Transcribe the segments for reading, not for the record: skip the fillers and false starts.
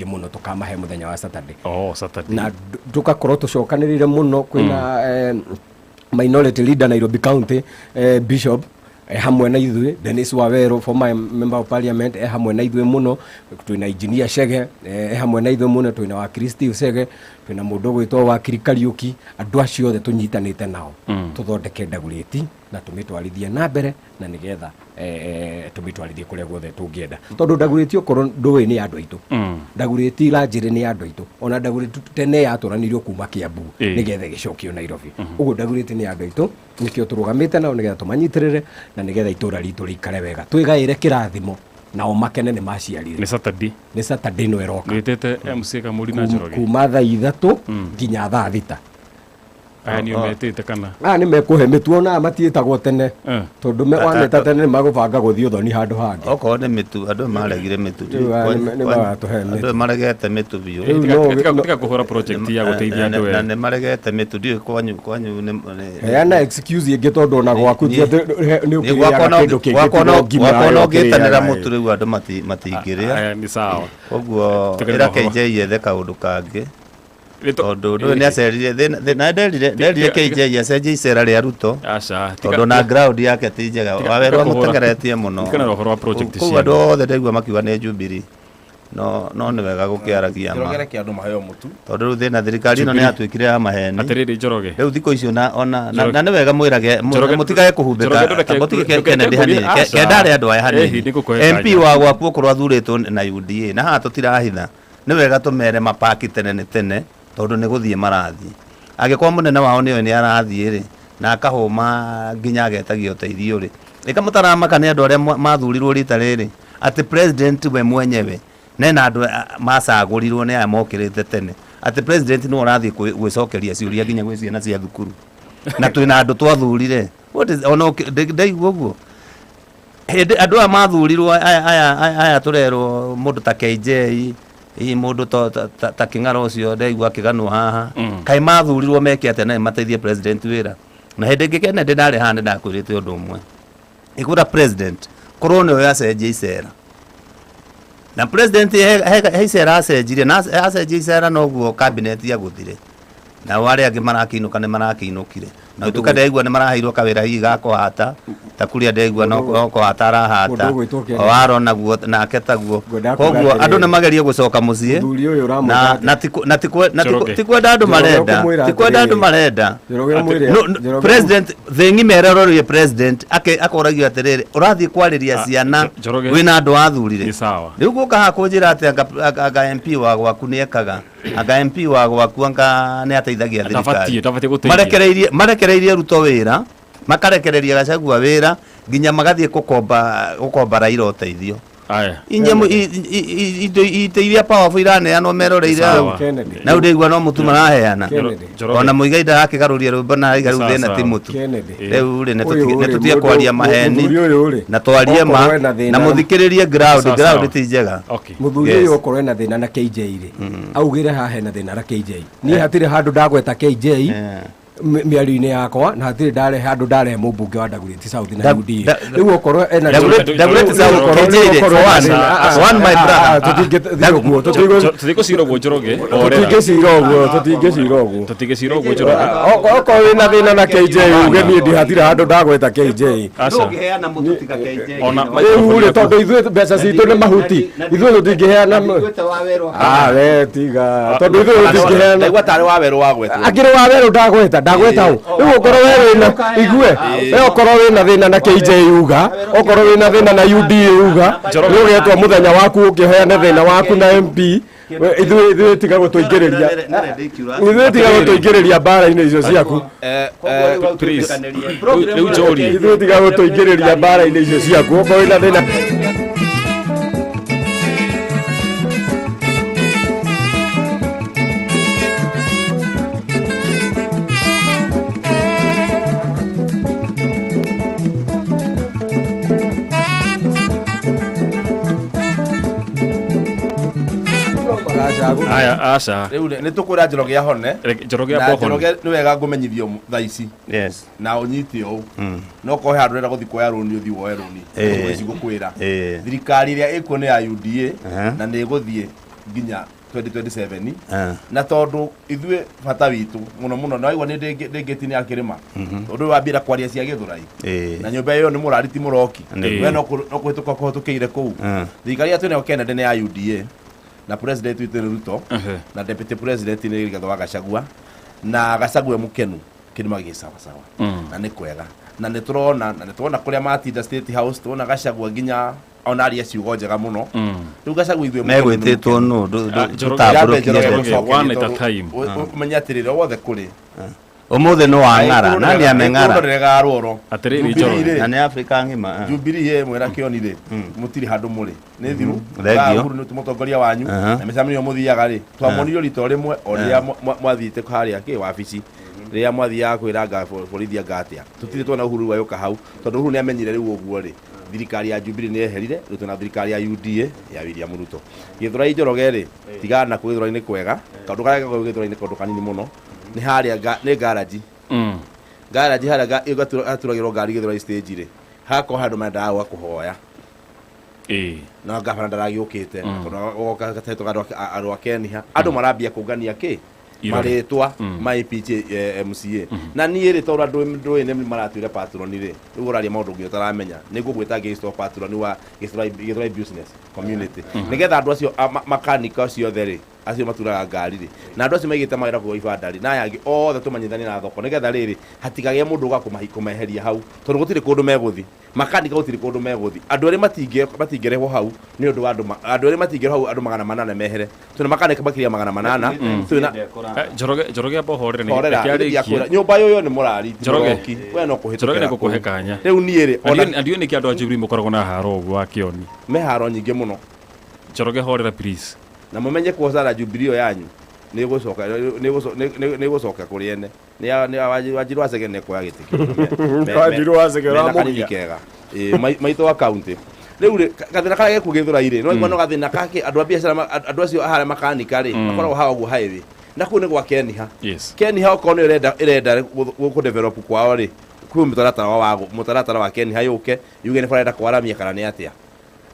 mũingĩ mũno tũkamahe mũthenya wa Saturday. Oh, Saturday. Na tũgakorwo tũcokanĩrĩire mũno kwĩna minority leader Nairobi County, Bishop, hamwe na ithuĩ, Dennis Waweru, former member of parliament, hamwe na ithuĩ mũno, twĩna engineer Chege, hamwe na ithuĩ mũno, twĩna wakiri Steve Chege, twĩna mũndũ ũgwĩtwo wakiri Kariuki. Andũ acio othe tũnyitanĩte nao tũthondeke Dagoretti na tũmĩtwarithie na mbere na nĩgetha tũmĩtwarithie kũrĩa guothe tũngĩenda, tondũ Dagoretti okorwo ndũĩ nĩ andũ aitũ. Dagoretti Ranjĩrĩ nĩ andũ aitũ, ona Dagoretti tene yatũranirio kuma Kiambu nĩgetha ĩgĩcokio Nairobi. Ũguo Dagoretti nĩ andũ aitũ, nĩkĩo tũrũgamĩte nao nĩgetha tũmanyitĩrĩre na nĩgetha itũra ritũ rĩikare wega, twĩgaĩre kĩrathimo nao makene nĩ maciarire. Nĩ Saturday. Nĩ Saturday ĩno ĩroka. Wĩtĩte MC Kamuri na Njoroge. Kuma thaa 3 nginya thaa 6. Aya nĩo metĩte kana? Aya nĩ mekũhe mĩtu, ona matiĩtagwo tene tondũ wameta tene nĩ magũbanga gũthiĩ ũthoni handũ hangĩ. Okorwo nĩ mĩtu, andũ maregire mĩtu. Rĩu aya nĩ maratũhe mĩtu. Andũ maregete mĩtu biũ. Rĩu Tiga kũhũra project ya gũteithia andũ. Na we. Nĩ maregete mĩtu, ndiũĩ kwanyu Heana excuse ĩngĩ, tondũ ona gwaku ti atĩ nĩ Nĩ ũkĩrĩaga gwakwa kĩndũ kĩngĩ gwakwa tiga ngima gwakwa no ĩyo ngĩtanĩra ũkĩrĩaga. mũtu rĩu andũ matingĩrĩa. Aya, nĩ sawa. Koguo Tũkĩrĩ ĩra na ũhoro. KJ yethe kaũndũ kangĩ, tondũ ndũĩ nĩ acerire na nderire KJ acenjie icera rĩa Ruto, Aca. Tondũ na ground yake ti njega. Wawerũ amũtengeretie mũno. Tigana na ũhoro wa project Koguo cia andũ othe ndaigua makiuga nĩ Jubilee, no nĩ wega gũkĩaragia ma. Njoroge, reke andũ maheo mũtu. Tondũ rĩu thĩna thirikari ĩno nĩ yatuĩkire ya maheni. Atĩrĩrĩ Njoroge. Rĩu thikũ icio na ona Njoroge- na nĩ wega mwĩrage Njoroge- mũtigage kũhumbĩka. Njoroge, Mũtige ndũreke Kennedy ngũrie- hanini. Aca. Kenda arĩa andũ aya Ĩhi, hanini. nĩngũkũhe MP kanya. wa gwaku okorwo athurĩtwo na UDA, na haha tũtirahitha, nĩ wega tũmere mapaki tene nĩ tene, tondũ nĩ gũthiĩ marathiĩ. Angĩkorwo mũnene wao nĩoĩ nĩ arathiĩ rĩ, na akahũma nginya agetagia ũteithio rĩ, ĩka mũtaramaka nĩ andũ arĩa mathurirwo rita rĩrĩ, atĩ president we mwenyewe nena andũ macagũrirwo nĩ aya mokĩrĩte tene, atĩ president nĩwe ũrathiĩ gwĩcokeria ciũria nginya gwĩ ciana cia thukuru, na twĩna andũ twathurire. What is ona ndaigua ũguo hĩndĩ andũ aya mathurirwo aya tũrerwo mũndũ ta KJ, hihi mũndũ ta Kĩng'ara ũcio ndaigua akĩganwo haha, kaĩ mathurirwo meke atĩa na mateithie president wĩra? Na hĩndĩ ĩngĩ Kennedy ndarĩ haha, nĩ ndakwĩrĩte ũndũ ũmwe, ĩkwĩra president korwo nĩwe acenjia icera, na president he icera acenjirie, na acenjia icera noguo cabinet yagũthire, nao arĩa angĩ marakĩinũka nĩ marakĩinũkire, na ũtuka ndaigua nĩ maraheirwo kawĩra hihi ga kũhata ta kũrĩa ndaigua no kũhata arahata. Mũndũ ũgwĩtwo Kennedy. O aro naguo nake taguo. Ngwendaga kuga Koguo andũ atĩrĩrĩ. nĩ magerie gũcoka mũciĩ. Mũthuri ũyũ ũramwĩra na atĩ- na ti ku- na ti kwe- na ti ku- Njoroge. ti kwenda andũ Njoroge marenda, ũkũmwĩra ti kwenda andũ atĩrĩrĩ. marenda. Njoroge ũmwĩre- No, Njoroge president thĩ ng'ima ĩrorerie president akoragio atĩrĩrĩ, ũrathiĩ kwarĩria ciana Njoroge. wĩna andũ athurire. Nĩ sawa. Rĩu gũka haha kũnjĩra atĩ anga MP wa gwaku nĩ ekaga, anga MP wa gwaku anga nĩ ateithagia thirikari. Ndabatiĩ gũteithia. Marekereirie Ruto wĩra, makarekereria Gachagua wĩra, nginya magathiĩ gũkomba Raila ũteithio. Aya. Inyamũ indo itĩ iria powerful iraneanwo meroreire Sawa. hau. Kennedy. Na rĩu ndaigua no mũtu maraheana. Kennedy. Njoroge. Ona Mũigai ndarakĩgarũria rwĩmbo na araiga rĩu Sawa, thĩna sawa. ti mũtu. Kennedy. Rĩu rĩ, Ũyũ rĩ, nĩ tũtige kwaria maheni mũthuri ũyũ rĩ, na twarie ma okorwo ena thĩna na mũthikĩrĩrie ground. Sawa, Ground sawa. ti njega. Okay. Mũthuri Yes. ũyũ okorwo ena thĩna na KJ rĩ, augĩre haha hena thĩna na KJ. Niĩ hatirĩ handũ ndagweta KJ mĩario-inĩ yakwa, na hatirĩ ndarehe handũ ndarehe mũmbunge wa Dagoretti South na UDA. Rĩu okorwo ena Dagoretti South, KJ rĩ, okorwo for ena one, thĩna- one my brother. Tũtingĩthiĩ ũguo, Tũtingĩcira ũguo Njoroge. Horera. tũtingĩcira ũguo, tũtingĩcira ũguo. Tũtingĩcira ũguo Njoroge. Okorwo wĩna thĩna na KJ uge, niĩ ndihatirĩ handũ ndagweta KJ. Aca. Ndũngĩheana mũtu tiga KJ. Ona Rĩu rĩ, tondũ ithuĩ mbeca citũ nĩ mahuti, ithuĩ tũtingĩheana. Ah, we tiga, tondũ ithuĩ tũtingĩheana. Ndaigua tarĩ Wawerũ wagwetwo. Akĩrĩ Wawerũ ndagweta, ndagweta ũ. Rĩu okorwo we wĩna igue, we okorwo wĩna thĩna na KJ uga, okorwo wĩna thĩna na UDA uga, nĩ ũgetwo mũthenya waku ũkĩheane thĩna waku na MP. Ithuĩ tiga gũtũingĩrĩria, ithuĩ tiga gũtũingĩrĩria mbara-inĩ icio ciaku. Please. Rĩu njũrie. Ithuĩ tiga gũtũingĩrĩria mbara-inĩ icio ciaku okorwo wĩna thĩna. Aya, aca. Rĩu nĩ tũkwĩra Njoroge ahone. Reke- Njoroge Na ambe ahone. Njoroge, nĩ wega ngũmenyithio thaa ici na ũnyite ũũ, no korwo he handũ ũrenda gũthiĩ kuoya rũni, ũthiĩ woe rũni. Ici ngũkwĩra, thirikari ĩrĩa ĩkuo nĩ ya UDA na nĩ ĩgũthiĩ. Nginya 2027. Na tondu ithuĩ bata witũ mũno mũno na waigua nĩ ndĩngĩti nĩ akĩrĩma tondũ wambira kwaria cia Gĩthũrai na nyũmba ĩyo nĩ mũrari ti mũroki. We no kũhĩtũka kũhĩtũkĩire kũu. Thirikari ya twĩnayo Kennedy nĩ ya UDA na president witũ nĩ Ruto na deputy president nĩ Rigathĩ wa Gachagua na Gachagua mũkenu kĩrĩma gĩ sawa sawa na nĩ kwega na nĩ tũrona na nĩ tuona kũrĩa matinda State House tuona Gachagua nginya ona aria ciugo njega mũno. Rĩu Gachagua ithuĩ megwĩtĩtwo nũ ndũtambũrũkie one at a time. Ũmenye atĩrĩrĩ o wothe kũrĩ ũmũthĩ nĩ wang'ara na nĩ ameng'ara ndũrega rũoro atĩrĩrĩ Njoroge na nĩ Afrika ng'ima. Jubilee ĩ mwena Kĩoni rĩ mũtirĩ handũ mũrĩ nĩ thiru. Uhuru nĩ mũtongoria wanyu na mĩcemanio mũthiaga rĩ twamonire rita rĩmwe o rĩrĩa mwathiĩte harĩa kĩ wabici rĩrĩa mwathiaga kwĩra borithi anga atĩa tũtirĩ tuona Uhuru wayoka hau tondũ Uhuru nĩ amenyire rĩu ũguo rĩ thirikari ya Jubilee nĩ yeherire rĩu twĩna thirikari ya UDA ya William Ruto. Gĩthũrai Njoroge rĩ tigana na kũu Gĩthũrai nĩ kwega kaũndũ karĩa gakũ Gĩthũrai nĩ kaũndũ kanini mũno nĩ harĩa nĩ garaji garaji harĩa haturagĩrwo ngari Gĩthũrai stage rĩ hagakorwo handũ mendaga gwa kũhoya na gabana ndaragĩũkĩte tondũ goka gatetwo andũ a Kenya andũ marambia kũngania kĩ marĩtwa ma IPC MCA na niĩ rĩ tondũ andũ ndũĩ nĩ maratuire patron rĩ rĩu ũraria maũndũ nginya ũtaramenya nĩ ngũgwĩta ngĩstop patron wa Gĩthũrai business community nĩgetha andũ acio makanika acio othe rĩ acio maturaga ngari rĩ na andũ acio maigĩte mawĩra kũu ibanda rĩ na aya angĩ othe tũmanyithanie na thoko nĩgetha rĩrĩ hatikagĩe mũndũ ũga kũmeheria hau tondũ gũtirĩ kũndũ megũthiĩ makanika gũtirĩ kũndũ megũthiĩ andũ erĩ matingĩrehwo hau nĩ ũndũ wa andũ andũ erĩ matingĩrehwo hau andũ 800 mehere twĩna makanika makĩria 800 twĩna Njoroge amba ũhorere nĩ reke arĩkie nyũmba ĩyo nĩ mũrari Njoroge we no kũhĩtũkĩra Njoroge nĩ ngũkũhe kanya rĩu niĩ rĩ ona ndiũĩ nĩkĩ andũ a Jubilee mũkoragwo na haro ũguo wa Kĩoni me haro nyingĩ mũno. Njoroge horera please na mumenye kuhocana Jubilee ĩyo yanyu nĩ gũcoka nĩ gũcoka kũrĩ ene nĩ Wanjiru wa Chege nĩ kuoya gĩtĩ kĩu Wanjiru wa Chege ũramũgia kega maitũ wa county rĩu rĩ gathĩna karĩa gekuo Gĩthũrai rĩ no no gathĩna kake andũ a biacara andũ acio harĩa makanika rĩ makoragwo haha ũguo highway na kũu nĩ gwa Keniha. Keniha okorwo nĩ ĩrenda gũkũ develop kwao rĩ kwĩ mũtaratara wa Keniha yũke yuge nĩ barenda kwaramia kana nĩ atĩa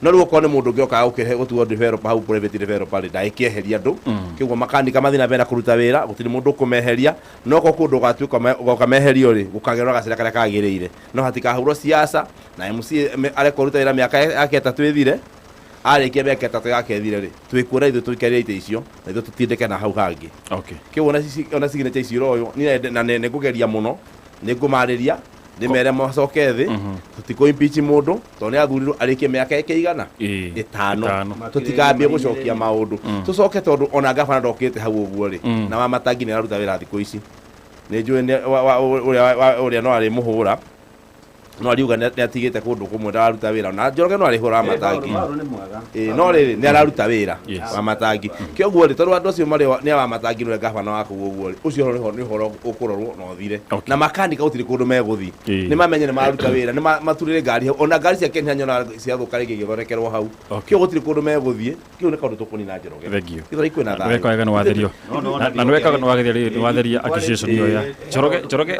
no rĩu okorwo nĩ mũndũ ũngĩ okaga gũkĩhe gũtuo developer hau private developer rĩ ndagĩkĩeheria andũ kĩguo makanika mathiĩ na mbere na kũruta wĩra gũtirĩ mũndũ ũkũmeheria no okorwo kũndũ ũgatuĩka ũgoka meherio rĩ gũkagerwo gacĩra karĩa kagĩrĩire no hatikahũrwo siasa na MC arekwo ruta wĩra mĩaka yake 3 ĩthire arĩkia mĩaka 3 yake ĩthire rĩ twĩkuona ithuĩ tũikarĩre itĩ icio na ithuĩ tũtindĩke na hau hangĩ. Kĩguo ona signature ici ũroywo niĩ na nĩ ngũgeria mũno nĩ ngũmarĩria nĩ mere macoke thĩ tũtikũ impeach mũndũ tondũ nĩ athurirwo arĩkie mĩaka yake igana ĩtano tũtikambie gũcokia maũndũ tũcoke tondũ ona gabana ndokĩte hau ũguo rĩ na wa Matangi nĩ araruta wĩra thikũ ici nĩ njũĩ ũrĩa no arĩ mũhũra no ariuga nĩ atigĩte kũndũ kũmwe ndararuta wĩra na Njoroge no arĩhũra Matangi no rĩrĩ nĩ araruta wĩra wa Matangi kĩoguo rĩ tondũ andũ acio marĩ nĩ wa Matangi nĩwe gabana wa kũu ũguo rĩ ũcio nĩ ũhoro ũkũrorwo na ũthire na makanika gũtirĩ kũndũ megũthiĩ nĩ mamenye nĩ mararuta wĩra nĩ maturĩre ngari hau ona ngari cia Kenya nyona ciathũka rĩngĩ igĩthondekerwo hau kĩo gũtirĩ kũndũ megũthiĩ kĩu nĩ kaũndũ tũkũnina Njoroge Gĩthũrai kwĩna thayũ weka wega nĩ watherio na nĩ weka nĩ watheria accusation ĩyo ya Njoroge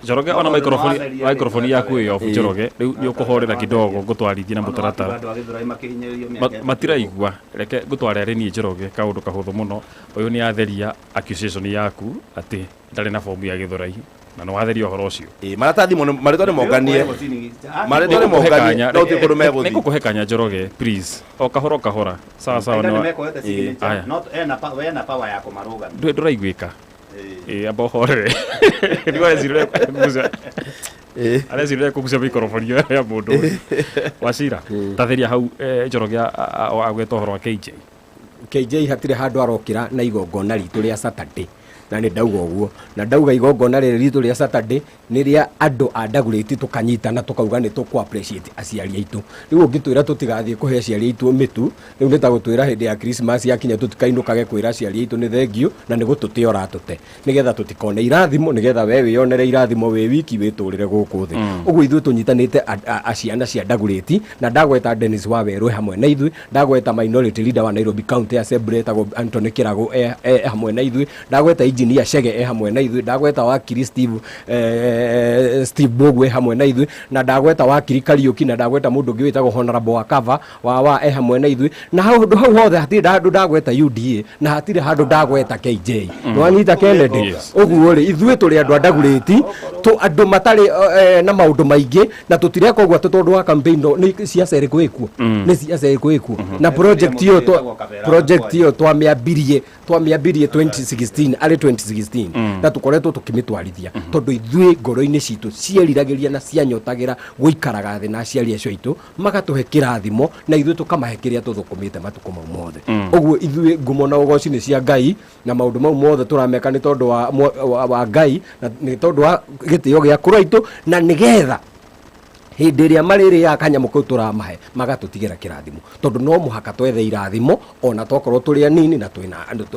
Njoroge ona microphone yaku ĩyo Njoroge rĩu nĩ ũkũhorera kidogo ngũtwarithie na mũtaratara matiraigua reke ngũtware arĩ niĩ Njoroge kaũndũ kahũthũ mũno ũyũ nĩ atheria accusation yaku atĩ ndarĩ na fomu ya Gĩthũrai na nĩ watheria ũhoro ũcio maratathi marĩtwa nĩ monganie marĩtwa nĩ monganie no gũtirĩ kũndũ megũthiĩ nĩ ngũkũhe kanya Njoroge please o kahora kahora sawa sawa wena power ya kũmarũgamia ndũraiguĩka amba ũhorere nĩguo arecirire arecirire kũgucia microphone ĩyo ya mũndũ Wachira tatheria hau Njoroge agweta ũhoro wa KJ KJ hatirĩ handũ arokĩra na igongona ritũ rĩa Saturday na nĩ ndauga ũguo na ndauga igongona rĩrĩ ritũ rĩa Saturday nĩ rĩa andũ a Dagoretti tũkanyitana tũkauga nĩ tũkũ appreciate aciari aitũ rĩu ũngĩtwĩra tũtigathiĩ kũhe aciari aitũ mĩtu rĩu nĩ ta gũtwĩra hĩndĩ ya Christmas yakinya tũtikainũkage kwĩra aciari aitũ nĩ thengiũ na nĩ gũtũte ũratũte nĩgetha tũtikone irathimo nĩgetha we wĩyonere irathimo wĩ wiki wĩtũrĩre gũkũ thĩ ũguo ithuĩ tũnyitanĩte ciana cia Dagoretti na ndagweta Dennis Wawerũ hamwe na ithuĩ ndagweta minority leader wa Nairobi County Assembly etagwo Anthony Kĩragũ hamwe na ithuĩ ndagweta engineer Chege e hamwe na ithuĩ, ndagweta wakiri Steve Steve Bogu e hamwe na ithuĩ, na ndagweta wakiri Kariuki, na ndagweta mũndũ ũngĩ wĩtagwo Honorable Wakava wa e hamwe na ithuĩ, na handũ hau hothe hatirĩ handũ ndagweta UDA na hatirĩ handũ ndagweta KJ. Nĩwanyita Kennedy? Ũguo rĩ, ithuĩ tũrĩ andũ a Dagoretti, tũ andũ matarĩ na maũndũ maingĩ, na tũtireka ũguo atĩ tondũ wa campaign, no nĩ ciaca ĩrĩkũ ĩkuo, nĩ ciaca ĩrĩkũ ĩkuo, na project ĩyo project ĩyo twamĩambirie 2016, arĩ 2016, na tũkoretwo tũkĩmĩtwarithia tondũ ithuĩ ngoro-inĩ citũ cieriragĩria na cianyotagĩra gũikaraga thĩ na aciari acio aitũ magatũhe kĩrathimo na ithuĩ tũkamahe kĩrĩa tũthũkũmĩte matukũ mau mothe. Ũguo ithuĩ ngumo na ũgoci nĩ cia Ngai, na maũndũ mau mothe tũrameka nĩ tondũ wa Ngai, na nĩ tondũ wa gĩtĩo gĩa kũrũ aitũ, na nĩgetha hĩndĩ ĩrĩa marĩrĩaga kanyamũ kau tũramahe magatũtigĩra kĩrathimo, tondũ no mũhaka twethe irathimo ona tokorwo tũrĩ anini na twĩna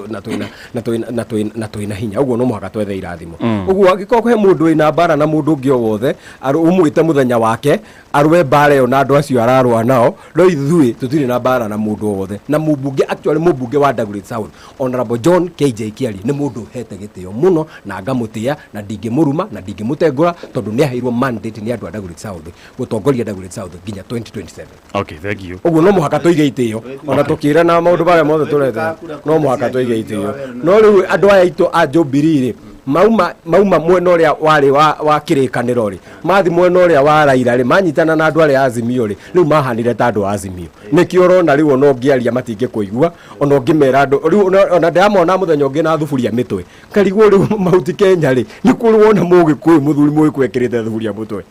na twĩna na twĩna na twĩna na twĩna hinya. Ũguo no mũhaka twethe irathimo. Ũguo angĩkorwo he mũndũ wĩna mbara na mũndũ ũngĩ o wothe, ũmwĩte mũthenya wake arũe mbara ĩyo na andũ acio ararũa nao, no ithuĩ tũtirĩ na mbara na mũndũ o wothe. Na mũmbunge, actually mũmbunge wa Dagoretti South, Honorable John KJ Kiarie, nĩ mũndũ ũhete gĩtĩo mũno na ngamũtĩa, na ndingĩmũruma na ndingĩmũtengũra, tondũ nĩ aheirwo mandate nĩ andũ a Dagoretti South gũtongoria Dagoretti South nginya 2027. Okay, thank you. Ũguo no mũhaka tũige itĩo, ona tũkĩra na maũndũ marĩa mothe tũretha, no mũhaka tũige itĩo. No rĩu andũ aya aitũ a Jubilee rĩ, mauma mwena ũrĩa warĩ wa kĩrĩkanĩro rĩ, mathi mwena ũrĩa wa Raila rĩ, manyitana na andũ arĩa a Azimio rĩ, rĩu mahanire ta andũ a Azimio. Nĩkĩo ũrona rĩu ona ũngĩaria matingĩkũigua, ona ũngĩmera andũ rĩu ona ndĩramona mũthenya ũngĩ na thuburia mĩtwe, karigwo rĩu Mount Kenya rĩ, nĩ kũrĩ wona mũgĩkũyũ, mũthuri mũgĩkũyũ ekĩrĩte thuburia mũtwe.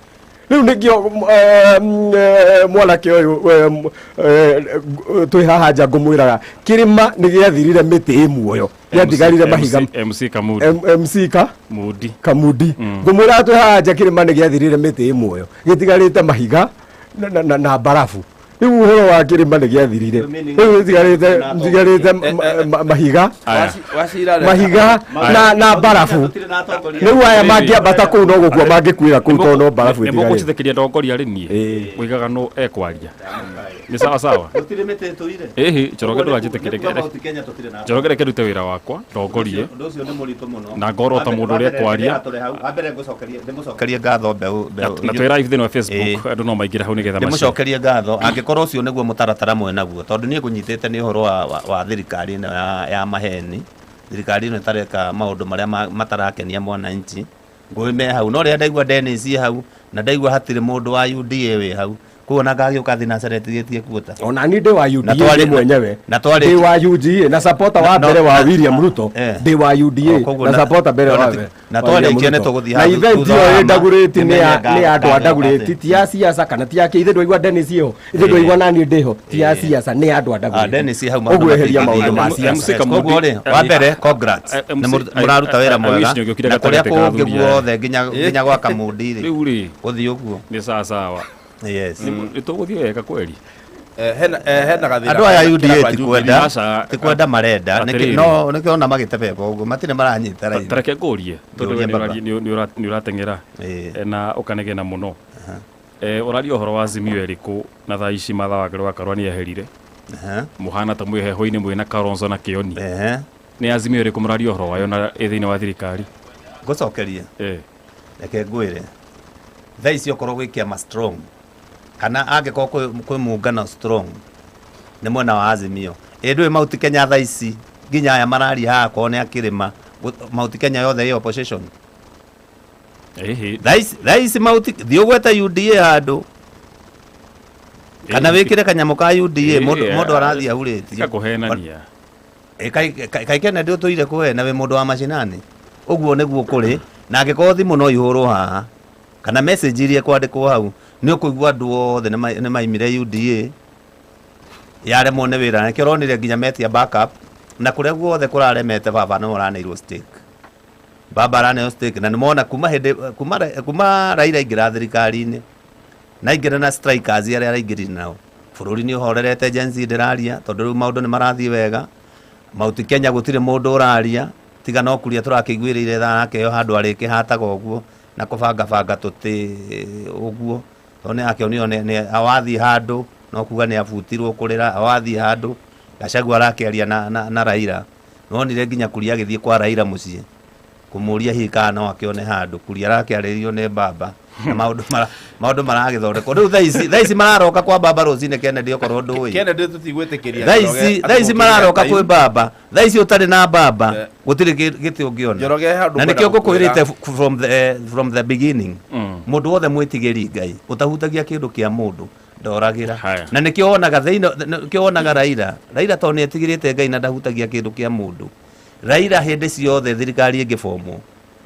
Rĩu nĩkĩo mwanake ũyũ twĩ haha nja ngũmwĩraga kĩrĩma nĩ gĩathirire mĩtĩ ĩ muoyo, gĩatigarire mahiga. MC Kamudi. MC ka Mudi. Kamudi, ngũmwĩraga twĩ haha nja, kĩrĩma nĩ gĩathirire mĩtĩ ĩ muoyo, gĩtigarĩte mahiga na mbarabu. Rĩu ũhoro wa kĩrĩma nĩ gĩathirire, rĩu gĩtigarĩte mahiga. Aya. Wacira. Mahiga na mbarabu. Rĩu aya mangĩambata kũu no gũkua mangĩkuĩra kũu, tondũ no mbarabu nĩ ĩtigarĩte. Mũgũnjĩtĩkĩria ndongoria rĩ, niĩ ũigaga nũ ekwaria nĩ sawa sawa. Gũtirĩ mĩtĩ ĩtũire. Ĩhĩ, Njoroge, ndũganjĩtĩkĩrie. Mount Kenya tũtirĩ na Njoroge, reke ndute wĩra wakwa ndongorie. Ũndũ ũcio nĩ mũritũ mũno. Na ngorwo ta mũndũ ũrĩa ekwaria. Wa mbere ngũcokerie, ndĩmũcokerie ngatho mbeũ mbeũ. Na twĩ live thĩinĩ wa Facebook, andũ no maingĩre hau nĩgetha macie. Ndĩmũcokerie ngatho angĩkorwo ũcio nĩguo mũtaratara mwenaguo, tondũ niĩ ngũnyitĩte nĩ ũhoro wa thirikari ĩno ya maheni, thirikari ĩno ĩtareka maũndũ marĩa matarakenia mwananchi. Ngũĩ me hau, no rĩrĩa ndaigua Dennis e hau na ndaigua hatirĩ mũndũ wa UDA wĩ hau, koguo na ngagĩũka thinacara ĩtigĩtie kuota. Ona ni ndĩ wa Na UDA mwenyewe. Na twarĩ- Ndĩ wa UDA na supporter wa mbere wa William Ruto. Ndĩ wa UDA O, koguo na supporter mbere wa na wa William twarĩkia nĩ Ruto. tũgũthiĩ Na hau event thutha ĩyo wa ĩ Dagoretti nĩmenye nĩ ya andũ a ngatho Dagoretti, ti ya siasa kana ti ya kĩ. Ithe ndwaigua Dennis ĩho, ithe ndwaigua nani ndĩho, ti ya siasa, nĩ ya andũ a Ah, Dagoretti. Dennis hau. Ũguo eheria maũndũ ma MC siasa. Kamudi. Koguo rĩ, wa mbere congrats, MC nĩ mũraruta wĩra I mwega wish nĩũngĩokire na kũrĩa gatagatĩ ka kũngĩ athuri aya. guothe nginya gwa Kamundi rĩ, Rĩu rĩ, gũthiĩ ũguo. Nĩ sawa sawa. Yes. Nĩ tũgũthiĩ wega kweri. Hena gathĩna Andũ aya kena UDA kwa ti Jubilee. kwenda Aca, ti kwenda marenda. Atĩrĩrĩ. No nĩkĩo ona magĩtebeba ũguo matirĩ maranyita raini. Tareke ngũrie tondũ we Ngũrie, baba. nĩ ũrateng'era na ũkanegena mũno. Ũraria ũhoro wa Azimio ĩrĩkũ? Na thaa ici Martha Wangari wa Karua nĩ eherire. Mũhana ta mwĩ heho-inĩ mwĩna Kalonzo na Kĩoni. Nĩ Azimio ĩrĩkũ mũraria ũhoro wayo na ĩ thĩinĩ wa thirikari? Ngũcokerie. Reke ngwĩre, thaa ici okorwo gwĩ kĩama strong kana angĩkorwo kwĩ muungano strong, nĩ mwena wa Azimio. Ĩ ndũĩ Mount Kenya thaa ici nginya aya mararia haha korwo nĩ akĩrĩma Mount Kenya yothe ĩ opposition. Ĩhĩ. Thaa ici Mount thiĩ ũgwete UDA handũ kana wĩkĩre kanyamũ ka UDA, mũndũ arathiĩ ahurĩtie. Tiga kũhenania. Kaĩ Kennedy ũtũire kũhena wĩ mũndũ wa macinani? Ũguo nĩguo kũrĩ, na angĩkorwo thimũ no ihũrwo haha kana message iria kwandĩkwo hau, nĩ ũkũigua andũ othe nĩ maimire UDA yaremwo nĩ wĩra. Nĩkĩo ũronire nginya metia backup na kũrĩa guothe kũraremete. Baba nĩwe ũraneirwo stake, baba araneo stake, na nĩmona kuma hĩndĩ kuma Raila aingĩra thirikari-inĩ na aingĩra na strikers arĩa araingĩrire nao, bũrũri nĩ ũhorerete. Gen Z ndĩraria tondũ rĩu maũndũ nĩ marathiĩ wega. Mount Kenya gũtirĩ mũndũ ũraria tiga no kuria tũrakĩiguĩrĩire tha arakĩheo handũ arĩkĩhataga ũguo na kũbangabanga tũtĩ ũguo, tondũ nĩ akĩonio nĩ awathiĩ handũ no kuga nĩ abutirwo kũrĩra awathiĩ handũ. Gachagua arakĩaria na Raila, nonire nginya kuria agĩthiĩ kwa Raila mũciĩ. Kũmũria hihi kana no akĩone handũ kuria arakĩarĩrio nĩ baba na maũndũ maragĩthondekwo rĩu thaa ici mararoka kwa baba rũcinĩ. Kennedy, okorwo ndũĩ. Kennedy, tũtigwĩtĩkĩria. Thaa ici mararoka kwĩ baba. Thaa ici ũtarĩ na baba gũtirĩ gĩtĩ ũngĩona. Njoroge, handũ Na nĩkĩo ngwenda ngũkwĩrĩte gũkwĩra. from the beginning, mũndũ wothe mwĩtigĩri Ngai ũtahutagia kĩndũ kĩa mũndũ ndoragĩra. Haya. Na nĩkĩo wonaga thĩinĩ, nĩkĩo wonaga Raila tondũ nĩ etigĩrĩte Ngai na ndahutagia kĩndũ kĩa mũndũ. Raila hĩndĩ ciothe thirikari ĩngĩbomwo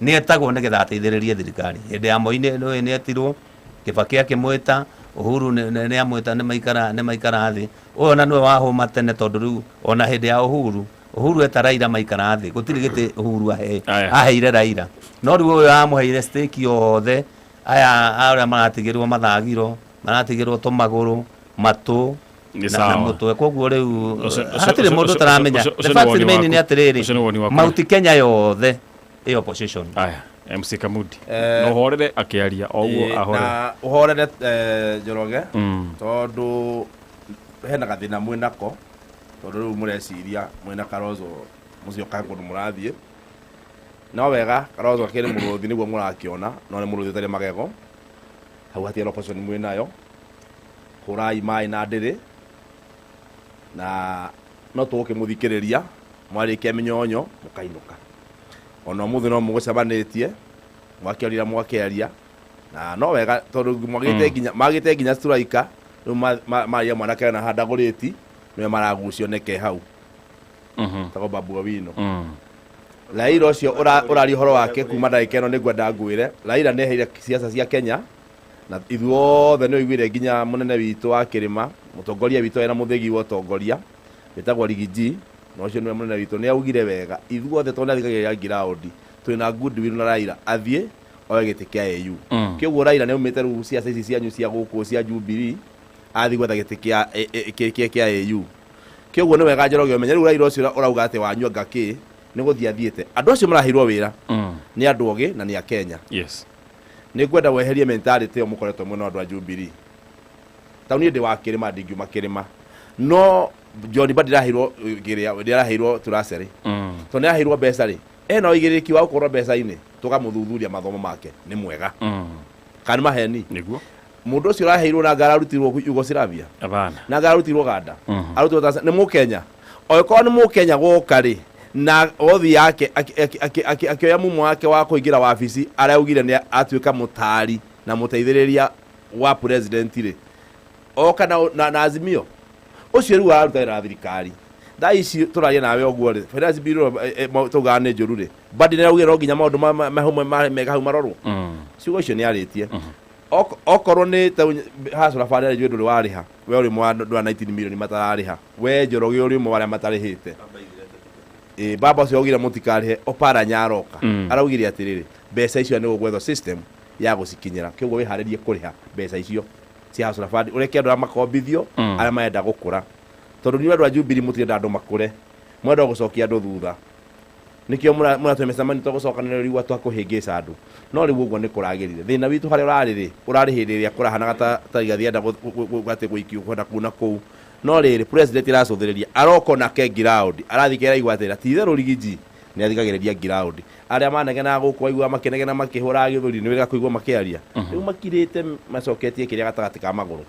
nĩ etagwo nĩgetha ateithĩrĩrie thirikari. Hĩndĩ ya Moi nĩ etirwo, Kibaki akĩmwĩta, Uhuru nĩ amwĩta, nĩ maikara thĩ. Ũyũ ona nĩwe wahũma tene, tondũ rĩu ona hĩndĩ ya Uhuru eta Raila maikara thĩ, gũtirĩ gĩtĩ Uhuru Aya. aheire Raila, no rĩu ũyũ amũheire stake yothe. Aya arĩa maratigĩrwo mathagiro, maratigĩrwo tũmagũrũ, matũ Nĩ na sawa. mũtwe. Koguo rĩu hatirĩ mũndũ ũtaramenya. Ũcio The nĩ fact woni remain nĩ waku. atĩrĩrĩ, Ũcio nĩ woni waku. Mount Kenya yothe ĩ opposition. Aya, MC Kamudi, no horere akĩaria o ũguo ahorere. Na ũhorere, Njoroge, tondũ hena gathĩna mwĩnako, tondũ rĩu mũreciria mwĩna Kalonzo mũcioka kũndũ mũrathiĩ no wega. Kalonzo akĩrĩ mũrũthi nĩguo mũrakĩona, no nĩ mũrũthi ũtarĩ magego. Hau hatirĩ opposition mwĩnayo. Hũrai maĩ na ndĩrĩ na no tũgũkĩmũthikĩrĩria. Mwarĩkia mĩnyonyo mũkainũka. Ona ũmũthĩ no mũgũcemanĩtie mwakĩarira, mwakĩaria na no wega, tondũ mwagĩte nginya magĩte nginya striker rĩu maria mwanake na handagũrĩti nĩwe maragucio neke hau tagwo Babu Owino. Raila ũcio ũraria ũhoro wake kuma ndagĩka ĩno, nĩngwenda ngwĩre Raila nĩ eheire siasa cia Kenya na ithuothe. Nĩ ũiguire nginya mũnene witũ wa kĩrĩma, mũtongoria witũ ena mũthĩgi wa ũtongoria wĩtagwo Rigiji, na ũcio nĩwe mũnene witũ, nĩ augire wega ithuothe, tondũ nĩ athikagĩrĩria ground, twĩna goodwill na Raila athiĩ oe gĩtĩ kĩa AU. Kĩoguo Raila nĩ aumĩte rĩu ciaca ici cianyu cia gũkũ cia Jubilee, athiĩ gwetha gĩtĩ kĩa AU. Kĩoguo nĩ wega Njoroge ũmenye rĩu Raila ũcio ũrauga atĩ wanyua ngakĩ nĩ gũthiĩ athiĩte. Andũ acio maraheirwo wĩra nĩ andũ ogĩ na nĩ a Kenya. Nĩ ngwenda weherie mentality ĩyo mũkoretwo mwena wa andũ a Jubilee. Ta niĩ ndĩ wa kĩrĩma, ndingiuma kĩrĩma, no John Mbadi ndĩraheirwo kĩrĩa, ndĩraheirwo turacerĩ, tondũ nĩ araheirwo mbeca rĩ, ena ũigĩrĩrĩki wa gũkorwo mbeca-inĩ. Tũkamũthuthuria mathomo make nĩ mwega kana nĩ maheni. Nĩguo. Mũndũ ũcio ũraheirwo na ngararutirwo Yugoslavia Hapana. na ngararutirwo Uganda, arutirwo Tanzania, nĩ Mũkenya. Oĩkorwo nĩ Mũkenya gwoka rĩ, na othi yake akĩoya mumo wake wa kũingĩra wabici araugire nĩ atuĩka mũtaari na mũteithĩrĩria wa president rĩ, oka na Azimio ũcio rĩu araruta wĩra na thirikari. Thaa ici tũraria nawe ũguo rĩ, finance bill taugaga nĩ njũru rĩ, Mbadi nĩ araugire no nginya maũndũ mega hau marorwo. Ciugo icio nĩ arĩtie. Okorwo nĩ hasura bara njũĩ ndũrĩ warĩha, we ũrĩ ũmwe wa andũ a 19 million matararĩha. We Njoroge ũrĩ ũmwe wa arĩa matarĩhĩte. Ĩ baba ũcio augire mũtikarĩhe. Oparanya aroka araugire atĩrĩrĩ, mbeca icio nĩ gũgwethwo system ya gũcikinyĩra. Kĩoguo wĩharĩrie kũrĩha mbeca icio cia Hustler Fund, ũreke andũ arĩa makombithio, arĩa marenda gũkũra, tondũ niĩ andũ a Jubilee mũtirenda andũ makũre, mwenda gũcokia andũ thutha. Nĩkĩo mũratũhe mĩcemanio tũgũcokanĩrĩria twa kũhĩngĩca andũ. No rĩu ũguo nĩ kũragĩrire. Thĩna witũ harĩa ũrarĩ rĩ, ũrarĩ hĩndĩ ĩrĩa kũrahanaga ta Rigathi enda atĩ gũikio kwenda kuna kũu. No rĩrĩ, president aracũthĩrĩria, aroka onake ground arathiĩ araigua atĩrĩ, ti itherũ Rigiji nĩ athikagĩrĩria ground. Arĩa manegenaga gũkũ waigua makĩnegena makĩhũraga gĩthũri, nĩ wega kũigua makĩaria. Rĩu makirĩte macoketie kĩrĩa gatagatĩ ka magũrũ.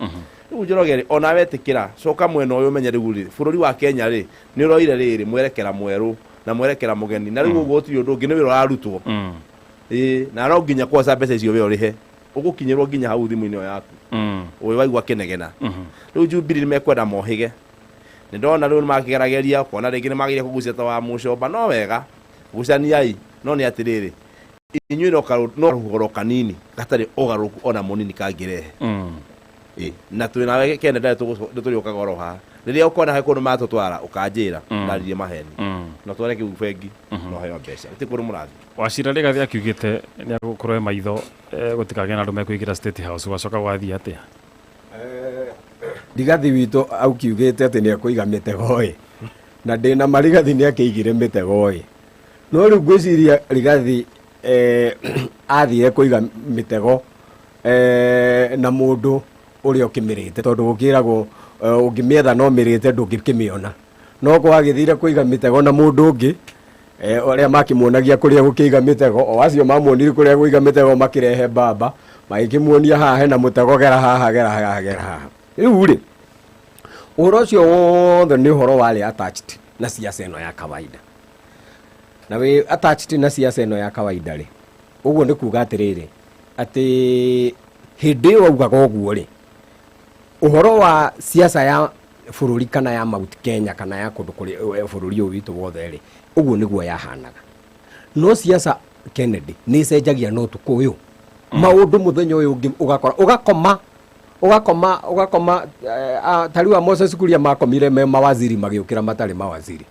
Rĩu Njoroge rĩ, ona wetĩkĩra coka mwena ũyũ, ũmenye rĩu rĩ, bũrũri wa Kenya rĩ, nĩ ũroire rĩrĩ mwerekera mwerũ na mwerekera mũgeni, na rĩu ũguo gũtirĩ ũndũ ũngĩ, nĩ wĩra ũrarutwo. Ĩĩ, na no nginya kwanza mbeca icio we ũrĩhe, ũgũkinyĩrwo nginya hau thimũ-inĩ ĩyo yaku. Ũĩ waigua kĩnegena. Rĩu Jubilee nĩ mekwenda mohĩge. Nĩ ndona rĩu nĩ makĩgerageria kuona rĩngĩ nĩ magĩrĩire kũgucia ta wa mũcomba. No wega gucaniai, no nĩ atĩrĩrĩ, inyuĩ no rũhuho kanini gatarĩ ũgarũrũku ona mũnini kangĩrehe. Ĩ, na twĩ nawe Kennedy, nĩ tũrĩũkaga oro haha. Rĩrĩa ũkona he kũndũ matũtwara, ũkanjĩra ndaririe maheni. No tware kĩu bengi no heo mbeca, gũtirĩ kũndũ mũrathiĩ. Wacira Rigathi akiugĩte nĩ agũkorwo e maitho, gũtikagĩe na andũ mekũingĩra State House. Gwacoka gwathiĩ atĩa? Rigathi witũ aukiugĩte atĩ nĩ ekũiga mĩtego ĩ, na ndĩna ma Rigathi nĩ akĩigire mĩtego ĩ. No rĩu ngwĩciria Rigathi athire kũiga mĩtego na mũndũ ũrĩa ũkĩmĩrĩte, tondũ gũkĩragwo ũngĩmĩetha no mĩrĩte ndũngĩkĩmĩona. No ko agĩthire kũiga mĩtego na mũndũ ũngĩ. Arĩa makĩmuonagia kũrĩa gũkĩiga mĩtego, o acio mamuonire kũrĩa gũiga mĩtego makĩrehe mbamba, magĩkĩmuonia haha hena mũtego, gera haha, gera haha, gera haha. Rĩu rĩ, ũhoro ũcio wothe nĩ ũhoro warĩ attached na siasa ĩno ya kawaida, na wĩ attached na siasa ĩno ya kawaida rĩ, ũguo nĩ kuga atĩrĩrĩ, atĩ hĩndĩ ĩyo augaga ũguo rĩ, ũhoro wa siasa ya bũrũri kana ya Mount Kenya kana ya kũndũ kũrĩ bũrũri ũyũ witũ wothe rĩ, ũguo nĩguo yahanaga. No siasa, Kennedy, nĩ ĩcenjagia na ũtukũ ũyũ maũndũ, mũthenya ũyũ ũngĩ ũgakora ũgakoma ũgakoma ũgakoma ta rĩu a Moses Kuria makomire me mawaziri, magĩũkĩra matarĩ mawaziri,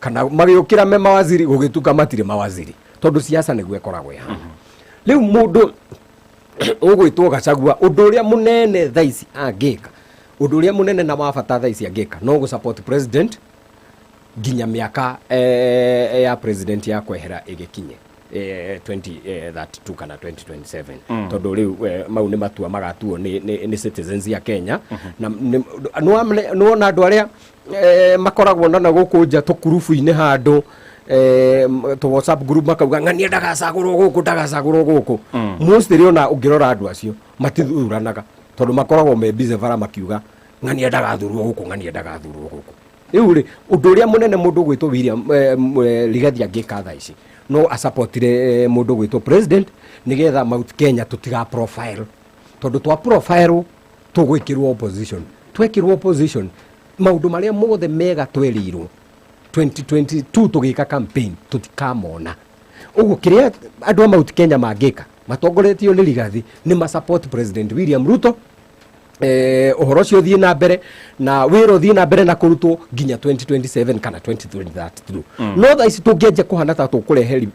kana magĩũkĩra me mawaziri, gũgĩtuka matirĩ mawaziri, tondũ siasa nĩguo ĩkoragwo ĩhana. Rĩu mũndũ ũgwĩtwo Gachagua, ũndũ ũrĩa mũnene thaa ici angĩka, ũndũ ũrĩa mũnene na wa bata thaa ici angĩka, no gũ support president nginya mĩaka ya president ya kwehera ĩgĩkinye 2032 kana 2027, tondũ rĩu mau nĩ matua magatuo nĩ citizens ya Kenya. Na nĩwona andũ arĩa makoragwo na gũkũ nja tũkurubu-inĩ handũ, tũ WhatsApp group, makauga ng'ania ndagacagũrwo gũkũ, ndagacagũrwo gũkũ, mostly ona ũngĩrora andũ acio matithuranaga, tondũ makoragwo me busy bara makiuga ng'ania ndagathurwo gũkũ, ng'ania ndagathurwo gũkũ. Rĩu rĩ, ũndũ ũrĩa mũnene mũndũ ũgwĩtwo William Rigathi angĩka thaa ici, no asupportire mũndũ ũgwĩtwo president, nĩgetha Mount Kenya tũtiga profile, tondũ twa profile tũgwĩkĩrwo opposition, twekĩrwo opposition, maũndũ marĩa mothe mega twerĩirwo 2022 tũgĩka campaign tũtikamona. Ũguo kĩrĩa andũ a Mount Kenya mangĩka matongoretio nĩ Rigathi nĩ ma support President William Ruto, ũhoro ũcio ũthiĩ na mbere na wĩra ũthiĩ na mbere na kũrutwo nginya 2027 kana 2032. No thaa ici tũngĩanjia kũhana ta tũkũrehe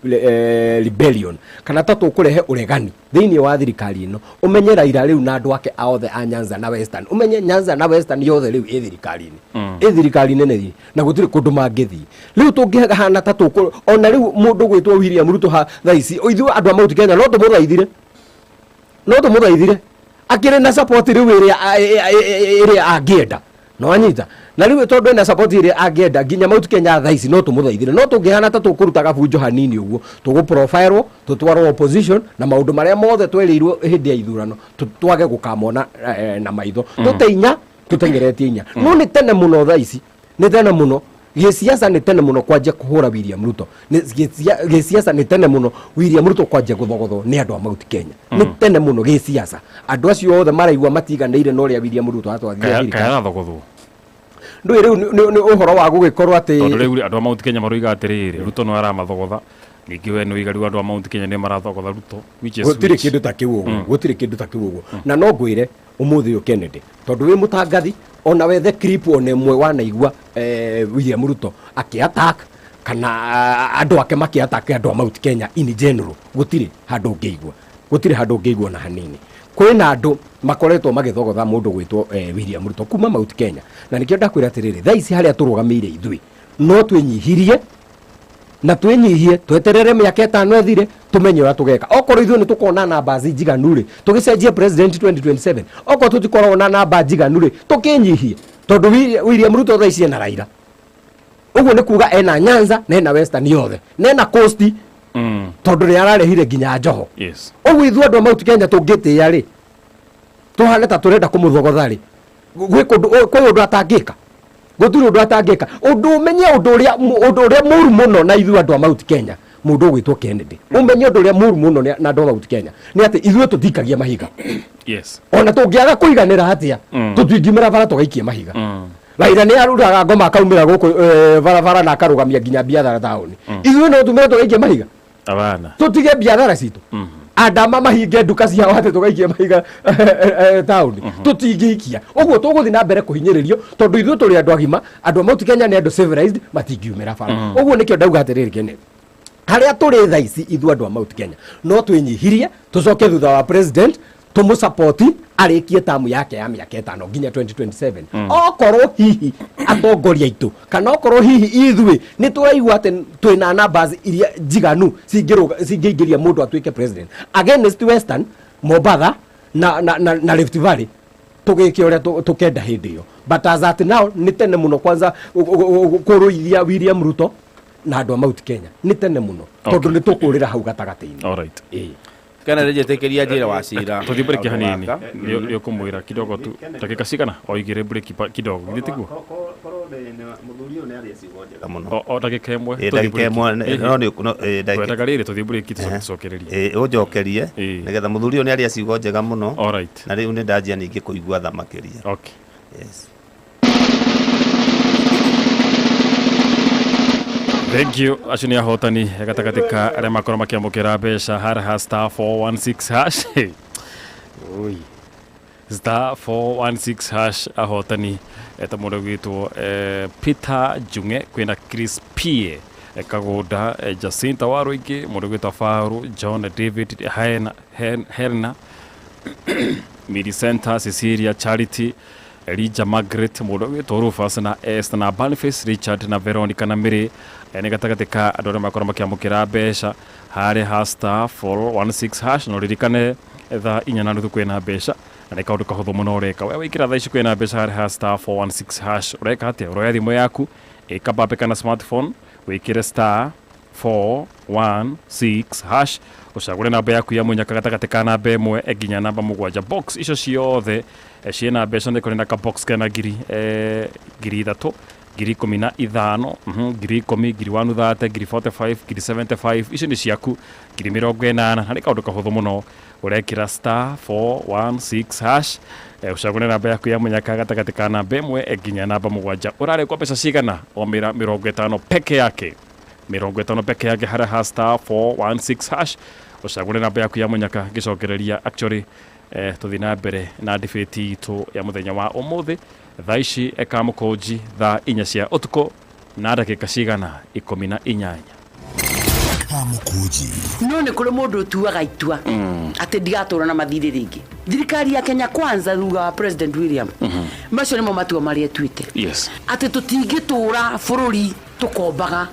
rebellion kana ta tũkũrehe ũregani thĩinĩ wa thirikari ĩno, ũmenye Raila rĩu na andũ ake othe a Nyanza na Western, ũmenye Nyanza na Western yothe rĩu ĩ thirikari-inĩ, ĩ thirikari nene na gũtirĩ kũndũ mangĩthiĩ. Rĩu tũngĩhana ta tũkũ ona rĩu mũndũ gwĩtwo William Ruto ha thaa ici, ithuĩ andũ a Mount Kenya no tũmũthaithire, no tũmũthaithire akĩrĩ na support rĩu ĩrĩa angĩenda, no anyita na rĩu tondũ ena support ĩrĩa angĩenda nginya Mount Kenya thaa ici no tũmũthaithire. No tũngĩhana ta tũkũruta gabunjo hanini ũguo, tũgũ-profilwo tũtwarwo opposition, na maũndũ marĩa mothe twerĩirwo hĩndĩ ya ithurano twage gũkamona na maitho, tũte inya tũteng'eretie inya. No nĩ tene mũno thaa ici, nĩ tene mũno gĩciaca, nĩ tene mũno kwanjia kũhũra William Ruto. Gĩciaca nĩ tene mũno William Ruto kwanjia gũthogothwo nĩ andũ a Mount Kenya. Nĩ tene mũno gĩciaca, andũ acio othe maraigua matiganĩire na ũrĩa William Ruto atwarithia thirikari. Kayarathogotwo. Ndũĩ rĩu nĩ ũhoro wa gũgĩkorwo atĩ Tondũ rĩu andũ a Mount Kenya maroiga atĩrĩrĩ, Ruto no aramathogotha. Ningĩ we nĩ ũiga rĩu andũ a Mount Kenya nĩ marathogotha Ruto, which is Gũtirĩ which? kĩndũ ta kĩu ũguo, gũtirĩ kĩndũ ta kĩu ũguo. Na no ngwĩre ũmũthĩ ũyũ, Kennedy, tondũ wĩ mũtangathi, ona wethe clip ona ĩmwe wanaigua William Ruto akĩ-attack kana andũ ake makĩ-attack andũ a Mount Kenya in general, gũtirĩ handũ ũngĩigua, gũtirĩ handũ ũngĩigua na hanini. Kwĩna andũ makoretwo magĩthogotha mũndũ gwĩtwo William Ruto kuma Mount Kenya, na nĩkĩo ndakwĩra atĩrĩrĩ, thaa ici harĩa tũrũgamĩire ithuĩ no twĩnyihirie na twĩnyihie, tweterere mĩaka 5 ĩthire, tũmenye ũrĩa tũgeka. Okorwo ithuĩ nĩ tũkona namba njiganu rĩ, tũgĩcenjie president 2027. Okorwo tũtikoragwo na namba njiganu rĩ, tũkĩnyihie, tondũ William Ruto thaa ici ena Raila. Ũguo nĩ kuga ena Nyanza na ena Western yothe na ena Coast, tondũ nĩ ararehire nginya Njoho. Ũguo ithuĩ andũ a Mount Kenya tũngĩtĩĩa rĩ, tũhane ta tũrenda kũmũthogotha rĩ, gwĩ kũndũ, kwĩ ũndũ atangĩka? Gũtirĩ ũndũ atangĩka. Ũndũ ũmenye, ũndũ ũrĩa mũru mũno na ithuĩ andũ a Mount Kenya, mũndũ ũgwĩtwo Kennedy, ũmenye ũndũ ũrĩa mũru mũno na andũ a Mount Kenya nĩ atĩ ithuĩ tũtikagia mahiga. Ona tũngĩaga kũiganĩra atĩa, tũtingiumĩra bara tũgaikie mahiga. Raila nĩ aruraga ngoma akaumĩra gũkũ barabara na akarũgamia nginya biathara taũni. Ithuĩ no tumĩre tũgaikie mahiga? Abana. Tũtige biathara citũ, andama mahinge nduka ciao atĩ tũgaikie mahiga taũni? Tũtingĩikia. Ũguo tũgũthiĩ na mbere kũhinyĩrĩrio, tondũ ithuĩ tũrĩ andũ agima. Andũ a Mount Kenya nĩ andũ civilized, matingiumĩra bara. Ũguo nĩkĩo ndauga atĩrĩrĩ, Kenneth, harĩa tũrĩ thaa ici ithuĩ andũ a Mount Kenya no twĩnyihirie, tũcoke thutha wa president, tũmũsapoti arĩkie tamu yake ya mĩaka 5 nginya 2027. Okorwo hihi atongoria aitũ kana okorwo hihi ithuĩ nĩ tũraigua atĩ twĩna numbers iria njiganu cingĩingĩria mũndũ atuĩke president against Western, Mombatha na Rift Valley, tũgĩke ũrĩa tũkenda hĩndĩ ĩyo. But as at now nĩ tene mũno kwanza kũrũithia William Ruto. Na andũ a Mount Kenya nĩ tene mũno tondũ nĩ tũkũrĩra hau gatagatĩ-inĩ. All right. Ĩĩ. Kana rĩnjĩtĩkĩria njĩra wa cira. Tũthiĩ break hanini, nĩ ũkũmwĩra kidogo tu, ndagĩka cigana o igĩrĩ break kidogo, githĩ tiguo? Korwo mũthuri ũyũ nĩ aria ciugo njega mũno. O ndagĩka ĩmwe. Ĩ, tũthiĩ ndagĩka break. ĩmwe no nĩ no, ĩ, ndagĩka Twendaga rĩrĩ tũthiĩ break tũcokererie. Ĩ, ũnjokerie Ĩ. nĩgetha mũthuri ũyũ nĩ aria ciugo njega mũno. All right. Na rĩu nĩ ndanjia ningĩ kũigua tha makĩria. Okay. Yes. Thank you. Acio nĩ ahotani gatagatĩ ka arĩa makorwo makĩamũkĩra mbeca harĩa star 416 hash. Oi. Star 416 hash ahotani eta mũndũ ũgwĩtwo Peter Junge, kwĩna Chris P Kagũnda, Jacinta Waruingĩ, mũndũ ũgwĩtwo Faru John David Helena, Millicenta Cecilia Charity, Elijah Margaret, mũndũ ũgwĩtwo Rufus na Esther na Boniface Richard na Veronica na Mary, nĩ gatagatĩ ka andũ arĩa makorwo makĩamũkĩra mbeca harĩa ha star 416 hash. Na ũririkane thaa 4:30 kwĩna mbeca na nĩ kaũndũ kahũthũ mũno ũreka we waingĩra thaa ici kwĩna mbeca harĩa ha star 416 hash. Ũreka atĩa? Ũroya thimũ yaku ĩkabambe kana smartphone, wĩkĩre star 416 hash, ũcagũre namba yaku ya mũnyaka gatagatĩ ka namba 1 nginya namba 7. Box icio ciothe ciĩna mbeca, nĩ kũrĩ na ka box kena ngiri 3,000, 15,000, 10,000, 130,000, 45,000, 75,000. Icio nĩ ciaku, 80,000. Na nĩ kaũndũ kahũthũ mũno ũrekĩra star 416 hash, ũcagũre namba yaku ya mũnyaka gatagatĩ ka namba 1 nginya namba 7. Ũrarekwo mbeca cigana? O mĩra 50 peke yake, 50 peke yake harĩa ha star 416 hash, ũcagũre namba yaku ya mũnyaka. Ngĩcokereria actually tũthiĩ na mbere na debate itũ ya mũthenya wa ũmũthĩ thaa ici Kamũkũnji thaa 4 cia ũtukũ na ndagĩka cigana 18. Kamũkũnji. No nĩ kũrĩ mũndũ ũtuaga itua atĩ ndigatũra na mathirĩ rĩngĩ. Thirikari ya Kenya Kwanza thutha wa President William, macio nĩmo matua marĩa ĩtuĩte. Yes. Atĩ tũtingĩtũra bũrũri tũkombaga,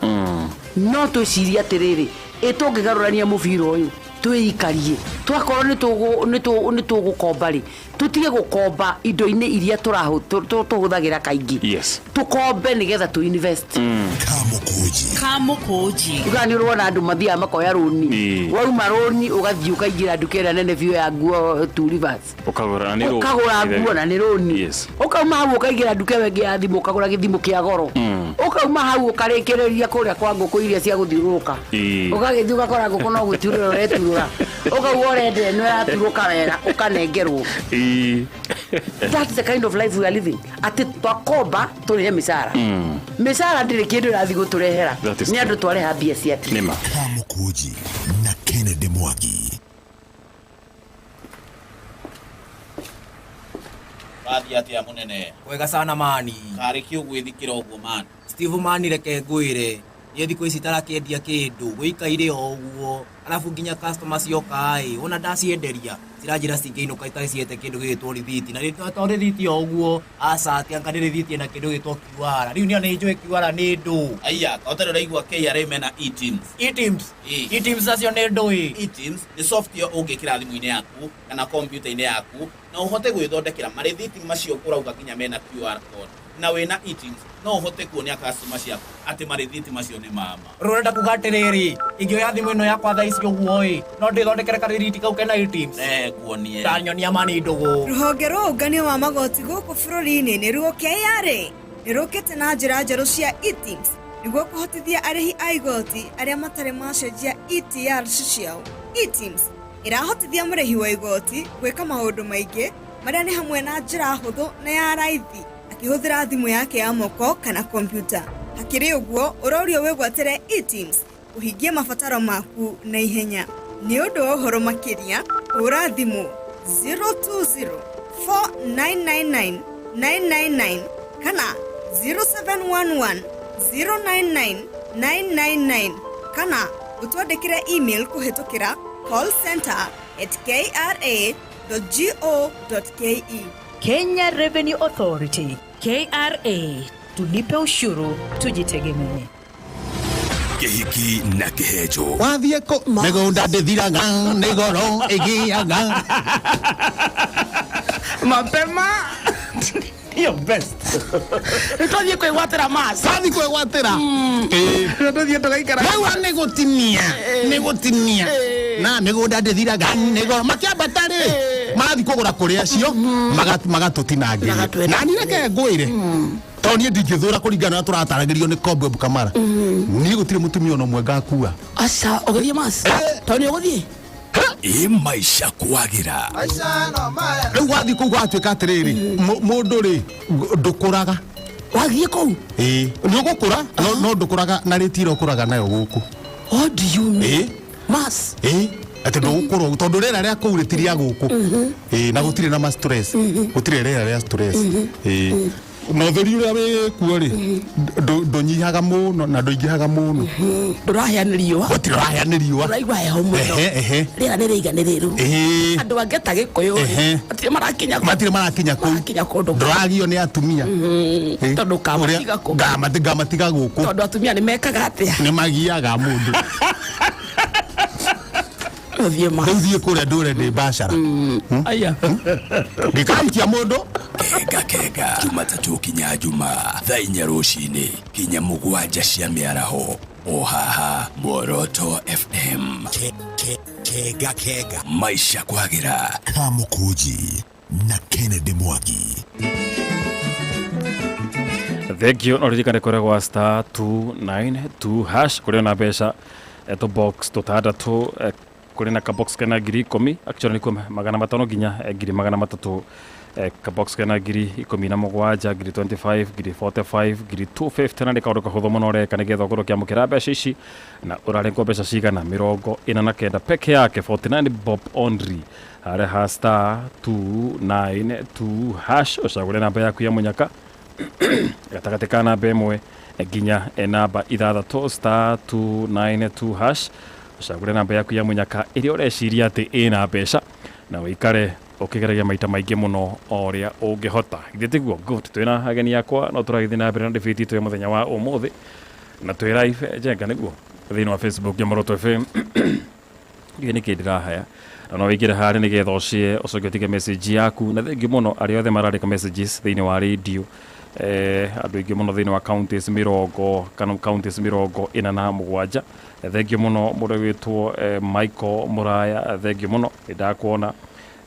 no twĩcirie atĩrĩrĩ, ĩ tũngĩgarũrania mũbira ũyũ twĩikarie, twakorwo nĩ tũgũkomba rĩ, tũtige gũkomba indo-inĩ iria tũhũthagĩra kaingĩ. Yes. Tũkombe nĩgetha tũ invest. Kamũkũnji. Kamũkũnji. Uga nĩ ũrona andũ mathiaga makoya rũni, wauma rũni ũgathiĩ ũkaingĩra nduka ĩrĩa nene biũ ya nguo Two Rivers, ũkagũra nĩ rũni. Ũkagũra nguo na nĩ rũni. Yes. Ũkauma hau ũkaingĩra nduka ĩyo ĩngĩ ya thimũ ũkagũra gĩthimũ kĩa goro, ũkauma hau ũkarĩkĩrĩria kũrĩa kwa ngũkũ iria cia gũthiũrũrũka, ũgagĩthiĩ ũgakora ngũkũ no gũtiũrũra ũreturũra, ũkauga ũrenda ĩno ĩraturũka wega, ũkanengerwo. That's the kind of life we are living. Atĩ twakomba tũrĩhe mĩcara, mĩcara ndĩrĩ kĩndũ ĩrathiĩ gũtũrehera, That is nĩ andũ true. twareha mbia cia ti. Nĩma. Kamũkũnji na Kennedy Mwangi. Wathiĩ atĩa mũnene? Wega sana mani. Karĩ kĩ ũgwĩthikĩra ũguo mani? Steve mani, reke ngwĩre, niĩ thikũ ici tarakĩendia kĩndũ gũikaire o ũguo, arabu nginya customer cioka ĩ, wona ndacienderia ciranjĩra cingĩinũka itarĩ ciete kĩndũ gĩgĩtwo rithiti, na to rithiti o ũguo, aca atĩ anga nĩ rithiti ĩna kĩndũ gĩgĩtwo QR. Rĩu niĩ nĩ njũĩ QR nĩ ndũ. Aiya, ka ũtarĩ ũraigua KRA mena eTIMS. eTIMS? Ĩ. eTIMS acio nĩ ndũ ĩ? eTIMS nĩ software ũngĩkĩra thimũ-inĩ yaku kana kompiuta-inĩ yaku na ũhote gwĩthondekera marĩthiti macio ũrauga nginya mena QR code. Na wĩna eTIMS no ũhote kuonia customer ciaku atĩ marĩthiti macio nĩ mama. Rũrenda kuga atĩrĩrĩ, ingĩoya thimũ ĩno yakwa thaa ici ũguo ĩ, no ndĩthondekere karĩthiti kau kena eTIMS? Nguonie. Ndanyonia mani ndũgũ. Rũhonge rwa ũngania wa magoti gũkũ bũrũri-inĩ nĩruo KRA nĩrũkĩte na njĩra njerũ cia eTIMS nĩguo kũhotithia arĩhi a igoti arĩa matarĩ macenjia ETRs ciao. eTIMS ĩrahotithia mũrĩhi wa igoti gwĩka maũndũ maingĩ marĩa nĩ hamwe na njĩra hũthũ na ya raithi akĩhũthĩra thimũ yake ya moko kana kompiuta. Hakĩrĩ ũguo, ũrorio wĩgwatĩre eTIMS ũhingie mabataro maku na ihenya. Nĩ ũndũ wa ũhoro makĩria, hũra thimũ 020 4999 999 kana 0711 099 999 kana ũtwandĩkĩre email kũhĩtũkĩra callcenter@kra.go.ke. Kenya Revenue Authority, KRA. Tulipe ushuru, tujitegemee. Kĩhiki na kĩhenjo. Wathiĩ kũ mĩgũnda ndĩthiraga nĩ goro ĩgĩaga. Mapema. Your best. Nĩtwathiĩ kwĩgwatĩra Mars. Twathi kwĩgwatĩra. Ĩĩ. Tũthiĩ tũgaikara. Rĩu nĩ gũtinia. Nĩ gũtinia. Na mĩgũnda ndĩthiraga nĩgo makĩambata rĩ marathiĩ kũgũra kũrĩ acio magatũtinangĩria. Na niĩ reke ngwĩre tondũ niĩ ndingĩthũra kũringana na ũrĩa tũrataragĩrio nĩ Cobweb Kamara. Niĩ gũtirĩ mũtumia ona ũmwe ngakua. Aca ũgĩthiĩ Mars. Tondũ nĩ ũgũthiĩ. Ĩ maisha kwagira. Rĩu wathiĩ kũu gwatuĩka atĩrĩrĩ mũndũ rĩ ndũkũraga. Wathiĩ kũu? Ĩĩ nĩ ũgũkũra no ndũkũraga na rĩti ĩrĩa ũkũraga nayo gũkũ. What do you mean? Ĩĩ. Mars. Ĩĩ atĩ ndũgũkũra tondũ rĩera rĩa kũu rĩtiri rĩa gũkũ. Ĩĩ na gũtirĩ na stress. Gũtirĩ rĩera rĩa stress. Ĩĩ na ũtheri ũrĩa wĩ kuo rĩ ndũnyihaga mũno na ndũingĩhaga mũno. Ndũrahĩa nĩ riũa. Gũtirĩ ũrahĩa nĩ riũa. Ũraigua heho mũno. Rĩera nĩ rĩiganĩrĩru. Andũ angĩ ta Gĩkũyũ rĩ matirĩ marakinya kũu. Matirĩ marakinya kũu. Marakinya kũndũ. Ndũragio nĩ atumia. Tondũ ũkamatiga kũ? Ngamatiga gũkũ. Tondũ atumia nĩ mekaga atĩa? Nĩ magiaga mũndũ. Ũthiĩ Mars. Rĩu thiĩ kũrĩa ndũre ndĩ mbacara. Aya. Ngĩkahikia mũndũ. Kenga kenga Jumatatũ kinya Juma thaa 4 rũcinĩ kinya 7 cia mĩaraho o haha Muoroto FM. Kenga kenga maisha kwagira. Kamukunji na Kennedy Mwangi. Thank you. No ririkane kũrĩa gwa star 292 hash kũrĩa na mbeca to box tũtandatũ kũrĩ na kabox kena 10,000 actually nĩ kuma 500 nginya 300,000 kabox kena 17,000 25,000 45,000 250 na nĩ kaũndũ kahũthũ mũno ũreka nĩgetha ũkorwo ũkĩamũkĩra mbeca ici na ũrarengwo mbeca cigana 49 peke yake 49 bob only harĩa ha star 292 hash ũcagũre namba yaku ya mũnyaka gatagatĩ ka namba 1 nginya namba 6 star 292 hash ũcagũre namba yaku ya mũnyaka ĩrĩa ũreciria atĩ ĩna mbeca na ũikare ũkĩgeragia maita maingĩ mũno o ũrĩa ũngĩhota. Githĩ tiguo? Good. Twĩna ageni akwa no tũragĩthiĩ na mbere na debate itũ ya mũthenya wa ũmũthĩ na twĩ live njenga nĩguo thĩinĩ wa Facebook ya Muoroto FM. Ndiũĩ nĩkĩ ndĩrahaya na no wĩingĩre harĩa nĩgetha ũshare ũcoke ũtige message yaku na thengiũ mũno arĩa othe marandĩka messages thĩinĩ wa radio andũ aingĩ mũno thĩinĩ wa counties mĩrongo kana counties 47. Thengiũ mũno mũndũ wĩtwo Michael Muraya, thengiũ mũno nĩndakuona.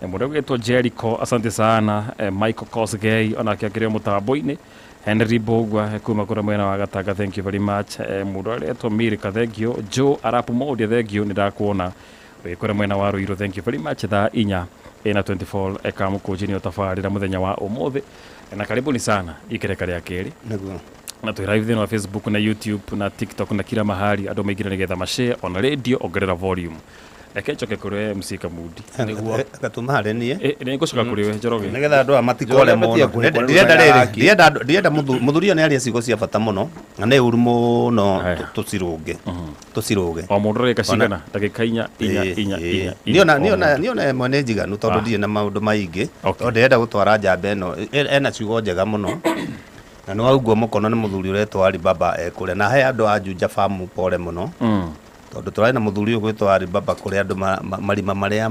Mũndũ wĩtwo Jericho, asante sana. Michael Kosgei onake akĩrĩ mũtambo-inĩ. Henry Bogwa kuma kũrĩa mwena wa Gatanga, thank you very much. Mũndũ aretwo Mirika, thengiũ. Joe Arap Modia, thengiũ nĩndakuona wĩ kũrĩa mwena wa Ruiru, thank you very much. Thaa 4 na 24 Kamũkũnji nĩyo tabarĩra mũthenya wa ũmũthĩ na karibuni sana ikereka rĩa kerĩ nĩguo na twĩ live thĩinĩ wa Facebook na YouTube na TikTok na kila mahali andũ maingĩre nĩgetha mashare ona radio ongerera volume. Reke njoke kũrĩ MC Kamundi nĩguo gatuma harĩ niĩ. Nĩ ngũcoka kũrĩ we Njoroge nĩgetha andũ aya matikore mũno. Ndĩrenda rĩrĩ ndĩrenda mũthuri ũyũ nĩ aria ciugo cia bata mũno na nĩ ũru mũno tũcirũnge tũcirũge. O mũndũ areka cigana ndagĩka 4 4 4 4. Niĩ ona ĩmwe nĩ njiganu tondũ ndirĩ na maũndũ maingĩ tondũ ndĩrenda gũtwara njamba ĩno ena ciugo njega mũno na nĩ waungwo mũkono nĩ mũthuri ũretwo Alibaba ekũrĩa na he andũ a Juja Farm pole mũno tondũ tũrarĩ na mũthuri ũyũ gwĩtwo Alibaba kũrĩa andũ marima marĩa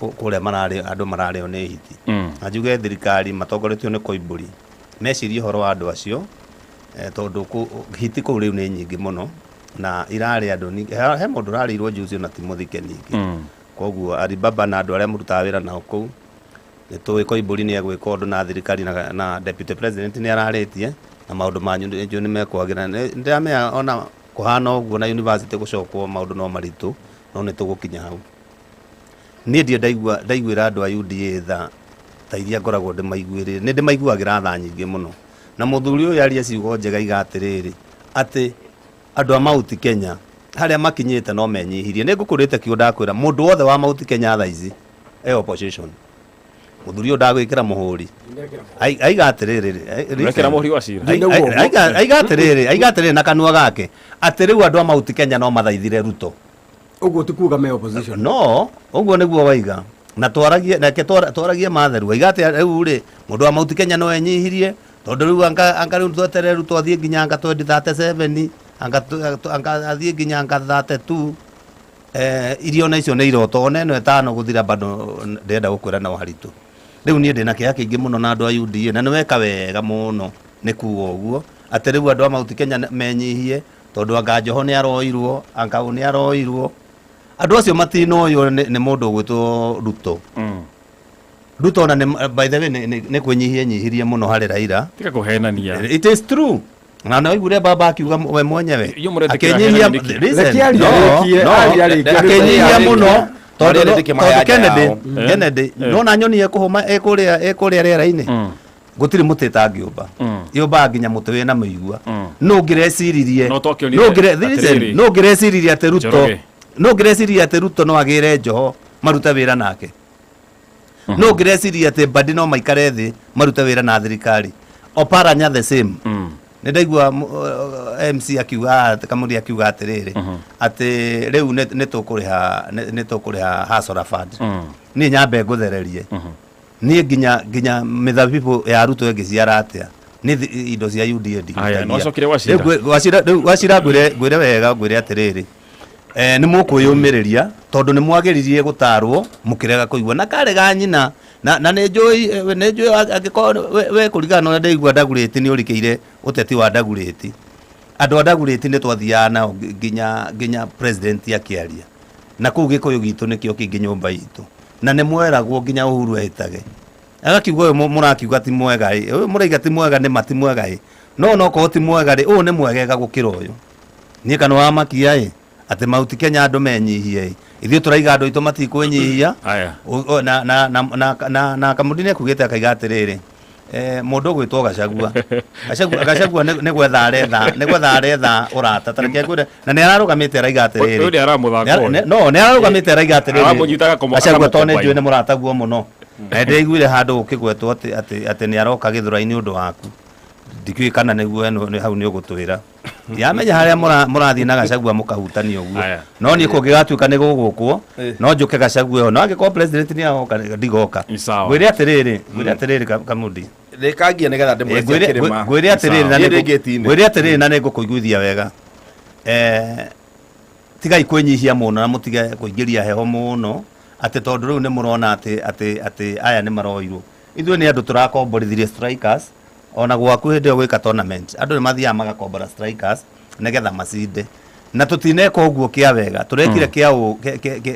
kũrĩa mararĩ andũ mararĩo nĩ hiti. Na njuge thirikari matongoretio nĩ Koimbũri mecirie ũhoro wa andũ acio tondũ hiti kũu rĩu nĩ nyingĩ mũno na irarĩ andũ he mũndũ ũrarĩirwo juzi ona ti mũthike ningĩ. Koguo Alibaba na andũ arĩa mũrutaga wĩra nao kũu nĩ tũĩ Koimbũri nĩ egwĩka ũndũ na thirikari na deputy president nĩ ararĩtie na maũndũ manyu nĩ mekwagĩra. Nĩndĩramenya ona kũhana ũguo na university gũcokwo maũndũ no maritũ no nĩ tũgũkinya hau. Niĩ ndirĩ ndaiguĩra andũ a UDA tha ta iria ngoragwo ndĩmaiguĩrĩire nĩ ndĩmaiguagĩra tha nyingĩ mũno na mũthuri ũyũ aria ciugo njega iga atĩrĩrĩ atĩ andũ a Mount Kenya harĩa makinyĩte no menyihirie. Nĩ ngũkũrĩte kiugo ndakwĩra mũndũ wothe wa Mount Kenya thaa ici e opposition. Mũthuri ũyũ ndagwĩkĩra mũhũri aiga atĩrĩrĩ Wekĩra mũhũri wa cira aiga atĩrĩrĩ na kanua gake atĩ rĩu andũ a Mount Kenya no mathaithire Ruto. Ũguo ti kuga me opposition no ũguo nĩguo waiga na twaragie nake twaragie matheru aiga atĩ rĩu rĩ mũndũ wa Mount Kenya no enyihirie tondũ rĩu anga rĩu tweterere Ruto athiĩ nginya anga 2037 anga athiĩ nginya anga 32 irio na icio nĩ iroto ona ĩno ĩtano gũthira bado ndĩrenda gũkwĩra no haritũ. Rĩu niĩ ndĩna kĩeha kĩingĩ mũno na andũ a UDA, na nĩ weka wega mũno nĩ kuga ũguo atĩ rĩu andũ a Mount Kenya menyihie, tondũ anga Joho nĩ aroirwo, anga ũ nĩ aroirwo. Andũ acio matinoywo nĩ mũndũ ũgwĩtwo Ruto. Ruto ona nĩ, by the way, nĩ kwĩnyihia enyihirie mũno harĩ Raila. Tiga kũhenania. It is true. Na nĩ waiguire baba akiuga we mwenyewe. Inyuĩ mũretĩkĩra Akĩnyihia ahenanie nĩkĩ? listen, Reke arie no, arĩkie, no, arie arĩkie, akĩnyihia arĩkie. mũno tondũ Marĩa no- nĩkĩ tondũ maheaga Kennedy, yao. Kennedy, nona nyoni ĩkũhũma ĩkũrĩa rĩera-inĩ. Gũtirĩ mũtĩ ĩtangĩũmba. Yũmbaga nginya mũtĩ wĩna mĩigua. No ũngĩreciririe, No twakĩonire no ũngĩre- listen, atĩrĩrĩ. no ũngĩreciririe atĩ Ruto, Njoroge. no ũngĩreciririe atĩ Ruto no agĩre Joho marute wĩra nake. No ũngĩreciria atĩ Mbadi no maikare thĩ marute wĩra na thirikari. Oparanya the same. Nĩ ndaigua MC akiuga, Kamuri akiuga atĩrĩrĩ, atĩ rĩu nĩ tũkũrĩha Hustler Fund. Niĩ nyambe ngũthererie. Niĩ nginya mĩthabibũ ya Ruto ĩngĩciara atĩa, nĩ indo cia UDA Aya, ndihutagia. nĩ wacokire Wachira. Rĩu Wachira, rĩu Wachira ngwĩre wega, ngwĩre atĩrĩrĩ, nĩ mũkwĩyũmĩrĩria tondũ nĩ mwagĩririe gũtarwo mũkĩrega kũigua na karĩ ga nyina na nĩ njũĩ, nĩ njũĩ angĩkorwo we kũringana na ũrĩa ndaigua Ndagurĩti nĩ ũrikĩire ũteti wa Ndagurĩti. Andũ a Ndagurĩti nĩ twathiaga nao nginya president akĩaria, na kũu Gĩkũyũ gitũ nĩkĩo kĩingĩ nyũmba itũ, na nĩ mweragwo nginya Uhuru ehĩtage agakiuga ũyũ mũrakiuga ti mwega ĩ, ũyũ mũraiga ti mwega nĩ ma ti mwega ĩ, no onokorwo ti mwega rĩ, ũyũ nĩ mwegega gũkĩra ũyũ. Niĩ kana wamakia ĩ atĩ Mount Kenya andũ menyihie ĩ, ithuĩ tũraiga andũ aitũ matikwĩnyihia. Aya. Na Kamũndi nĩ ekugĩte akaiga atĩrĩrĩ, mũndũ ũgwĩtwo Gachagua. Gachagua nĩ gwetha aretha, nĩ gwetha aretha ũrata. Ta reke ngwĩre, na nĩ ararũgamĩte araiga atĩrĩrĩ. Ũyũ nĩ aramũthaka Nĩ ũyũ. no, nĩ ararũgamĩte araiga atĩrĩrĩ. Aramũnyita Gachagua tondũ nĩ akamũkomba. njũĩ nĩ mũrataguo mũno. Na nĩndĩraiguire handũ gũkĩgwetwo atĩ nĩ aroka gĩthũrai-inĩ ũndũ waku. Ndikĩũĩ kana nĩguo hau nĩ ũgũtwĩra. Ndiramenya harĩa mũrathiĩ na Gachagua mũkahutania ũguo. Aya. No niĩ kũngĩgatuĩka nĩ gũgũkwo, no njũke Gachagua ĩyo. No angĩkorwo president nĩ agoka, ndigoka. Ni sawa. Ngwĩre atĩrĩrĩ, ngwĩre atĩrĩrĩ Kamundi. Rĩkangia nĩgetha ndĩmũrekie kĩrĩma. Ngwĩre atĩrĩrĩ na Niĩ nĩngũ- ndĩ gate-inĩ. ngwĩre atĩrĩrĩ na nĩngũkũiguithia wega. Tigai kwĩnyihia mũno na mũtige kũingĩria heho mũno atĩ tondũ rĩu nĩ mũrona atĩ aya nĩ maroirwo. Ithuĩ nĩ andũ tũrakomborithirie strikers, ona gwaku hĩndĩ ĩyo gwĩka tournament, andũ nĩ mathiaga magakombora strikers nĩgetha macinde. Na tũtineka ũguo kĩa wega, tũrekire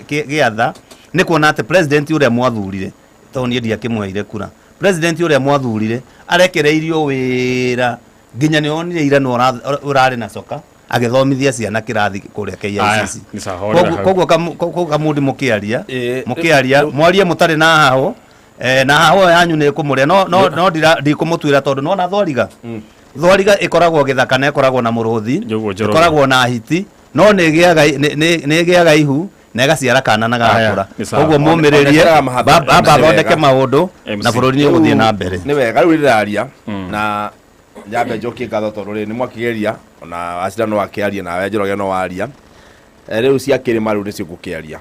kĩa tha, nĩ kuona atĩ president ũrĩa mwathurire, tondũ niĩ ndiakĩmũheire kura, president ũrĩa mwathurire arekereirio wĩra nginya nĩ onire ira nĩ ũrarĩ na coka agĩthomithia ciana kĩrathi kũrĩa KICC. Aya, nĩ sawa, horera hau. Koguo Kamundi mũkĩaria, mwarie mũtarĩ na hahũ, na hahũ yanyu nĩ ĩkũmũrĩa. No, no, no ndikũmũtuĩra tondũ nĩwona thwariga. Thwariga ĩkoragwo gĩthaka na ĩkoragwo na mũrũthi, Nĩguo Njoroge. ĩkoragwo na hiti, no nĩ ĩgĩaga ihu na ĩgaciara kana na Aya, gagakũra. nĩ sawa. Koguo mũmĩrĩrie, Onekeraga mahatha- amba nĩ wega. athondeke maũndũ MC. na bũrũri nĩ ũgũthiĩ na mbere. Nĩ wega rĩu ndĩraria na nyambe njokie ngatho tondũ rĩ nĩ mwakĩgeria ona Wachira no akĩaria nawe Njoroge no waria. Rĩu cia kĩrĩma rĩu nĩcio ngũkĩaria.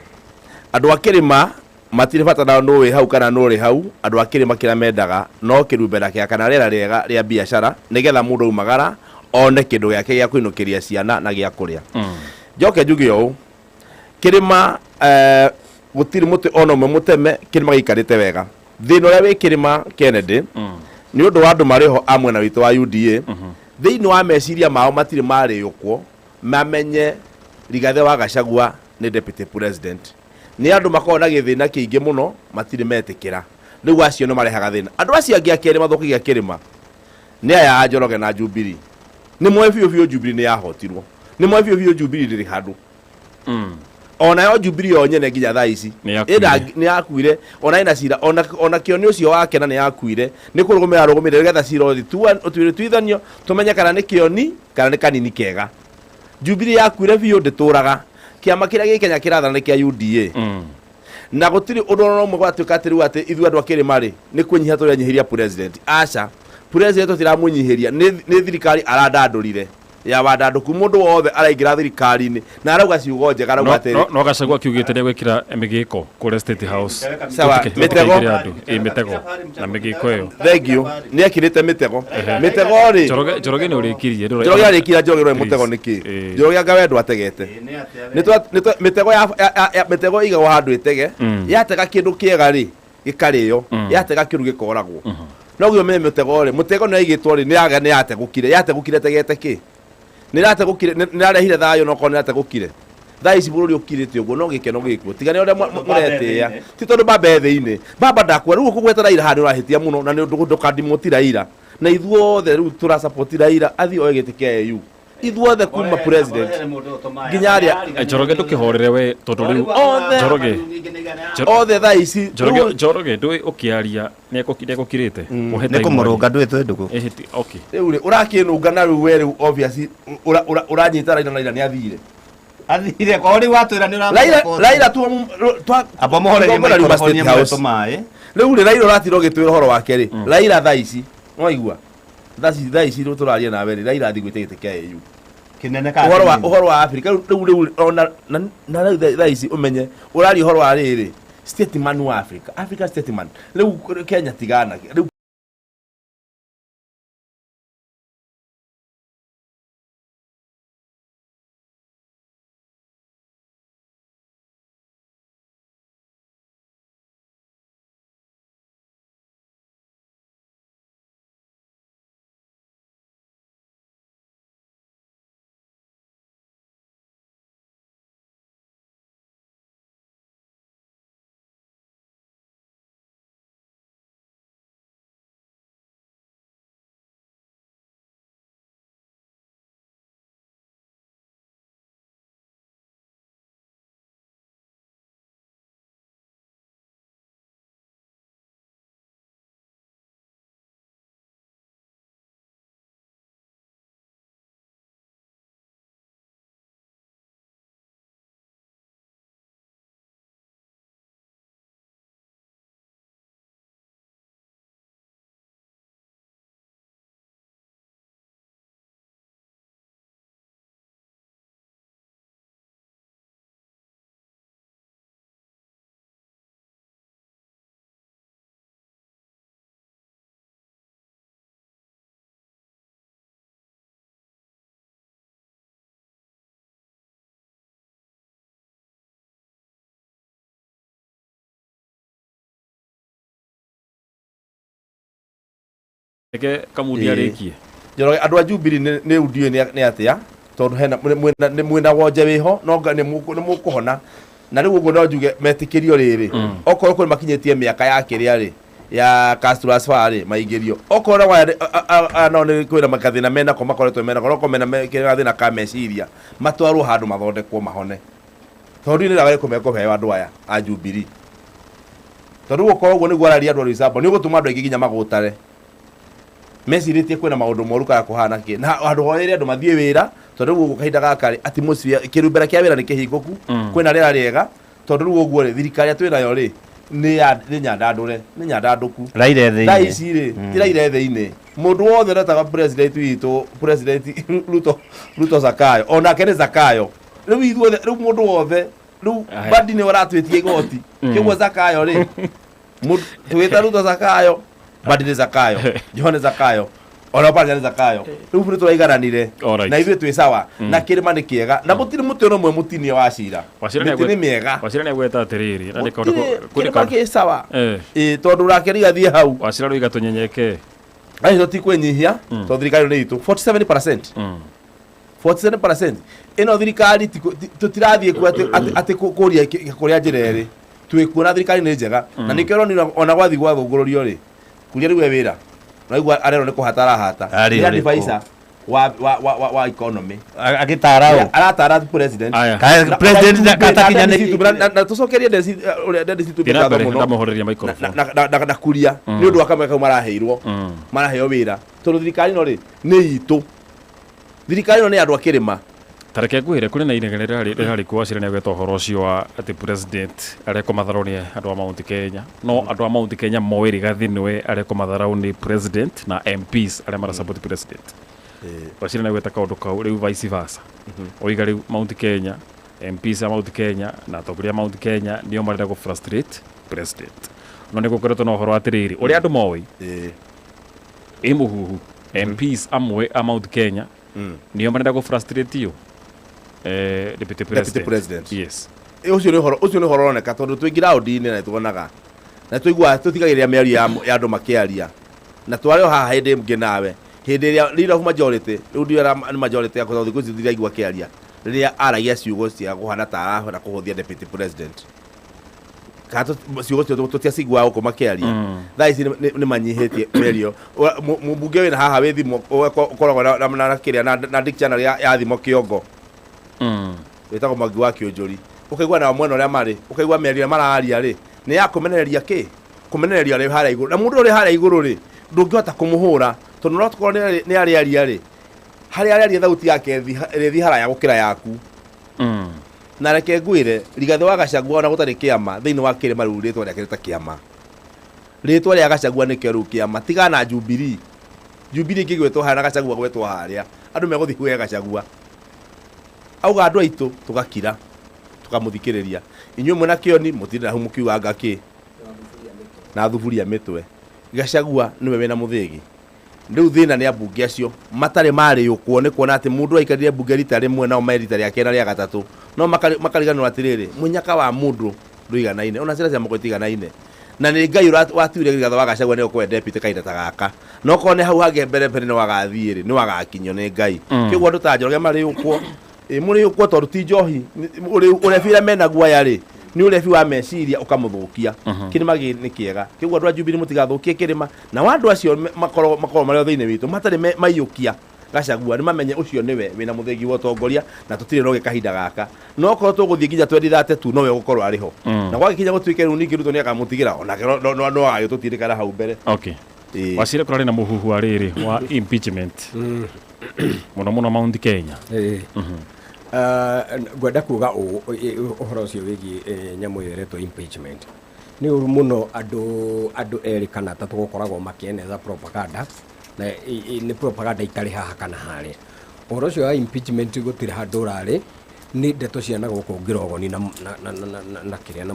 Andũ a kĩrĩma matirĩ bata na nũ wĩ hau kana nũ ũrĩ hau. Andũ a kĩrĩma kĩrĩa mendaga no kĩrumbera kĩa kana rĩera rĩega rĩa biacara nĩgetha mũndũ aumagara one kĩndũ gĩake gĩa kũinũkĩria ciana na gĩa kũrĩa. Njoke njuge ũũ, kĩrĩma, gũtirĩ mũtĩ ona ũmwe mũteme, kĩrĩma gĩikarĩte wega. Thĩna ũrĩa wĩ kĩrĩma Kennedy, nĩ ũndũ wa andũ marĩ ho a mwena witũ wa UDA, thĩinĩ wa meciria mao matirĩ marĩũkwo mamenye Rigathĩ wa Gachagua nĩ deputy president. Nĩ andũ makoragwo na gĩthĩna kĩingĩ mũno matirĩ metĩkĩra. Rĩu acio nĩ marehaga thĩna. Andũ acio angĩ a kerĩ mathũkagia kĩrĩma nĩ aya a Njoroge na Jubilee. Nĩ moĩ biũ biũ Jubilee nĩ yahotirwo. Nĩ moĩ biũ biũ Jubilee ndĩrĩ handũ. Ona yo Jubilee yo nyene nginya thaa ici Nĩ yakuire. Nĩ yakuire. Ona ĩna cira, ona kĩo nĩ ũcio wake na nĩ yakuire. Nĩ kũrũgũmĩra arũgũmĩire nĩgetha cira ũtuithanio tũmenye kana nĩ kĩoni kana nĩ kanini kega. Jubilee yakuire biũ ndĩtũraga. Kĩama kĩrĩa gĩ Kenya kĩrathana nĩ kĩa UDA. Na gũtirĩ ũndũ ona ũmwe gwatuĩka atĩ rĩu atĩ ithuĩ andũ a kĩrĩma rĩ, nĩ kwĩnyihia tũrenyihĩria president. Aca, president tũtiramwĩnyihĩria, nĩ thirikari arandandũrire ya wandandũku. Mũndũ wothe araingĩra thirikari-inĩ na arauga ciugo njega, arauga atĩrĩ. No Gachagua akiugĩte nĩegwĩkĩra mĩgĩko kũrĩa State House. Sawa, mĩtego. Tũtikĩingĩre andũ. Ĩ, mĩtego na mĩgĩko ĩyo. Thank you. Nĩ ekĩrĩte mĩtego. Mĩtego rĩ. Njoroge nĩ ũrĩkirie, ndũrĩ- Njoroge arĩkirie, Njoroge ndũrĩ mũtego Please. nĩkĩ? Ĩ. Njoroge anga we ndwategete. Nĩ mĩtego ya, ya, ya, ya, mĩtego ĩigagwo handũ ĩtege. Yatega kĩndũ kĩega rĩ, Gĩkarĩo yatega kĩru gĩkoragwo. No gũo menye mũtego rĩ, mũtego nĩ yaigĩtwo rĩ, nĩ yaga nĩ yategũkire, yategũkire tegete kĩ? Nĩ ĩrategũkire, nĩ ĩrarehire thayũ no korwo nĩ ĩrategũkire. Thaa ici bũrũri ũkirĩte ũguo no gĩkeno gĩkuo. Tiga nĩ ũrĩa mũretĩĩa. Ti tondũ baba e thĩinĩ. Baba ndakua rĩu ũkũgweta Raila haha nĩ ũrahĩtia mũno na nĩ ũndũ ndũkandimoti Raila. Na ithuothe rĩu tũra support Raila athiĩ oe gĩtĩ kĩa AU. Ithuothe kuma president nginya arĩa Njoroge ndũkĩhorere we tondũ rĩu Othe. Njoroge othe thaa ici Njoroge rĩu- Njoroge ndũĩ ũkĩaria nĩekũkirĩte Mũhe Nĩ time kũmũrũnga warie. ndũĩ twĩ ndũgũ. Ĩhĩ, okay. Rĩu rĩ ũrakĩnũnga na rĩu we rĩu obviously ũranyita Raila na Raila nĩ athire. Athire kwa rĩu watwĩra nĩ Raila Raila tu twa Amba mũhorerie tugongona riuma microphone State ĩmwe House. tũmaĩ. Rĩu rĩ Raila ũratira ũgĩtwĩra ũhoro wake rĩ Raila thaa ici nĩwaigua thaa ici rĩu tũraria nawe rĩ Raila athiĩ gwĩte gĩtĩ kĩa AU. Kĩnene kana Ũhoro wa kĩnini? ũhoro wa Africa rĩu rĩu rĩu ona na rĩu thaa ici ũmenye ũraria ũhoro wa rĩrĩ statesman wa Africa Africa statesman rĩu Kenya tigana rĩu Reke Kamundi arĩkie. Njoroge andũ a Jubilee nĩ ndiũĩ nĩ atĩa tondũ hena nĩ mwĩna wonje wĩho no nĩ mũkũhona na rĩu ũguo no njuge metĩkĩrio rĩrĩ okorwo kwĩ makinyĩtie mĩaka ya kĩrĩa rĩ ya cash transfer rĩ maingĩrio okorwo aya nao nĩ kwĩna magathĩna menako makoretwo menako no korwo mena gathĩna ka meciria matwarwo handũ mathondekwo mahone tondũ nĩ ndawa ĩrĩkũ mekũheo andũ aya a Jubilee tondũ gũkorwo ũguo nĩguo araria andũ a Roysambu nĩ ũgũtũma andũ aingĩ nginya magũtare mecirĩtie kwĩna maũndũ moru kana kũhana kĩ na handũ hoere andũ mathiĩ wĩra tondũ rĩu ũguo kahinda gaka rĩ atmosphere kĩrumbera kĩa wĩra nĩ kĩhingũku kwĩna rĩera rĩega tondũ rĩu ũguo rĩ thirikari ĩrĩa twĩnayo rĩ nĩ ya nĩ nyandandũre nĩ nyandandũku Raila thĩinĩ. thaa ici rĩ ti Raila thĩinĩ mũndũ wothe ũretaga president witũ president Ruto Ruto Zakayo onake nĩ Zakayo rĩu ithuothe rĩu mũndũ wothe rĩu Mbadi nĩ ũratwĩtia igoti kĩguo Zakayo rĩ tũgĩta Ruto Zakayo Mbadi nĩ Zakayo Joho nĩ Zakayo ona Oparanya nĩ Zakayo rĩu nĩ tũraigananire na ithuĩ twĩ sawa na kĩrĩma nĩ kĩega na gũtirĩ mũtĩ ona ũmwe mũtinie wa cira mĩtĩ nĩ mĩega Wachira nĩ agweta atĩrĩrĩ na nĩ kaũndũ kĩrĩma kĩ sawa ĩ tondũ ũrakĩriga thiĩ hau Wachira rũiga tũnyenyeke acio ti kwĩnyihia tondũ thirikari nĩ itũ 47% 47% ĩno thirikari tũtirathiĩ kuo atĩ kũria kũrĩa njĩra ĩrĩ twĩkuo na thirikari nĩ njega na nĩkĩo ũronire ona gwathiĩ gwathũngũrũrio rĩ kuria rĩu e wĩra naigua arerwo nĩ kũhata arahata nĩ advisor wa economy agĩtara ũ aratara president president na tũcokerie ũrĩa Dennis Itumbi ngatho mũno ndamuhoreria microphone na kuria nĩ ũndũ wa kamwe kau maraheirwo maraheo wĩra tondũ thirikari ĩno rĩ nĩ itũ thirikari ĩno nĩ andũ a kĩrĩma tareke ngwĩre kũrĩ na inegene rĩrarĩ kuo Wachira nĩagweta ũhoro ũcio wa atĩ president arekwo matharũ nĩ andũ a Mount Kenya no andũ a Mount Kenya moĩ Rigathi nĩwe arekwo matharau nĩ president na MPs arĩa marasupport president Wachira nĩagweta kaũndũ kau rĩu vice versa oiga rĩu Mount Kenya MPs a Mount Kenya na atongoria a Mount Kenya nĩo marenda gũ frustrate president no nĩ gũkoretwo na ũhoro atĩrĩrĩ ũrĩa andũ moĩ ĩ mũhuhu MPs amwe a Mount Kenya nĩo marenda gũ frustrate io Deputy President. Deputy President. Yes. Ũcio nĩ ũhoro ũcio nĩ ũhoro ũroneka tondũ twĩ ground-inĩ na nĩtuonaga Na tũiguaga tũtigagĩrĩra mĩario ya andũ makĩaria. Na twarĩ o haha hĩndĩ ĩngĩ nawe. Hĩndĩ ĩrĩa leader of majority, rĩu ndiũĩ nĩ majority yakwa tondũ thikũ ici ndiraigua akĩaria. Rĩrĩa aragia ciugo cia kũhana ta arahota kũhũthia deputy president. Kana ciugo cio tũtiaciguaga gũkũ makĩaria. Thaa ici nĩ manyihĩtie mĩario. Mũmbunge wĩna haha wĩ thimũ, ũkoragwo na kĩrĩa, na dictionary ya thimo kĩongo. Wĩtagwo Mwangi wa Kĩũnjũri. Ũkaigua nao mwena ũrĩa marĩ, ũkaigua mĩario ĩrĩa mararia rĩ, nĩ ya kũmenereria kĩ? Kũmenereria ũrĩa harĩa igũrũ. Na mũndũ ũrĩa harĩa igũrũ rĩ, ndũngĩhota kũmũhũra, tondũ no tũkorwo nĩ arĩaria rĩ, harĩa arĩaria thauti yake ĩrĩthiĩ haraya gũkĩra yaku. Na reke ngwĩre, Rigathĩ wa Gachagua ona gũtarĩ kĩama, thĩinĩ wa kĩrĩma rĩu rĩtwa rĩake nĩ ta kĩama. Rĩtwa rĩa Gachagua nĩkĩo rĩu kĩama, tiga na Jubilee. Jubilee ĩngĩgwetwo harĩa na Gachagua gwetwo harĩa, andũ megũthiĩ kwĩ Gachagua. Auga andũ aitũ, tũgakira, tũkamũthikĩrĩria. Inyuĩ mwĩna kĩoni, mũtinde hau mũkiuga anga kĩ? Na thuburia mĩtwe. Gachagua nĩwe wĩna mũthĩgi. Rĩu thĩna nĩ ambunge acio matarĩ marĩũkwo nĩ kuona atĩ mũndũ aikarire mbunge rita rĩmwe nao me rita rĩa kerĩ na rĩa gatatũ. No makariganĩrwo atĩrĩrĩ, mũnyaka wa mũndũ ndũiganaine, ona ciana cia mũkwa itiganaine. Na nĩ Ngai watuire Rigathĩ wa Gachagua nĩ egũkorwo e deputy kahinda ta gaka. No korwo nĩ hau hangĩ mbere mbere nĩ wagathiĩ rĩ, nĩ wagakinyio nĩ Ngai. Kĩguo andũ ta Njoroge marĩũkwo, mũrĩũkwo tondũ ti njohi, ũrebi ũrĩa mena guoya rĩ, nĩ ũrebi wa meciria ũkamũthũkia. Kĩrĩma nĩ kĩega. Kĩguo andũ a Jubilee mũtigathũkie kĩrĩma. Na andũ acio makorwo marĩ o thĩinĩ witũ, matarĩ maiyũkia Gachagua, nĩ mamenye ũcio nĩwe wĩna mũthĩgi wa ũtongoria na tũtirĩ na ũngĩ kahinda gaka. No korwo tũgũthiĩ nginya 2032 nowe ũgũkorwo arĩ ho. Na gwagĩkinya gũtuĩke rĩu ningĩ Ruto nĩakamũtigĩra, onake no agagĩtũtindĩka na hau mbere. Okay. Wacira kũrarĩ na mũhuhu wa rĩrĩ wa impeachment. Mũno mũno Mount Kenya. Ngwenda kuga ũhoro ũcio wĩgiĩ nyamũ ĩyo ĩretwo impeachment. Nĩ ũru mũno andũ erĩ kana atatũ gũkoragwo makĩeneza propaganda, na nĩ propaganda itarĩ haha kana harĩa. Ũhoro ũcio wa impeachment gũtirĩ handũ ũrarĩ, nĩ ndeto cia na gũkũ ngĩrogoni na kĩrĩa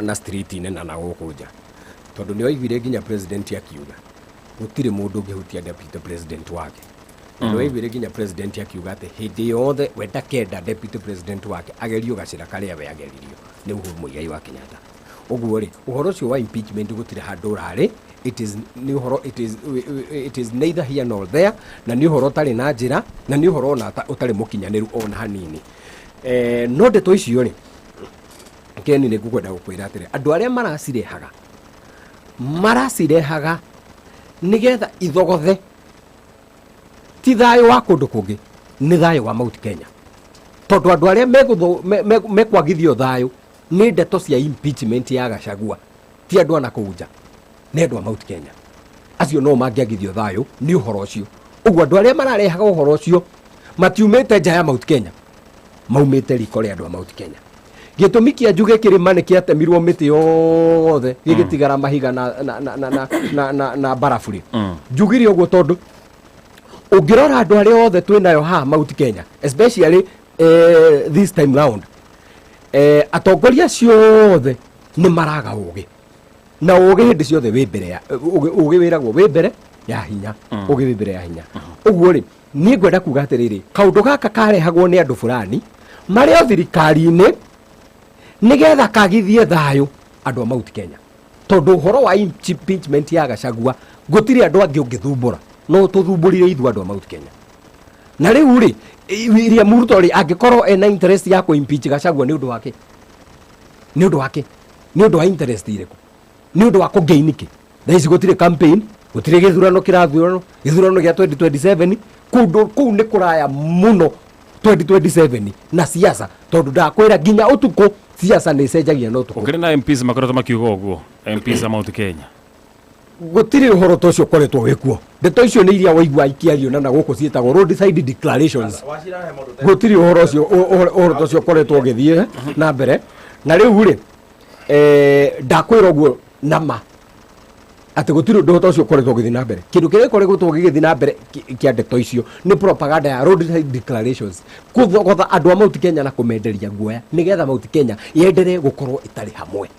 na street-inĩ na gũkũ nja. Tondũ nĩ waiguire nginya president akiuga gũtirĩ mũndũ ũngĩhutia deputy president wake. Nĩ waiguire nginya president akiuga atĩ hĩndĩ yothe we ndakenda deputy president wake agerio gacĩra karĩa we ageririo nĩ Uhuru Muigai wa Kenyatta. Ũguo rĩ, ũhoro ũcio wa impeachment gũtirĩ handũ ũrarĩ, it is nĩ ũhoro, it is neither here nor there, na nĩ ũhoro ũtarĩ na njĩra, na nĩ ũhoro ona ũtarĩ mũkinyanĩru ona hanini. No ndeto icio rĩ, Ken, nĩ ngũkwenda gũkwĩra atĩrĩ, andũ arĩa maracirehaga nĩgetha ithogothe ti thayũ wa kũndũ kũngĩ, nĩ thayũ wa Mount Kenya. Tondũ andũ arĩa mekwagithio thayũ nĩ ndeto cia impeachment ya Gachagua, ti andũ a na kũu nja, nĩ andũ a Mount Kenya. Acio no mangĩagithio thayũ nĩ ũhoro ũcio. Ũguo andũ arĩa mararehaga ũhoro ũcio matiumĩte nja ya Mount Kenya, maumĩte riko rĩa andũ a Mount Kenya. Gĩtũmi kĩa njuge kĩrĩma nĩ kĩatemirwo mĩtĩ yothe gĩgĩtigara mahiga na barabu rĩ. Njugire ũguo tondũ ũngĩrora andũ arĩa othe twĩnayo haha Mount Kenya, especially this time round, atongoria acio othe nĩ maraga ũgĩ. Na ũgĩ hĩndĩ ciothe wĩ mbere ya, ũgĩ wĩragwo wĩ mbere ya hinya. Ũgĩ wĩ mbere ya hinya. Ũguo rĩ, niĩ ngwenda kuga atĩrĩrĩ, kaũndũ gaka karehagwo nĩ andũ fulani marĩ o thirikari-inĩ nĩgetha kagithie thayũ andũ a Mount Kenya. Tondũ ũhoro wa impeachment ya Gachagua gũtirĩ andũ angĩ ũngĩthumbũra, no tũthumbũrire ithuĩ andũ a Mount Kenya. Na rĩu rĩ, William Ruto rĩ, angĩkorwo ena interest ya kũ-impeach Gachagua nĩ ũndũ wake? Nĩ ũndũ wake? Nĩ ũndũ wa interest irĩkũ? Nĩ ũndũ wa kũ-gain kĩ? Thaa ici gũtirĩ campaign, gũtirĩ gĩthurano kĩrathurano, gĩthurano gĩa 2027, kũndũ kũu nĩ kũraya mũno 2027 na siasa, tondũ ndakwĩra nginya ũtukũ siasa nĩ icenjagia na ũtukũ. Ũkĩrĩ na MPs makoretwo makiuga ũguo, MPs a Mount Kenya. Gũtirĩ ũhoro ta ũcio ũkoretwo wĩ kuo. Ndeto icio nĩ iria waigua ikĩario na gũkũ ciĩtagwo roadside declarations. Gũtirĩ ũhoro ũcio, ũhoro ta ũcio ũkoretwo ũgĩthiĩ na mbere. Na rĩu rĩ, ndakwĩra ũguo na ma atĩ gũtirĩ ũndũ ta ũcio ũkoretwo ũgĩthiĩ na mbere. Kĩndũ kĩrĩa gĩkoretwo gĩgĩthiĩ na mbere kĩa ndeto icio nĩ propaganda ya roadside declarations, kũthogotha andũ a Mount Kenya na kũmenderia guoya nĩgetha Mount Kenya yenderee gũkorwo ĩtarĩ hamwe.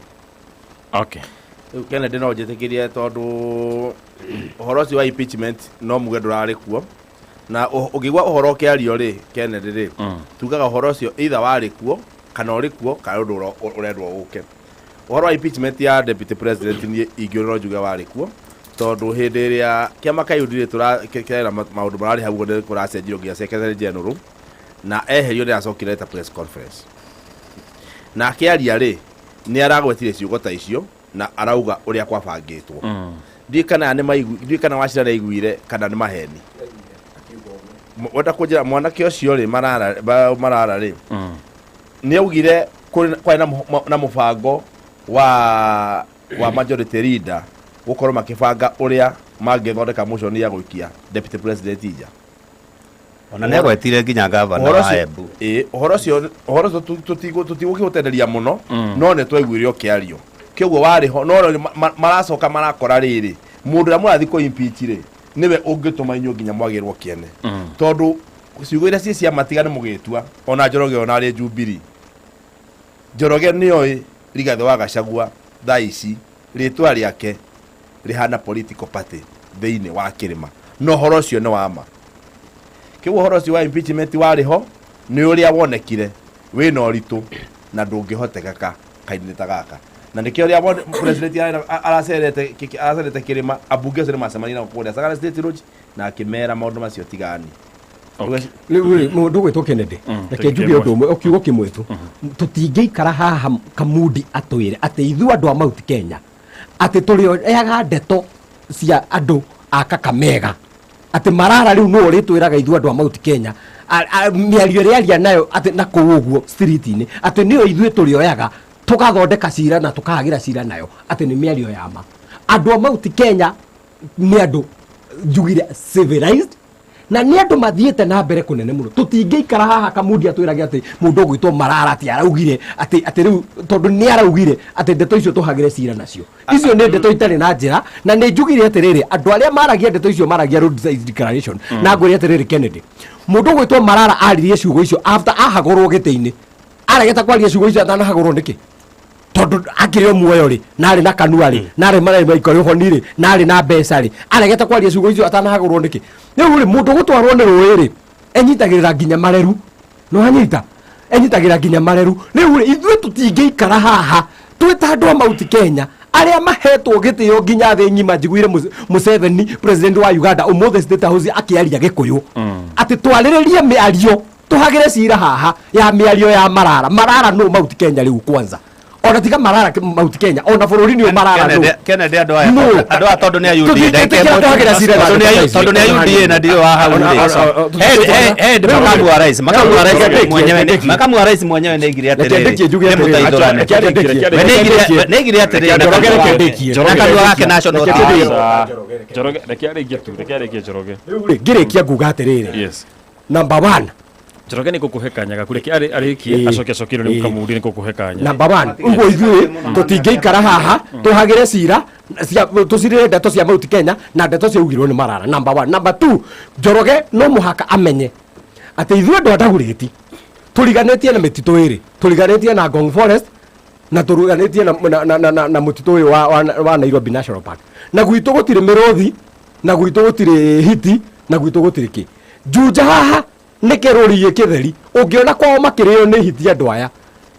Okay. Rĩu Kennedy no njĩtĩkĩrie tondũ ũhoro ũcio wa impeachment no muge ndũrarĩ kuo. Na ũngĩigua ũhoro ũkĩario rĩ, Kennedy rĩ, tugaga ũhoro ũcio either warĩ kuo kana ũrĩ kuo kana ũndũ ũrendwo ũke. Ũhoro wa impeachment ya deputy president niĩ ingĩũra no njuge warĩ kuo, tondũ hĩndĩ ĩrĩa kĩama kĩa UDA kĩrera maũndũ mararĩ hau ũguo nĩ kũracenjirio nginya secretary general na eherio, nĩ aracokire ta press conference na akĩaria rĩ, nĩ aragwetire ciugo ta icio na arauga ũrĩa kwabangĩtwo. Ndiũĩ kana nĩ maigu, ndiũĩ kana Wachira nĩ aiguire kana nĩ maheni. Wenda kũnjĩra mwanake ũcio rĩ, Marara, Marara rĩ, nĩ augire kwarĩ na mũbango wa majority leader gũkorwo makĩbanga ũrĩa mangĩthondeka motion ya gũikia deputy president nja. Ona nĩ agwetire nginya gavana Ũhoro wa ũcio Embu. Ĩĩ, ũhoro ũcio tũtigũkĩũtenderia mũno, no nĩ twaiguire ũkĩario kĩoguo warĩ ho, no rĩu maracoka marakora rĩrĩ, mũndũ ũrĩa mũrathiĩ kũ impeach rĩ, nĩwe ũngĩtũma inyuĩ nginya mwagĩrwo kĩene, tondũ ciugo iria ciĩ cia matiga nĩ mũgĩtua. Ona Njoroge, ona arĩ Jubilee, Njoroge nĩoĩ Rigathĩ wa Gachagua thaa ici rĩtwa rĩake rĩhana political party thĩinĩ wa kĩrĩma, na ũhoro ũcio nĩ wa ma. Kĩguo ũhoro ũcio wa impeachment warĩ ho, nĩ ũrĩa wonekire wĩna ũritũ na ndũngĩhotekeka kainĩ ta gaka, na nĩkĩo rĩa president aracerete kĩrĩma, ambunge acio nĩ macemania nao kũrĩa Sagana State Lodge na akĩmera maũndũ macio tigani. Rĩu rĩ, mũndũ ũgwĩtwo Kennedy, reke njuge ũndũ ũmwe, o kiugo kĩmwe tu. Tũtingĩikara haha Kamundi atwĩre atĩ ithuĩ andũ a Mount Kenya atĩ tũrĩoyaga ndeto cia andũ a Kakamega, atĩ Marara rĩu nĩwe ũrĩtwĩraga ithuĩ andũ a Mount Kenya mĩario ĩrĩa aria nayo atĩ na kũu ũguo street-inĩ, atĩ nĩyo ithuĩ tũrĩoyaga tũgathondeka cira na tũkahagĩra cira nayo, atĩ nĩ mĩario ya ma. Andũ a Mount Kenya nĩ andũ njugire civilized na nĩ andũ mathiĩte na mbere kũnene mũno. Tũtingĩikara haha Kamundi atwĩrage atĩ mũndũ ũgwĩtwo Marara atĩ araugire atĩ rĩu tondũ nĩ araugire atĩ ndeto icio tũhagĩre cira nacio, icio nĩ ndeto itarĩ na njĩra. Na nĩ njugire atĩrĩrĩ, andũ arĩa maragia ndeto icio maragia roadside declaration. Na ngwĩre atĩrĩrĩ Kennedy, mũndũ ũgwĩtwo Marara aririe ciugo icio after ahagũrwo gĩtĩ-inĩ. Aregete kwaria ciugo icio atanahagũrwo nĩkĩ? Tondũ akĩrĩ o muoyo rĩ, na arĩ na kanua rĩ, na arĩ marĩ maikari honi rĩ, na arĩ na mbeca rĩ, aregete kwaria ciugo icio atanahagũrwo nĩkĩ? Rĩu rĩ, mũndũ gũtwarwo nĩ rũĩ rĩ, enyitagĩrĩra nginya mareru. No anyita enyitagĩrĩra nginya mareru. Rĩu rĩ, ithuĩ tũtingĩikara haha twĩ ta andũ a Mount Kenya arĩa mahetwo gĩtĩo nginya thĩ ng'ima. Njiguire Museveni, president wa Uganda, ũmũthĩ State House akĩaria Gĩkũyũ, atĩ twarĩrĩrie mĩario, tũhagĩre cira haha ya mĩario ya Marara. Marara nũ Mount Kenya rĩu kwanza? Ona tiga Marara Mount Kenya, ona bũrũri nĩ Marara nũ? Kennedy, andũ aya No. andũ aya tondũ nĩ a UDA. Tũtingĩtĩkĩra tũhagĩra cira na Tondũ nĩ a ndeto icio. Tondũ nĩ a UDA na ndio wa hau rĩ, he hĩndĩ makamu wa rais mwenyewe nĩ aigire Reke atĩrĩrĩ, ndĩkie njuge nĩ atĩrĩrĩ. mũteithũrane. Reke ndĩkie. We nĩ aigire atĩrĩrĩ na Njoroge, kanua reke ndĩkie. na kanua gake national Reke TV. ndĩkie. Njoroge, reke arĩkie tu, reke arĩkie Njoroge. Rĩu rĩ, ngĩrĩkia nguga atĩrĩrĩ, number one, Njoroge, nĩ ngũkũhe kanya gaku, reke arĩkie, acoke acokie rĩu. Kamundi, nĩ ngũkũhe kanya. Number one, ũguo ithuĩ tũtingĩikara haha tũhagĩre cira tũcirĩre ndeto cia Mount Kenya na ndeto ciaugirwo nĩ Marara, number one. Number two, Njoroge no mũhaka amenye atĩ ithuĩ andũ a Dagoretti tũriganĩtie na mĩtitũ ĩrĩ, tũriganĩtie na Ngong Forest na tũriganĩtie na mũtitũ ũyũ wa Nairobi National Park. Na gwitũ gũtirĩ mĩrũthi, na gwitũ gũtirĩ hiti, na gwitũ gũtirĩ kĩ. Juja haha nĩ kĩrũri gĩkĩtheri, ũngĩona kwao makĩrĩo nĩ hiti. Andũ aya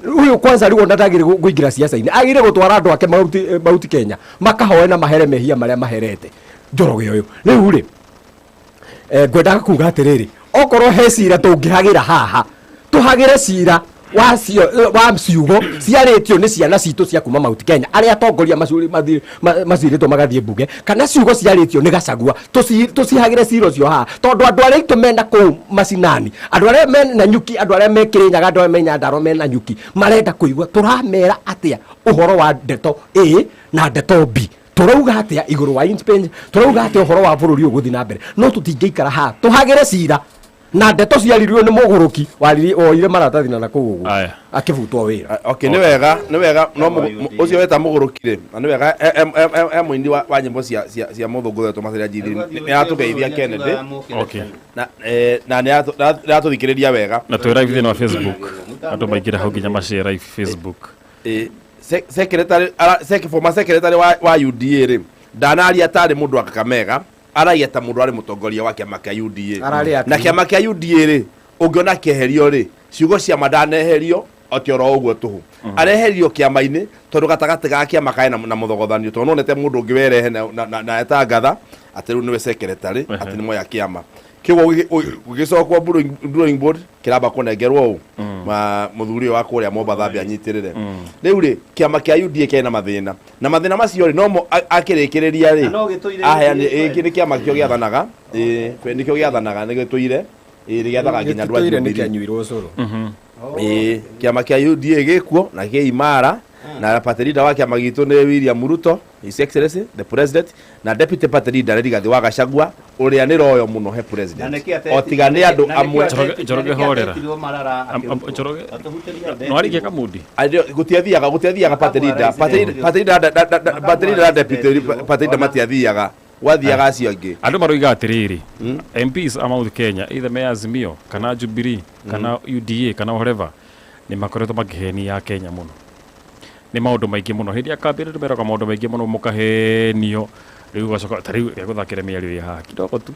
ũyũ kwanza rĩu ona ndagĩrĩ kũingĩra ciaca-inĩ, agĩrĩ gũtwara andũ ake Mount Kenya makahoe na mahere mehia marĩa maherete Njoroge ũyũ. Rĩu rĩ, ngwendaga kuga atĩrĩrĩ, okorwo he cira tũngĩhagĩra haha, tũhagĩre cira wa ciugo ciarĩtio nĩ ciana citũ cia kuma Mount Kenya arĩa atongoria macirĩtwo magathiĩ mbunge, kana ciugo ciarĩtio nĩ Gachagua, tũcihagĩre cira ũcio haha, tondũ andũ arĩa aitũ mena kũu macinani, andũ arĩa mena nyuki, andũ arĩa me Kĩrĩnyaga, andũ arĩa me Nyandarua mena nyuki, marenda kũigua tũramera atĩa ũhoro wa ndeto A na ndeto B, tũrauga atĩa igũrũ wa impeachment, tũrauga atĩa ũhoro wa bũrũri ũyũ gũthiĩ na mbere. No tũtingĩikara haha tũhagĩre cira na ndeto ciaririo nĩ mũgũrũki woire maratathi na nakũu ũguo Aya. akĩbutwo wĩra. Okay, nĩ wega, no ũcio weta mũgũrũki rĩ, na nĩ wega e mũini wa nyĩmbo cia mũthũngũ wetwo Macharia Njithiri, nĩ aratũgeithia Kennedy. Na nĩ aratũthikĩrĩria wega. Na twĩ live thĩinĩ wa Facebook, andũ maingĩre hau nginya macare live Facebook. Secretary former secretary wa UDA rĩ, ndanaria tarĩ mũndũ wa Kakamega, aragia ta mũndũ arĩ mũtongoria wa kĩama kĩa UDA. Ararĩ atĩ? Na kĩama kĩa UDA rĩ, ũngĩona kĩeherio rĩ, ciugo cia ma ndaneherio. Ati oro ũguo tũhũ areherio kĩama-inĩ tondũ gatagatĩ ga kĩama kaĩ na mũthogothanio tondũ nonete mũndũ ũngĩ werehe na etangatha atĩ rĩu nĩwe secretary atĩ nĩ moya kĩama kĩguo gũgĩcokwo drawing board kĩramba kũnengerwo ũ mũthuri ũyũ wa kũrĩa Mombatha ambe anyitĩrĩre. Rĩu rĩ kĩama kĩa UDA kĩarĩ na mathĩna na mathĩna macio rĩ nomo akĩrĩkĩrĩria rĩ aheani ĩĩ nĩ kĩama kĩo gĩathanaga ĩĩ nĩkĩo gĩathanaga nĩ gĩtũire ĩĩ gĩathaga nginya andũ a Gĩtũire nĩ Jubilee. kĩanyuirwo ũcũrũ. Ĩĩ kĩama kĩa UDA gĩkuo na kĩ imara na party leader wa kĩama gitũ nĩ William Ruto, His Excellency the President, na deputy party leader nĩ Rigathi wa Gachagua ũrĩa nĩ royo mũno he president o tiga nĩ andũ amwe. Njoroge horera. Njoroge no arikie Kamundi. Gũtiathiaga party leader party leader party leader na deputy party leader matiathiaga, gwathiaga acio angĩ. Andũ maroiga atĩrĩrĩ, MPs a Mount Kenya either me Azimio kana Jubilee kana UDA kana whatever nĩ makoretwo makĩhenia Kenya mũno nĩ maũndũ maingĩ mũno hĩndĩ ya campaign andũ meraga maũndũ maingĩ mũno mũkahenio rĩu ũgacoka ta rĩu gũthakĩra mĩario ĩ haha kidogo tu.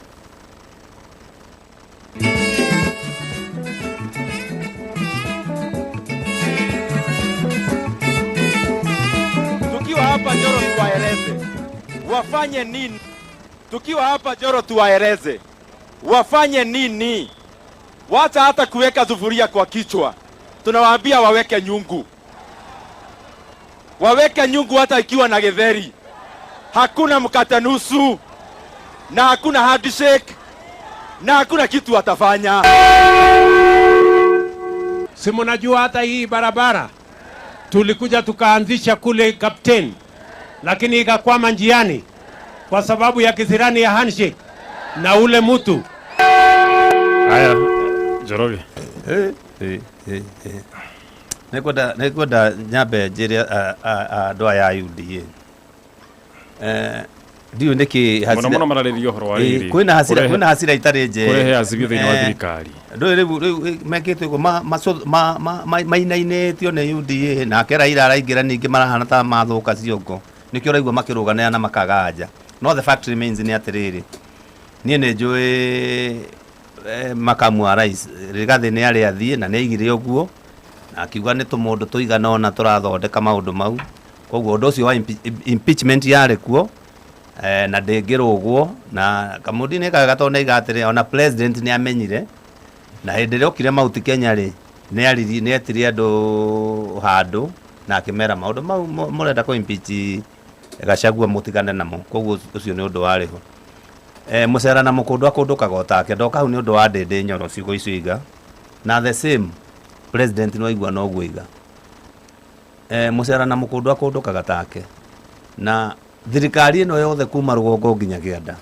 Tukiwa hapa Njoro tuwaeleze wafanye nini. Tukiwa hapa Njoro tuwaeleze wafanye nini. Wacha hata kuweka sufuria kwa kichwa, tunawaambia waweke nyungu, waweke nyungu hata ikiwa na githeri. Hakuna mkate nusu na hakuna handshake na hakuna kitu watafanya. Si mnajua hata hii barabara tulikuja tukaanzisha kule Captain, lakini ikakwama njiani kwa sababu ya kisirani ya handshake na ule mtu. Haya, Njoroge. Nĩngwenda nyambe njĩre andũ aya a UDA ndiũĩ nĩkĩ Mũno mũno mararĩria ũhoro wa rĩrĩ. Kwĩna hasira itarĩ njega. Kũrehe Azimio thĩinĩ wa thirikari. Ndũĩ rĩu mekĩte ũguo mainainĩtio nĩ UDA nake Raila araingĩra ningĩ marahana ta mathũka ciongo nĩkĩo ũraigua makĩrũganĩra na makaga nja. No the fact remains nĩ atĩrĩrĩ, niĩ nĩ njũĩ makamu wa rais Rigathi nĩ arĩ athiĩ na nĩ aigire ũguo na akiuga nĩ tũmũndũ tũigana ũna tũrathondeka maũndũ mau, koguo ũndũ ũcio wa impeachment yarĩ kuo na ndĩngĩrũgwo na Kamundi nĩ kaga tondũ nĩaiga atĩrĩ ona president nĩ amenyire na hĩndĩ ĩrĩa okire Mount Kenya rĩ nĩ etire andũ handũ na akĩmera maũndũ mau mũrenda kũ impeach Gachagua mũtigane namo, koguo ũcio nĩ ũndũ warĩ ho. Mũcera na mũkũndũ akũndũkaga o take ndoka hau nĩ ũndũ wa Ndĩndĩ Nyoro ciugo icio iga na the same president no aigua noguo iga. Mũcera na mũkũndũ akũndũkaga take na thirikari ĩno yothe kuma rũgongo nginya kĩanda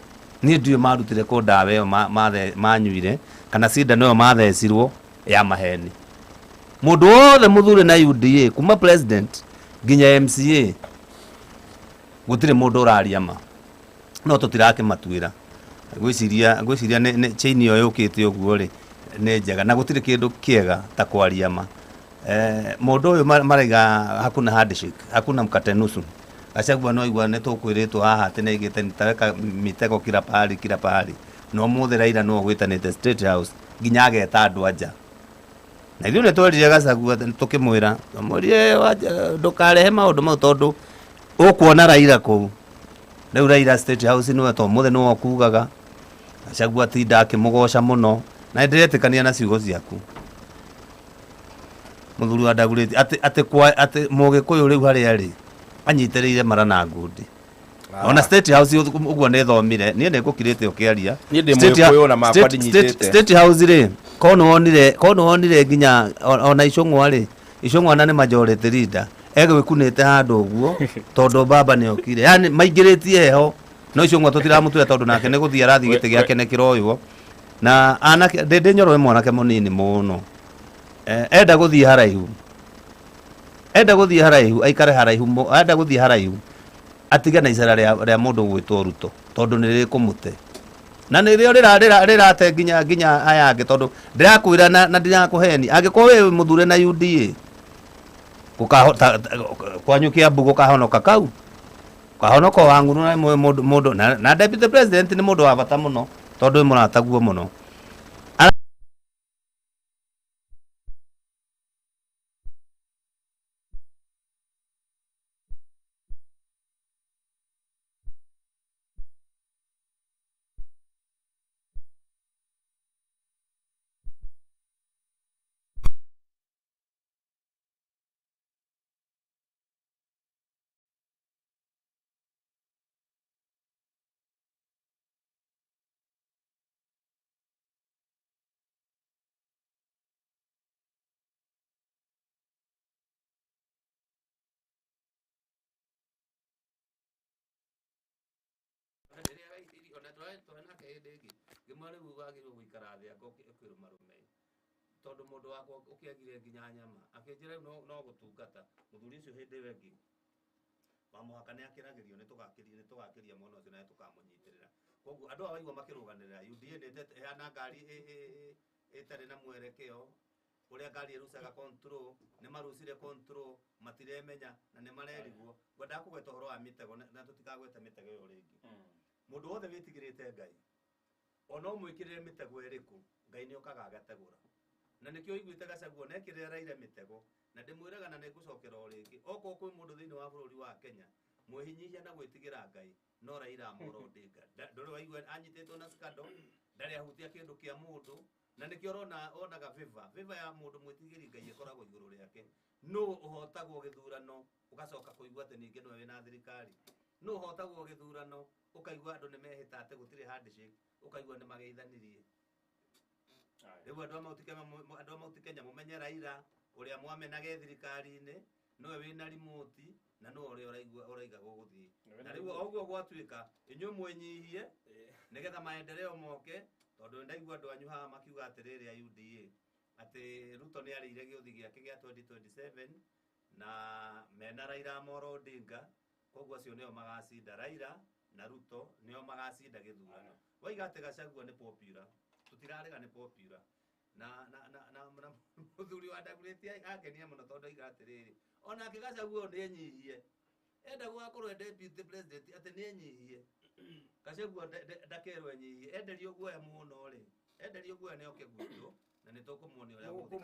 niĩ ndiũĩ marutire kũ ndawa ĩyo manyuire kana cindano ĩyo mathecirwo ya maheni. Mũndũ wothe mũthure na UDA kuma president nginya MCA gũtirĩ mũndũ ũraria ma no tũtirakĩmatuĩra. Ngwĩciria nĩ chain ĩyo yũkĩte ũguo rĩ nĩ njega na gũtirĩ kĩndũ kĩega ta kwaria ma. Mũndũ ũyũ maraiga hakuna handshake, hakuna mkate nusu. Gachagua no aigua nĩ tũkwĩrĩtwo haha atĩ nĩaigĩte nitaweka mitego kila pahali kila pahali no ũmũthĩ Raila no ũgwĩtanĩte State House nginya ageta andũ anja. Na ithuĩ nĩtwerire Gachagua tũkĩmwĩra tũmwĩrire ndũkarehe maũndũ mau tondũ ũkuona Raila kũu. Rĩu Raila State House nĩwe to ũmũthĩ nĩwe ũkugaga. Gachagua tinda akĩmũgoca mũno na nĩndĩretĩkania na ciugo ciaku mũthuri wa Ndagurĩti atĩ mũgĩkũyũ rĩu harĩa arĩ anyitĩrĩire mara na ngundi. Ona State House ũguo nĩ thomire niĩ nĩ ngũkirĩte ũkĩaria. Niĩ ndĩ mũgĩkũyũ na makwa ndinyitĩte. State House rĩ ko nĩwonire nginya ona Icũng'wa rĩ Icũng'wa na nĩ majority leader egwĩkunĩte handũ ũguo tondũ baba nĩokire, yani maingĩrĩtie heho no Icũng'wa tũtiramũtua tondũ nake nĩ gũthiĩ arathiĩ gĩtĩ gĩake nĩ kĩroywo na anake Ndĩndĩ Nyoro nĩ mwanake mũnini mũno enda gũthiĩ haraihu enda gũthiĩ haraihu aikare haraihu enda gũthiĩ haraihu atige na icera rĩa mũndũ gwĩtwo Ruto tondũ nĩ rĩkũmũte na nĩrĩo rĩrate nginya aya angĩ tondũ ndĩrakwĩra na ndirakũheni angĩkorwo wĩ mũthure na UDA kwanyu Kiambu gũkahonoka kau kahonoka wa ng'uru na mũndũ na deputy president nĩ mũndũ wa bata mũno tondũ wĩ mũrataguo mũno. Twarĩ nake hĩndĩ ĩngĩ ngĩmwĩra rĩu wagĩrĩirwo gũikara thĩ anga ũkĩrũmarũme tondũ mũndũ wakwa ũkĩagire nginya nyama akĩnjĩra rĩu no gũtungata mũthuri ũcio hĩndĩ ĩyo ĩngĩ wa mũhaka nĩ akĩragĩrio nĩ tũgakĩria mwana ũcio na nĩ tũkamũnyitĩrĩra koguo andũ aya waigua makĩrũganĩrĩra UDA nĩ ĩhana ngari ĩtarĩ na mwerekeo ũrĩa ngari ĩrucaga control nĩ marucire control matiremenya na nĩ marerigwo ngwendaga kũgweta ũhoro wa mĩtego na tũtikagweta mĩtego ĩyo rĩngĩ mũndũ wothe wĩtigĩrĩte Ngai ona ũmwĩkĩrĩre mĩtego ĩrĩkũ Ngai nĩ okaga agategũra na nĩkĩo ũiguĩte Gachagua nekĩrĩra Raila mĩtego na ndĩmwĩraga na nĩngũcokera o rĩngĩ okorwo kwĩ mũndũ thĩinĩ wa bũrũri wa Kenya mwĩhinyihia na gwĩtigĩra Ngai no Raila Amolo Odinga ndũrĩ waigua anyitĩtwo na scandal ndarĩ ahutia kĩndũ kĩa mũndũ na nĩkĩo ũrona onaga favor ya mũndũ mwĩtigĩri Ngai ĩkoragwo igũrũ rĩake nũ ũhotagwo gĩthurano ũgacoka kũigua atĩ ningĩ nĩwe wĩna thirikari nũ ũhotagwo gĩthurano ũkaigua andũ nĩ mehĩta atĩ gũtirĩ handshake ũkaigua nĩ mageithanirie rĩu andũ a Mount Kenya mũmenye Raila ũrĩa mwamenage thirikari-inĩ nĩwe wĩna remote na nĩwe ũrĩa ũraiga gũgũthiĩ na rĩu o ũguo gwatuĩka inyuĩ mwĩnyihie nĩgetha maendeleo moke tondũ ndaigua andũ anyu haha makiuga atĩrĩrĩ a UDA atĩ Ruto nĩ arĩire gĩũthi gĩake gĩa 2027 na mena Raila Amolo Odinga koguo acio nĩo magacinda Raila na Ruto nĩo magacinda gĩthurano waiga atĩ Gachagua nĩ popular tũtirarega nĩ popular na na na na na mũthuri wa Dagoretti akenia mũno tondũ aiga atĩrĩrĩ onake Gachagua nĩ enyihie enda gũgakorwo e deputy president atĩ nĩ enyihie Gachagua ndakerwo enyihie enderio guoya mũno rĩ enderio guoya nĩ oke gwitũ na nĩ tũkũmuonia ũrĩa gũthiĩ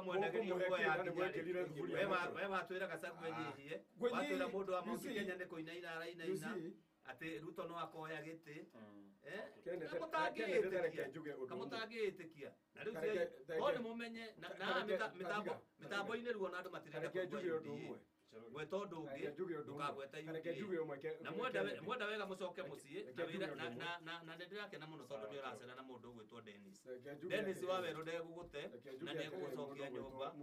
mwendagĩrio guoya nginya rĩ we watwĩra Gachagua enyihie watwĩra mũndũ wa Mount Kenya nĩ kũinaina arainaina atĩ Ruto no akoya gĩtĩ kamũtangĩĩtĩkia na rĩu no nĩ mũmenye na mĩtambo-inĩ ruo na andũ matirenda kũigua UDA gweta ũndũ ũngĩ ndũkagweta UDA na mwenda wega mũcoke mũciĩ na nĩ ndĩrakena mũno tondũ nĩ ũracera na mũndũ ũgwĩtwo Dennis Dennis wa Werũ ndegũgũte na ndegũgũcokia nyũmba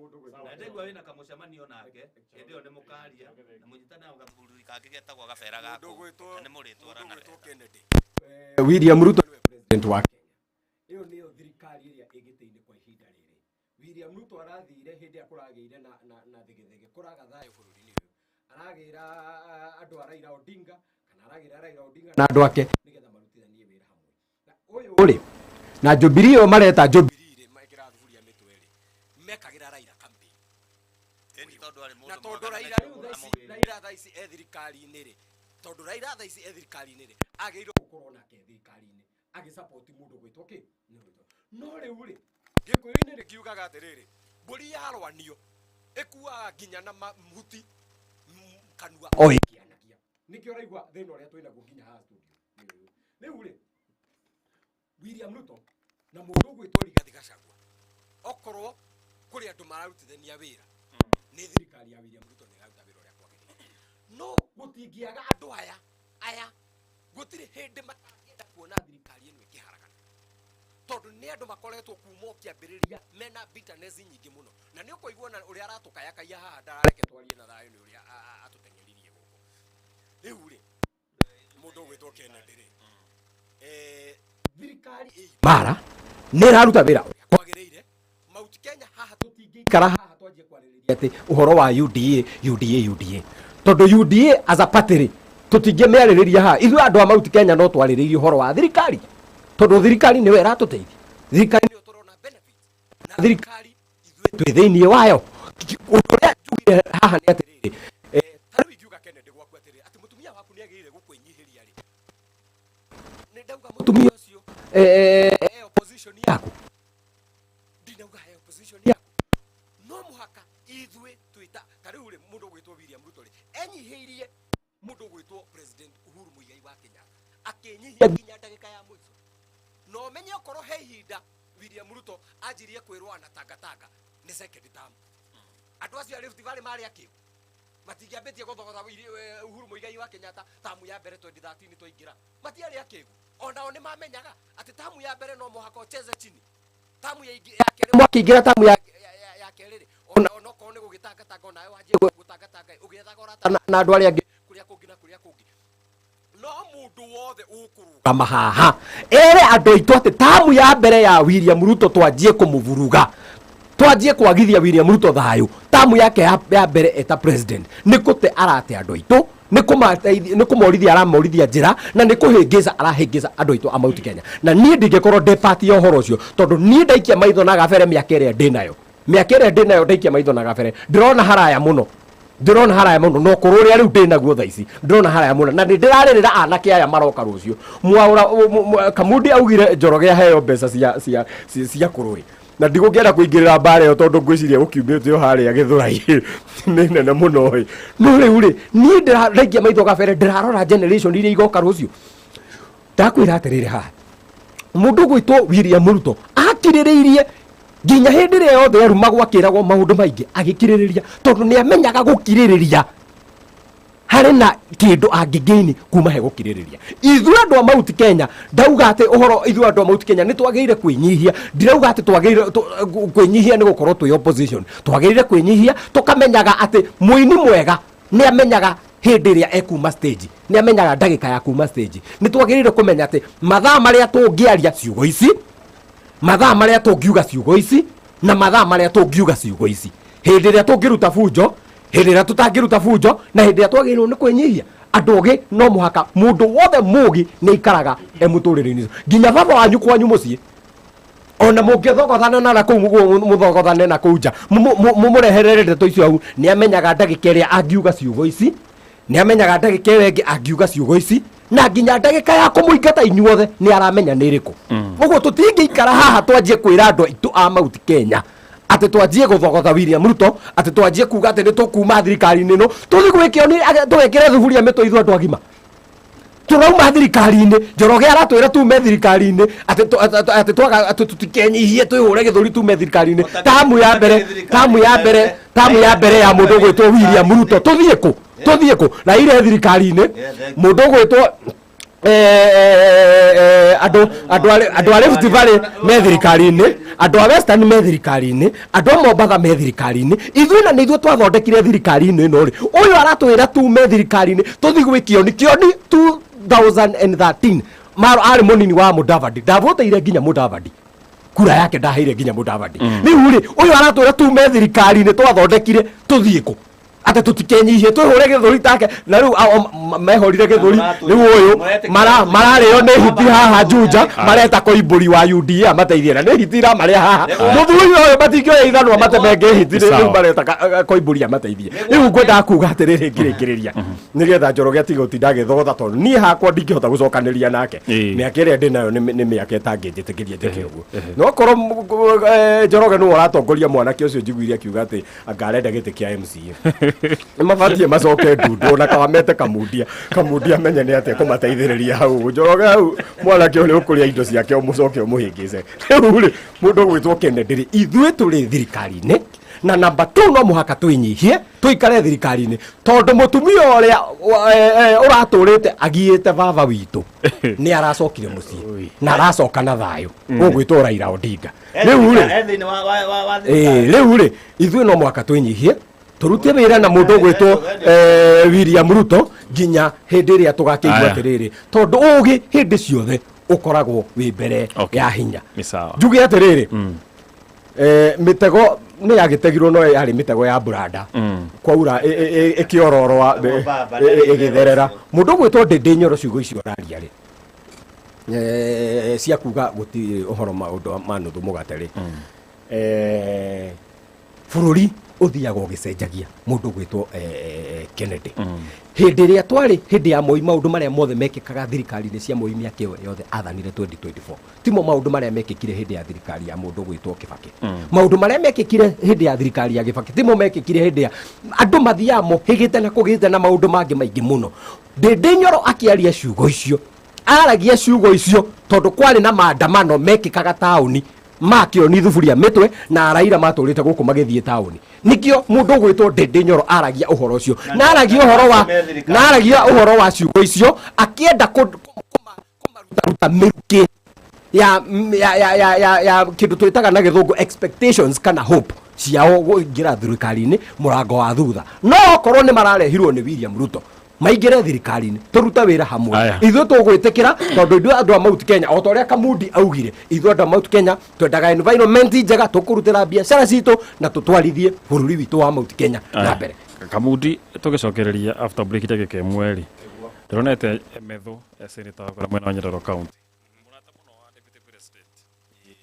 na ndaigua wĩna kamũcemanio nake hĩndĩ ĩyo nĩ mũkaria na mũnyitane na gathuri kangĩ getagwo gabera gaku na nĩ mũrĩtwarana wega William Ruto nĩwe president wa Kenya ĩyo nĩyo thirikari ĩrĩa ĩgĩtĩ-inĩ kwa ihinda rĩrĩ William Ruto arathire hĩndĩ ĩrĩa kũragĩire na thegethege kũraga thayũ bũrũri-inĩ ũyũ aragĩra andũ a Raila Odinga kana aragĩra Raila Odinga na andũ ake nĩgetha marutithanie wĩra hamwe na ũyũ rĩ na Jubilee ĩyo mareta Jubilee rĩ mekĩraga thuburia mĩtwe rĩ mekagĩra Raila campaign na tondũ Raila rĩu thaa ici Raila thaa ici e thirikari-inĩ rĩ tondũ Raila thaa ici e thirikari-inĩ rĩ agĩrĩirwo gũkorwo nake thirikari-inĩ agĩsupport mũndũ gwĩtwo kĩ no rĩu rĩ gĩkũyũ-inĩ rĩ kiugaga atĩrĩrĩ mbũri yarwanio ĩkuaga nginya na mahuti kanua o ĩkĩanagia nĩkĩo ũraigua thĩna ũrĩa twĩnaguo nginya haha studio rĩu rĩ William Ruto na mũndũ ũgwĩtwo Rigathi Gachagua okorwo kũrĩ andũ mararutithania wĩra nĩ thirikari ya William Ruto nĩ ĩraruta wĩra ũrĩa kwagĩrĩire no gũtingĩaga andũ aya gũtirĩ hĩndĩ matangĩenda kuona thirikari ĩno ĩkĩharagana tondũ nĩ andũ makoretwo kuma o kĩambĩrĩria mena bitterness nyingĩ mũno na nĩ ũkũigua na ũrĩa aratũkayakaia haha ndarareke twarie na thayũ nĩ ũrĩa atũteng'eririe gũkũ rĩu rĩ mũndũ ũgwĩtwo Kennedy rĩ thirikari ĩ imara nĩ ĩraruta wĩra ũrĩa kwagĩrĩire Mount Kenya haha tũtingĩikara haha twanjie kwarĩrĩria atĩ ũhoro wa UDA UDA UDA tondũ UDA as a party rĩ tũtingĩmĩarĩrĩria haha ithuĩ andũ a Mount Kenya no twarĩrĩrie ũhoro wa thirikari tondũ thirikari nĩyo ĩratũteithia thirikari nĩyo tũrona benefit na thirikari ithuĩ twĩ thĩinĩ wayo ũndũ ũrĩa njugire haha nĩ atĩrĩrĩ ta rĩu ingiuga Kennedy gwaku atĩrĩrĩ atĩ mũtumia waku nĩ agĩrĩire gũkwĩnyihĩria rĩ nĩ ndauga mũtumia ũcio opposition yaku ndinauga he opposition yaku no mũhaka ithuĩ twĩta ta rĩu rĩ mũndũ ũgwĩtwo William Ruto rĩ enyihĩirie mũndũ ũgwĩtwo President Uhuru Muigai wa Kenyatta akĩnyihia nginya ndagĩka ya mũico no ũmenye okorwo he ihinda William Ruto anjirie kwĩrwo na tangatanga nĩ second term andũ acio a Rift Valley marĩ akĩgu matingĩambĩtie gũthogotha Uhuru Muigai wa Kenyatta tamu ya mbere 2013 twaingĩra matiarĩ akĩgu onao nĩ mamenyaga atĩ tamu ya mbere no mũhaka ũcheze chini tamu ya kerĩ mwakĩingĩra tamu ya kerĩ rĩ ona okorwo nĩ gũgĩtangatanga onawe wanjie gũtangatanga ũgĩethaga ũrata na andũ arĩa angĩ kũrĩa kũngĩ na kũrĩa kũngĩ Kama haha ere andũ aitũ atĩ tamu ya mbere ya William Ruto twanjie kũmũvuruga, twanjie kwagithia William Ruto thayũ. Tamu yake ya mbere eta president nĩ kũte arate andũ aitũ, nĩ kũmateithia, nĩ kũmorithia aramorithia njĩra, na nĩ kũhĩngĩca arahĩngĩca andũ aitũ a Mount Kenya. Na niĩ ndingĩkorwo ndĩ part ya ũhoro ũcio, tondũ niĩ ndaikia maitho na gabere mĩaka ĩrĩa ndĩnayo, mĩaka ĩrĩa ndĩnayo ndaikia maitho na gabere ndĩrona haraya mũno, ndĩrona haraya mũno, no kũrũ ũrĩa rĩu ndĩnaguo thaa ici ndĩrona haraya mũno, na nĩ ndĩrarĩrĩra anake aya maroka rũciũ. Mwaũra, Kamundi augire Njoroge aheo mbeca cia kũrũĩ, na ndigũkĩenda kũingĩrĩra mbara ĩyo tondũ ngwĩciria gũkiumĩte o harĩa Gĩthũrai nĩ nene mũno ĩ. No rĩu rĩ, niĩ ndaikia maitho gabere ndĩrarora generation iria igoka rũciũ. Ndakwĩra atĩrĩrĩ haha, mũndũ ũgwĩtwo William Ruto akirĩrĩirie nginya hĩndĩ ĩrĩa yothe arumagwo akĩragwo maũndũ maingĩ, agĩkirĩrĩria tondũ nĩ amenyaga gũkirĩrĩria harĩ na kĩndũ angĩgain kuma he gũkirĩrĩria. Ithuĩ andũ a Mount Kenya, ndauga atĩ ũhoro ithuĩ andũ a Mount Kenya nĩ twagĩrĩire kwĩnyihia, ndirauga atĩ twagĩrĩire kwĩnyihia nĩ gũkorwo twĩ opposition, twagĩrĩire kwĩnyihia tũkamenyaga atĩ mũini mwega nĩ amenyaga hĩndĩ ĩrĩa ekuma stage, nĩ amenyaga ndagĩka ya kuma stage. Nĩ twagĩrĩire kũmenya atĩ mathaa marĩa tũngĩaria ciugo ici, mathaa marĩa tũngiuga ciugo ici, na mathaa marĩa tũngiuga ciugo ici, hĩndĩ ĩrĩa tũngĩruta bunjo, hĩndĩ ĩrĩa tũtangĩruta bunjo, na hĩndĩ ĩrĩa twagĩrĩirwo nĩ kwĩnyihia. Andũ ogĩ no mũhaka mũndũ wothe mũgĩ nĩ aikaraga e mũtũrĩre-inĩ ũcio, nginya baba wanyu kwanyu mũciĩ, ona mũngĩthogothana na kũu mũthogothane na kũu nja, mũmũreherere ndeto icio hau, nĩ amenyaga ndagĩka ĩrĩa angiuga ciugo ici, nĩ amenyaga ndagĩka ĩyo ĩngĩ angiuga ciugo ici, na nginya ndagĩka ya kũmũingata inyuothe nĩ aramenya nĩ ĩrĩkũ. Ũguo tũtingĩikara haha twanjie kwĩra andũ aitũ a Mount Kenya atĩ twanjie gũthogotha William Ruto, atĩ twanjie kuga atĩ nĩ tũkuma thirikari-inĩ ĩno, tũthiĩ gwĩkĩo nĩ, tũgekĩre thuburia mĩtwe ithuĩ andũ agima. Tũrauma thirikari-inĩ, Njoroge aratwĩra tume thirikari-inĩ, atĩ atĩ twaga, atĩ tũtikenyihie twĩhũre gĩthũri tume thirikari-inĩ. Tamu ya mbere, tamu ya mbere, tamu ya mbere ya mũndũ ũgwĩtwo William Ruto, tũthiĩ kũ? Tũthiĩ kũ? Raila e thirikari-inĩ, mũndũ ũgwĩtwo andũ a Rift Valley me thirikari-inĩ, andũ a Western me thirikari-inĩ, andũ a Mombatha me thirikari-inĩ. Ithuĩ na nĩ ithuĩ twathondekire thirikari-inĩ ĩno rĩ, ũyũ aratwĩra tume thirikari-inĩ tũthiĩ gwĩ Kĩoni. Kĩoni 2013 maro arĩ mũnini wa Mudavadi, ndavoteire nginya Mudavadi, kura yake ndaheire nginya Mudavadi. Rĩu rĩ, ũyũ aratwĩra tume thirikari-inĩ twathondekire tũthiĩ kũ? Atĩ tũtikenyihie twĩhũre gĩthũri take, na rĩu mehũrire gĩthũri, rĩu ũyũ mararĩo nĩ hiti haha Juja, mareta Koimbũri wa UDA amateithie, na nĩ hiti iramarĩa haha. Mũthuri ũyũ matingĩoya ithanwa matemenge hiti, rĩu mareta Koimbũri amateithie. Rĩu ngwendaga kuga atĩrĩrĩ ngĩrĩkĩrĩria, nĩgetha Njoroge atige gũtinda agĩthogotha, tondũ niĩ hakwa ndingĩhota gũcokanĩria nake. Mĩaka ĩrĩa ndĩ nayo nĩ mĩaka ĩtangĩnjĩtĩkĩria njĩke ũguo. No okorwo Njoroge nĩwe ũratongoria mwanake ũcio njiguire akiuga atĩ anga arenda gĩtĩ kĩa MCA, nĩ mabatiĩ macoke ndundu, ona kana mete Kamundia, Kamundia amenye nĩ atĩa kũmateithĩrĩria hau. Njoroge hau mwanake ũrĩa ũkũrĩa indo ciake ũmũcoke ũmũhĩngĩce. Rĩu rĩ, mũndũ ũgwĩtwo Kennedy rĩ, ithuĩ tũrĩ thirikari-inĩ, na namba 2 no mũhaka twĩnyihie tũikare thirikari-inĩ, tondũ mũtumia ũrĩa ũratũrĩte agiĩte baba witũ nĩ aracokire mũciĩ na aracoka na thayũ, ũgwĩtwo Raila Odinga. Rĩu rĩ, Thĩinĩ wa thirikari. Rĩu rĩ, ithuĩ no mũhaka twĩnyihie tũrute wĩra na mũndũ ũgwĩtwo William Ruto nginya hĩndĩ ĩrĩa tũgakĩigua atĩrĩrĩ, tondũ ũgĩ hĩndĩ ciothe ũkoragwo wĩ mbere ya hinya. Nĩ sawa. Njuge atĩrĩrĩ, mĩtego nĩ yagĩtegirwo, no yarĩ mĩtego ya mburanda, kwaura ĩkĩororoa, Mĩtego baba, ĩgĩtherera. Mũndũ ũgwĩtwo Ndĩndĩ Nyoro, ciugo icio ũraria rĩ, cia kuga gũtirĩ ũhoro maũndũ ma nuthu mũgate rĩ, bũrũri ũthiaga ũgĩcenjagia. Mũndũ ũgwĩtwo Kennedy, hĩndĩ ĩrĩa twarĩ hĩndĩ ya Moi, maũndũ marĩa mothe mekĩkaga thirikari-inĩ cia Moi mĩaka ĩyo yothe athanire 2024 timo maũndũ marĩa mekĩkire hĩndĩ ya thirikari ya mũndũ ũgwĩtwo Kibaki. Maũndũ marĩa mekĩkire hĩndĩ ya thirikari ya Kibaki timo mekĩkire hĩndĩ ya andũ mathiaga mohĩgĩte na kũgĩte na maũndũ mangĩ maingĩ mũno. Ndĩndĩ Nyoro akĩaria ciugo icio, aragia ciugo icio tondũ kwarĩ na maandamano mekĩkaga taũni ma Kĩoni thuburia mĩtwe na Raila matũrĩte gũkũ magĩthiĩ taũni. Nĩkĩo mũndũ ũgwĩtwo Ndĩndĩ Nyoro aragia ũhoro ũcio, na aragia ũhoro wa, na aragia ũhoro wa ciugo icio akĩenda kũmarutaruta mĩrukĩ ya kĩndũ twĩtaga na gĩthũngũ expectations kana hope ciao kũingĩra thirikari-inĩ mũrango wa thutha. No okorwo nĩ mararehirwo nĩ William Ruto, Maingĩre thirikari-inĩ, tũrute wĩra hamwe. Aya. Ithuĩ tũgwĩtĩkĩra tondũ ithuĩ andũ a Mount Kenya, o ta ũrĩa Kamundi augire, ithuĩ andũ a Mount Kenya twendaga environment njega, tũkũrutĩra biacara citũ na tũtwarithie bũrũri witũ wa Mount Kenya na mbere. Kamundi, tũgĩcokereria after break ndagĩka ĩmwe rĩ, ndĩronete Methu senator wa mwena wa Nyandarua County, mũrata mũno wa deputy president,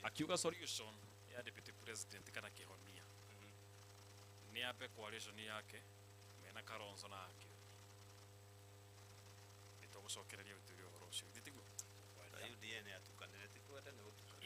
akiuga solution ya deputy president kana kĩhonia nĩ ambe coalition yake mena Kalonzo na Akĩoni. Nĩ tũgũcokereria ũtuĩria ũhoro ũcio, githĩ tiguo? UDA nĩ atukanĩre, ti kwenda nĩ gũtukana.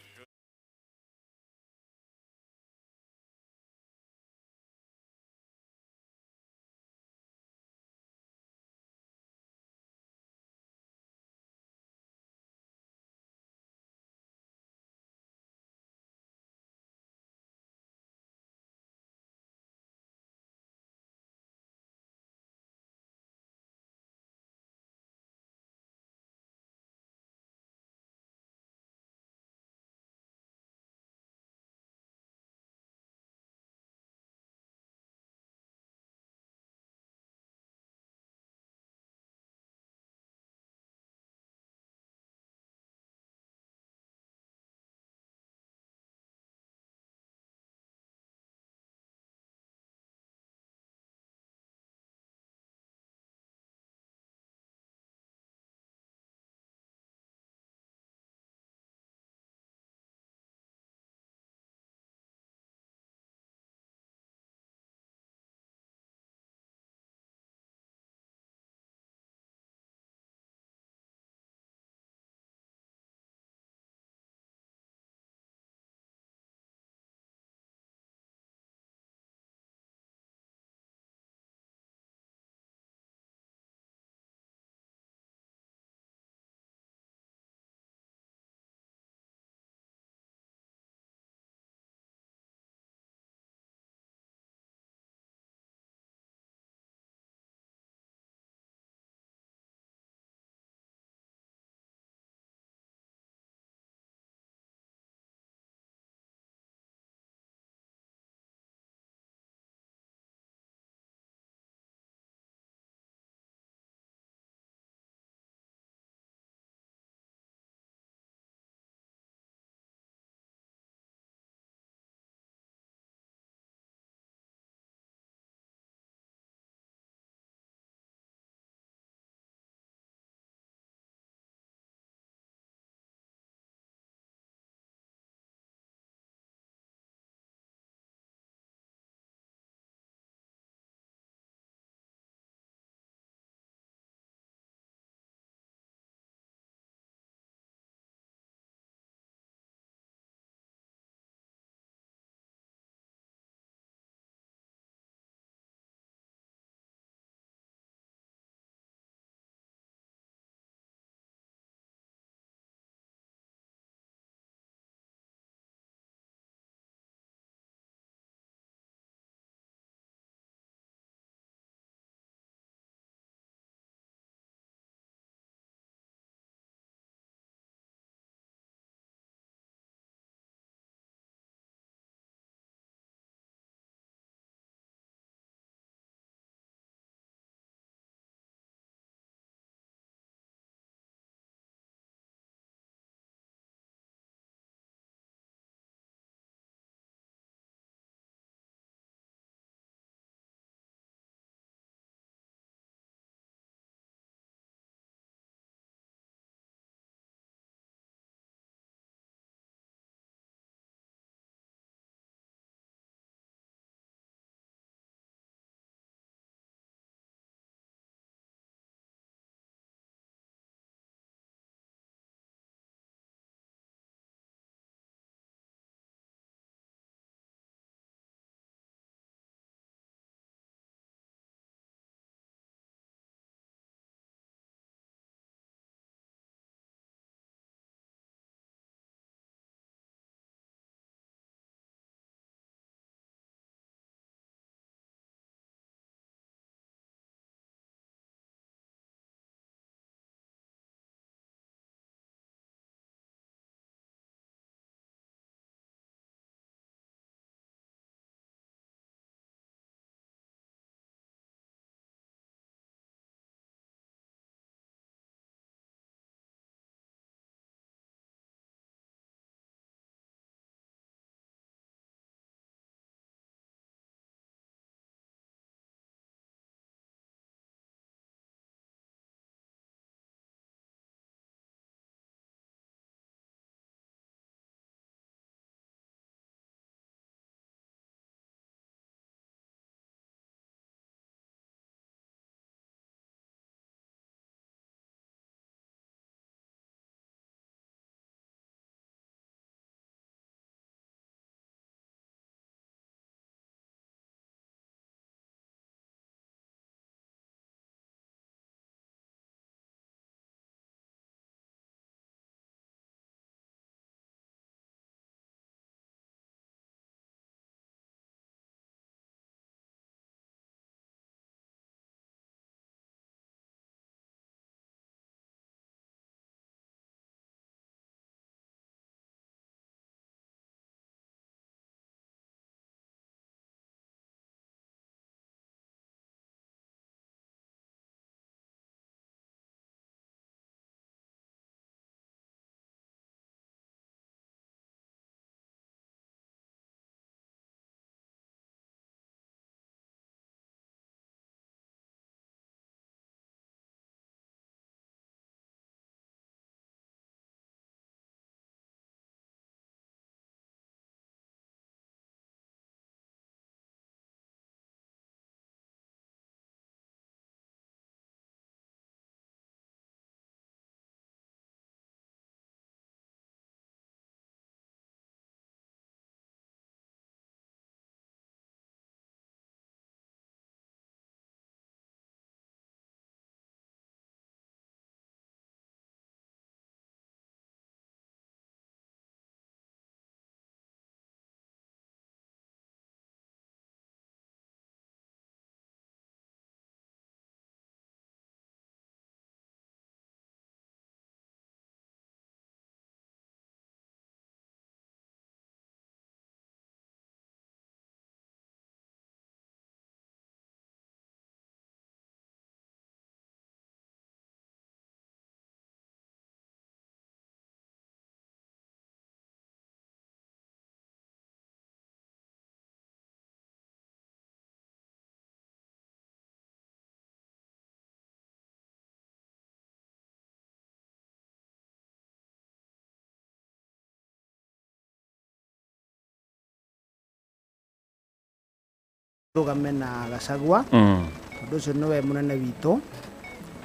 Rũgame na Gachagua, tondũ ũcio nĩwe mũnene witũ,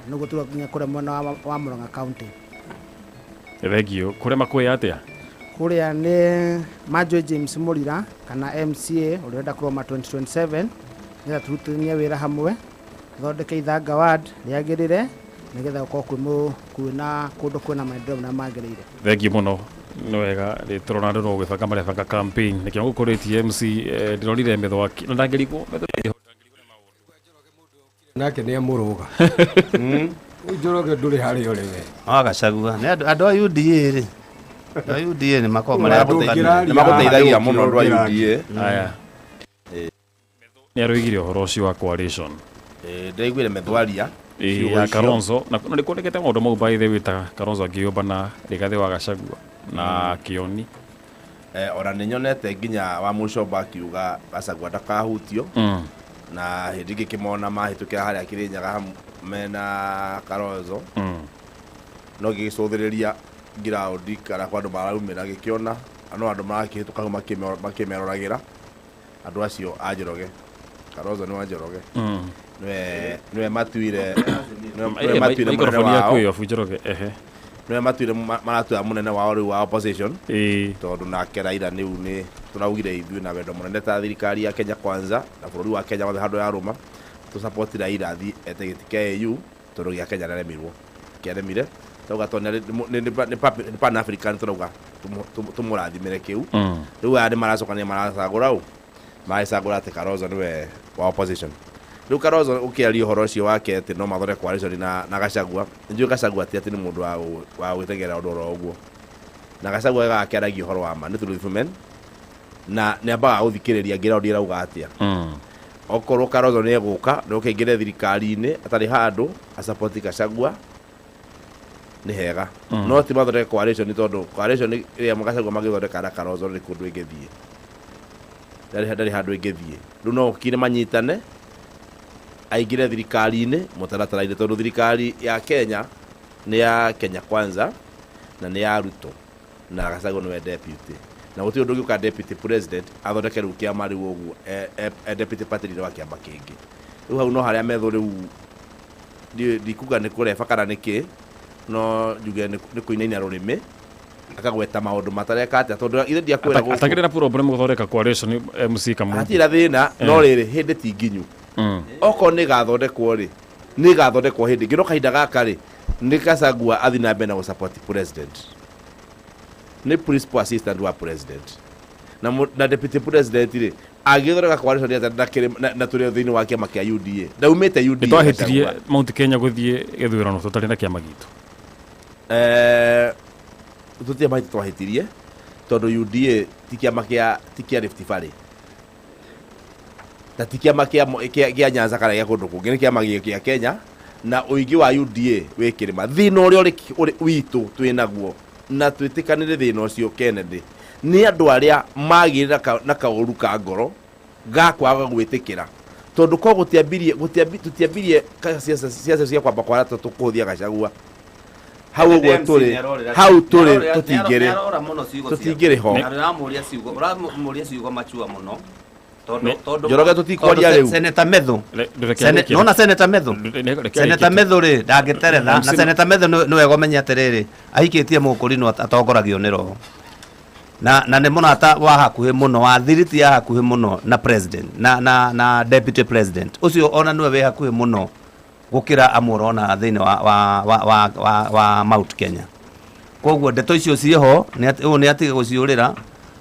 nĩguo tũrĩa nginya kũrĩa mwena wa Murang'a County. Thengio. Kũrĩa makwĩ atĩa? Kũrĩa nĩ Manjoy James Mũrira kana MCA ũrĩa ũrenda kũrũgama 2027, nĩgetha tũrutithanie wĩra hamwe, tũthondeke Ithanga ward rĩagĩrĩre, nĩgetha gũkorwo kwĩna kũndũ kwĩna maendeleo marĩa magĩrĩire. Thengio mũno. Nĩ wega tũrona andũ no gwĩbanga marebanga campaign, nĩkĩo ngũkũrĩtie MC. Ndĩronire mĩthwaki na ndangĩrigwo. Nake nĩ amũrũga Njoroge, ndũrĩ harĩa ũrĩ we. Wa Gachagua nĩ andũ a UDA rĩ, andũ a UDA nĩ makoragwo marĩ Nĩ magũteithagia mũno andũ a UDA. Aya, nĩ aroigire ũhoro ũcio wa coalition. Ndĩraiguire methwaria ciugo ya icio. Kalonzo na nĩ kuonekete maũndũ mau, by the way, ta Kalonzo akĩyũmba na Rigathĩ wa Gachagua na Kĩoni. Ona nĩ nyonete nginya wa Mũcomba akiuga Gachagua ndakahutio, na hĩndĩ ĩngĩ kĩmona mahĩtũkĩra harĩa Kĩrĩnyaga mena Kalonzo, no gĩgĩcũthĩrĩria ngiraũndi kana kwa andũ maraumĩra, gĩkĩona no andũ marakĩhĩtũka hau makĩmeroragĩra andũ acio a Njoroge. Kalonzo nĩ wa Njoroge, nĩwe matuire, nĩwe matuire mũnene Microphone yaku wao. ĩyo Njoroge, ehe. Nĩwe matuire, maratua mũnene wao rĩu wa opposition, tondũ nake Raila nĩu nĩ tũraugire ithuĩ na wendo mũnene ta thirikari ya Kenya Kwanza na bũrũri wa Kenya wothe handũ ya rũma tũ support Raila athiĩ ete gĩtĩ kĩa AU, tondũ gĩa Kenya nĩaremirwo, kĩaremire. Tauga tondũ nĩ Pan African, tũrauga tũmũrathimĩre kĩu. Rĩu aya nĩ maracokania, maracagũra ũ, maracagũra atĩ Kalonzo nĩwe wa opposition. Rĩu Kalonzo ũkĩaria ũhoro ũcio wake atĩ no mathondeke coalition na Gachagua, nĩnjũĩ Gachagua ti atĩ nĩ mũndũ wa gwĩtegera ũndũ oro ũguo, na Gachagua gake aragia ũhoro wa ma, nĩ truthful man, na nĩ ambaga gũthikĩrĩria ngĩraũndi ĩrauga atĩa. Okorwo Kalonzo nĩ egũka nĩ ũkaingĩre thirikari-inĩ atarĩ handũ asupport Gachagua, nĩ hega. No ti mathondeke coalition, tondũ coalition ĩrĩa Gachagua magĩthondeka na Kalonzo nĩ kũndũ ĩngĩthiĩ, ndarĩ handũ ĩngĩthiĩ. Rĩu no ũkire manyitane aingĩre thirikari-inĩ mũtaratara-inĩ, tondũ thirikari ya Kenya nĩ ya Kenya Kwanza na nĩ ya Ruto, na Gachagua nĩwe deputy, na gũtirĩ ũndũ ũngĩũka deputy president athondeke rĩu kĩama rĩu ũguo e deputy party leader wa kĩama kĩngĩ. Rĩu hau no harĩa methwo rĩu ndikuga nĩ kũreba kana nĩ kĩ, no njuge nĩ kũinaina rũrĩmĩ akagweta maũndũ matareka atĩa, tondũ ithe ndiakwĩra gũkũ. Atakĩrĩ na problem gũthondeka coalition, MC Kamundu? Hatirĩ na thĩna, no rĩrĩ, hĩndĩ ti nginyu. Okorwo nĩ ĩgathondekwo rĩ, nĩ ĩgathondekwo hĩndĩ ĩngĩ, no kahinda gaka rĩ, nĩ Gachagua athiĩ na mbere na gũsupport president, nĩ principal assistant wa president na deputy president rĩ, angĩthondeka coalition atĩa na tũrĩ thĩinĩ wa kĩama kĩa UDA, ndaumĩte UDA. Nĩ twahĩtirie Gachagua. Mount Kenya gũthiĩ gĩthurano tũtarĩ na kĩama gitũ? Tũtirĩ mahĩtia twahĩtirie, tondũ UDA ti kĩama kĩa, ti kĩa Rift Valley na ti kĩama kĩa Nyanza kana gĩa kũndũ kũngĩ, nĩ kĩama gĩa Kenya, na ũingĩ wa UDA wĩ kĩrĩma. Thĩna ũrĩa ũrĩ witũ twĩ naguo na twĩtĩkanĩre thĩna ũcio, Kennedy, nĩ andũ arĩa magĩrĩra na kaũru ka ngoro ga kwaga gwĩtĩkĩra, tondũ ko gũtiambirie tũtiambirie siasa cia kwamba kwara tũkũhũthia Gachagua hau ũguo tũrĩ, hau tũrĩ tũtingĩrĩ ho. Ũramũria ciugo, ũramũria ciugo machua mũno, tondũ Njoroge, tũtikwaria tondũ rĩu. Senator Methu, Reke arĩkie. Nona Senator Methu, Reke Senator arĩkie. Methu rĩ, ndangĩteretha na MC Senator Methu nĩ wega ũmenye atĩrĩrĩ, ahikĩtie mũkũrinũ atongoragio nĩ roho, na nĩ mũrata wa hakuhĩ mũno, wa thiriti ya hakuhĩ mũno na president na deputy president ũcio, ona nĩwe wĩ hakuhĩ mũno gũkĩra amwe ũrona thĩinĩ wa Mount Kenya. Koguo ndeto icio ciĩho nĩ ũyũ nĩ atige gũciũrĩra,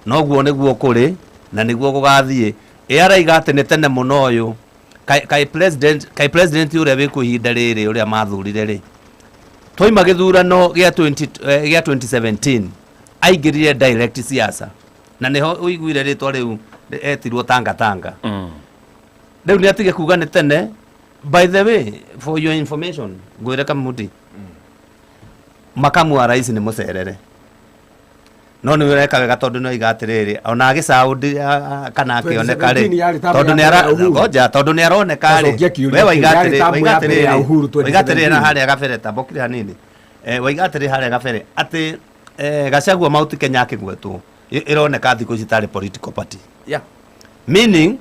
noguo nĩguo kũrĩ na nĩguo gũgathiĩ. Ĩ araiga atĩ nĩ tene mũno ũyũ, kaĩ president ũrĩa wĩkuo ihinda rĩrĩ, ũrĩa mathurire rĩ, twaima gĩthurano gĩa 20 gĩa 2017, aingĩrire direct siasa, na nĩho ũiguire rĩtwa rĩu etirwo Tanga Tanga. Rĩu nĩ atige kuga nĩ tene. By the way, for your information, ngwĩre Kamundi, makamu wa rais nĩ mũcerere, no nĩ ũreka wega tondũ nĩ oiga atĩrĩrĩ, ona agĩcaũndi kana akĩoneka rĩ, 2017 yarĩ tamu tondũ ya nĩ mbere ya Uhuru. ngoja, tondũ nĩ aroneka rĩ, Tacokia kĩũria we waiga kĩu, yarĩ atĩrĩ tamu waiga ya mbere ya atĩrĩrĩ Uhuru waiga atĩrĩrĩ na 2017. harĩa gabere, tambokire hanini, waiga atĩrĩ harĩa gabere atĩ Gachagua Mount Kenya akĩgwetwo ĩroneka thikũ ici tarĩ political party, meaning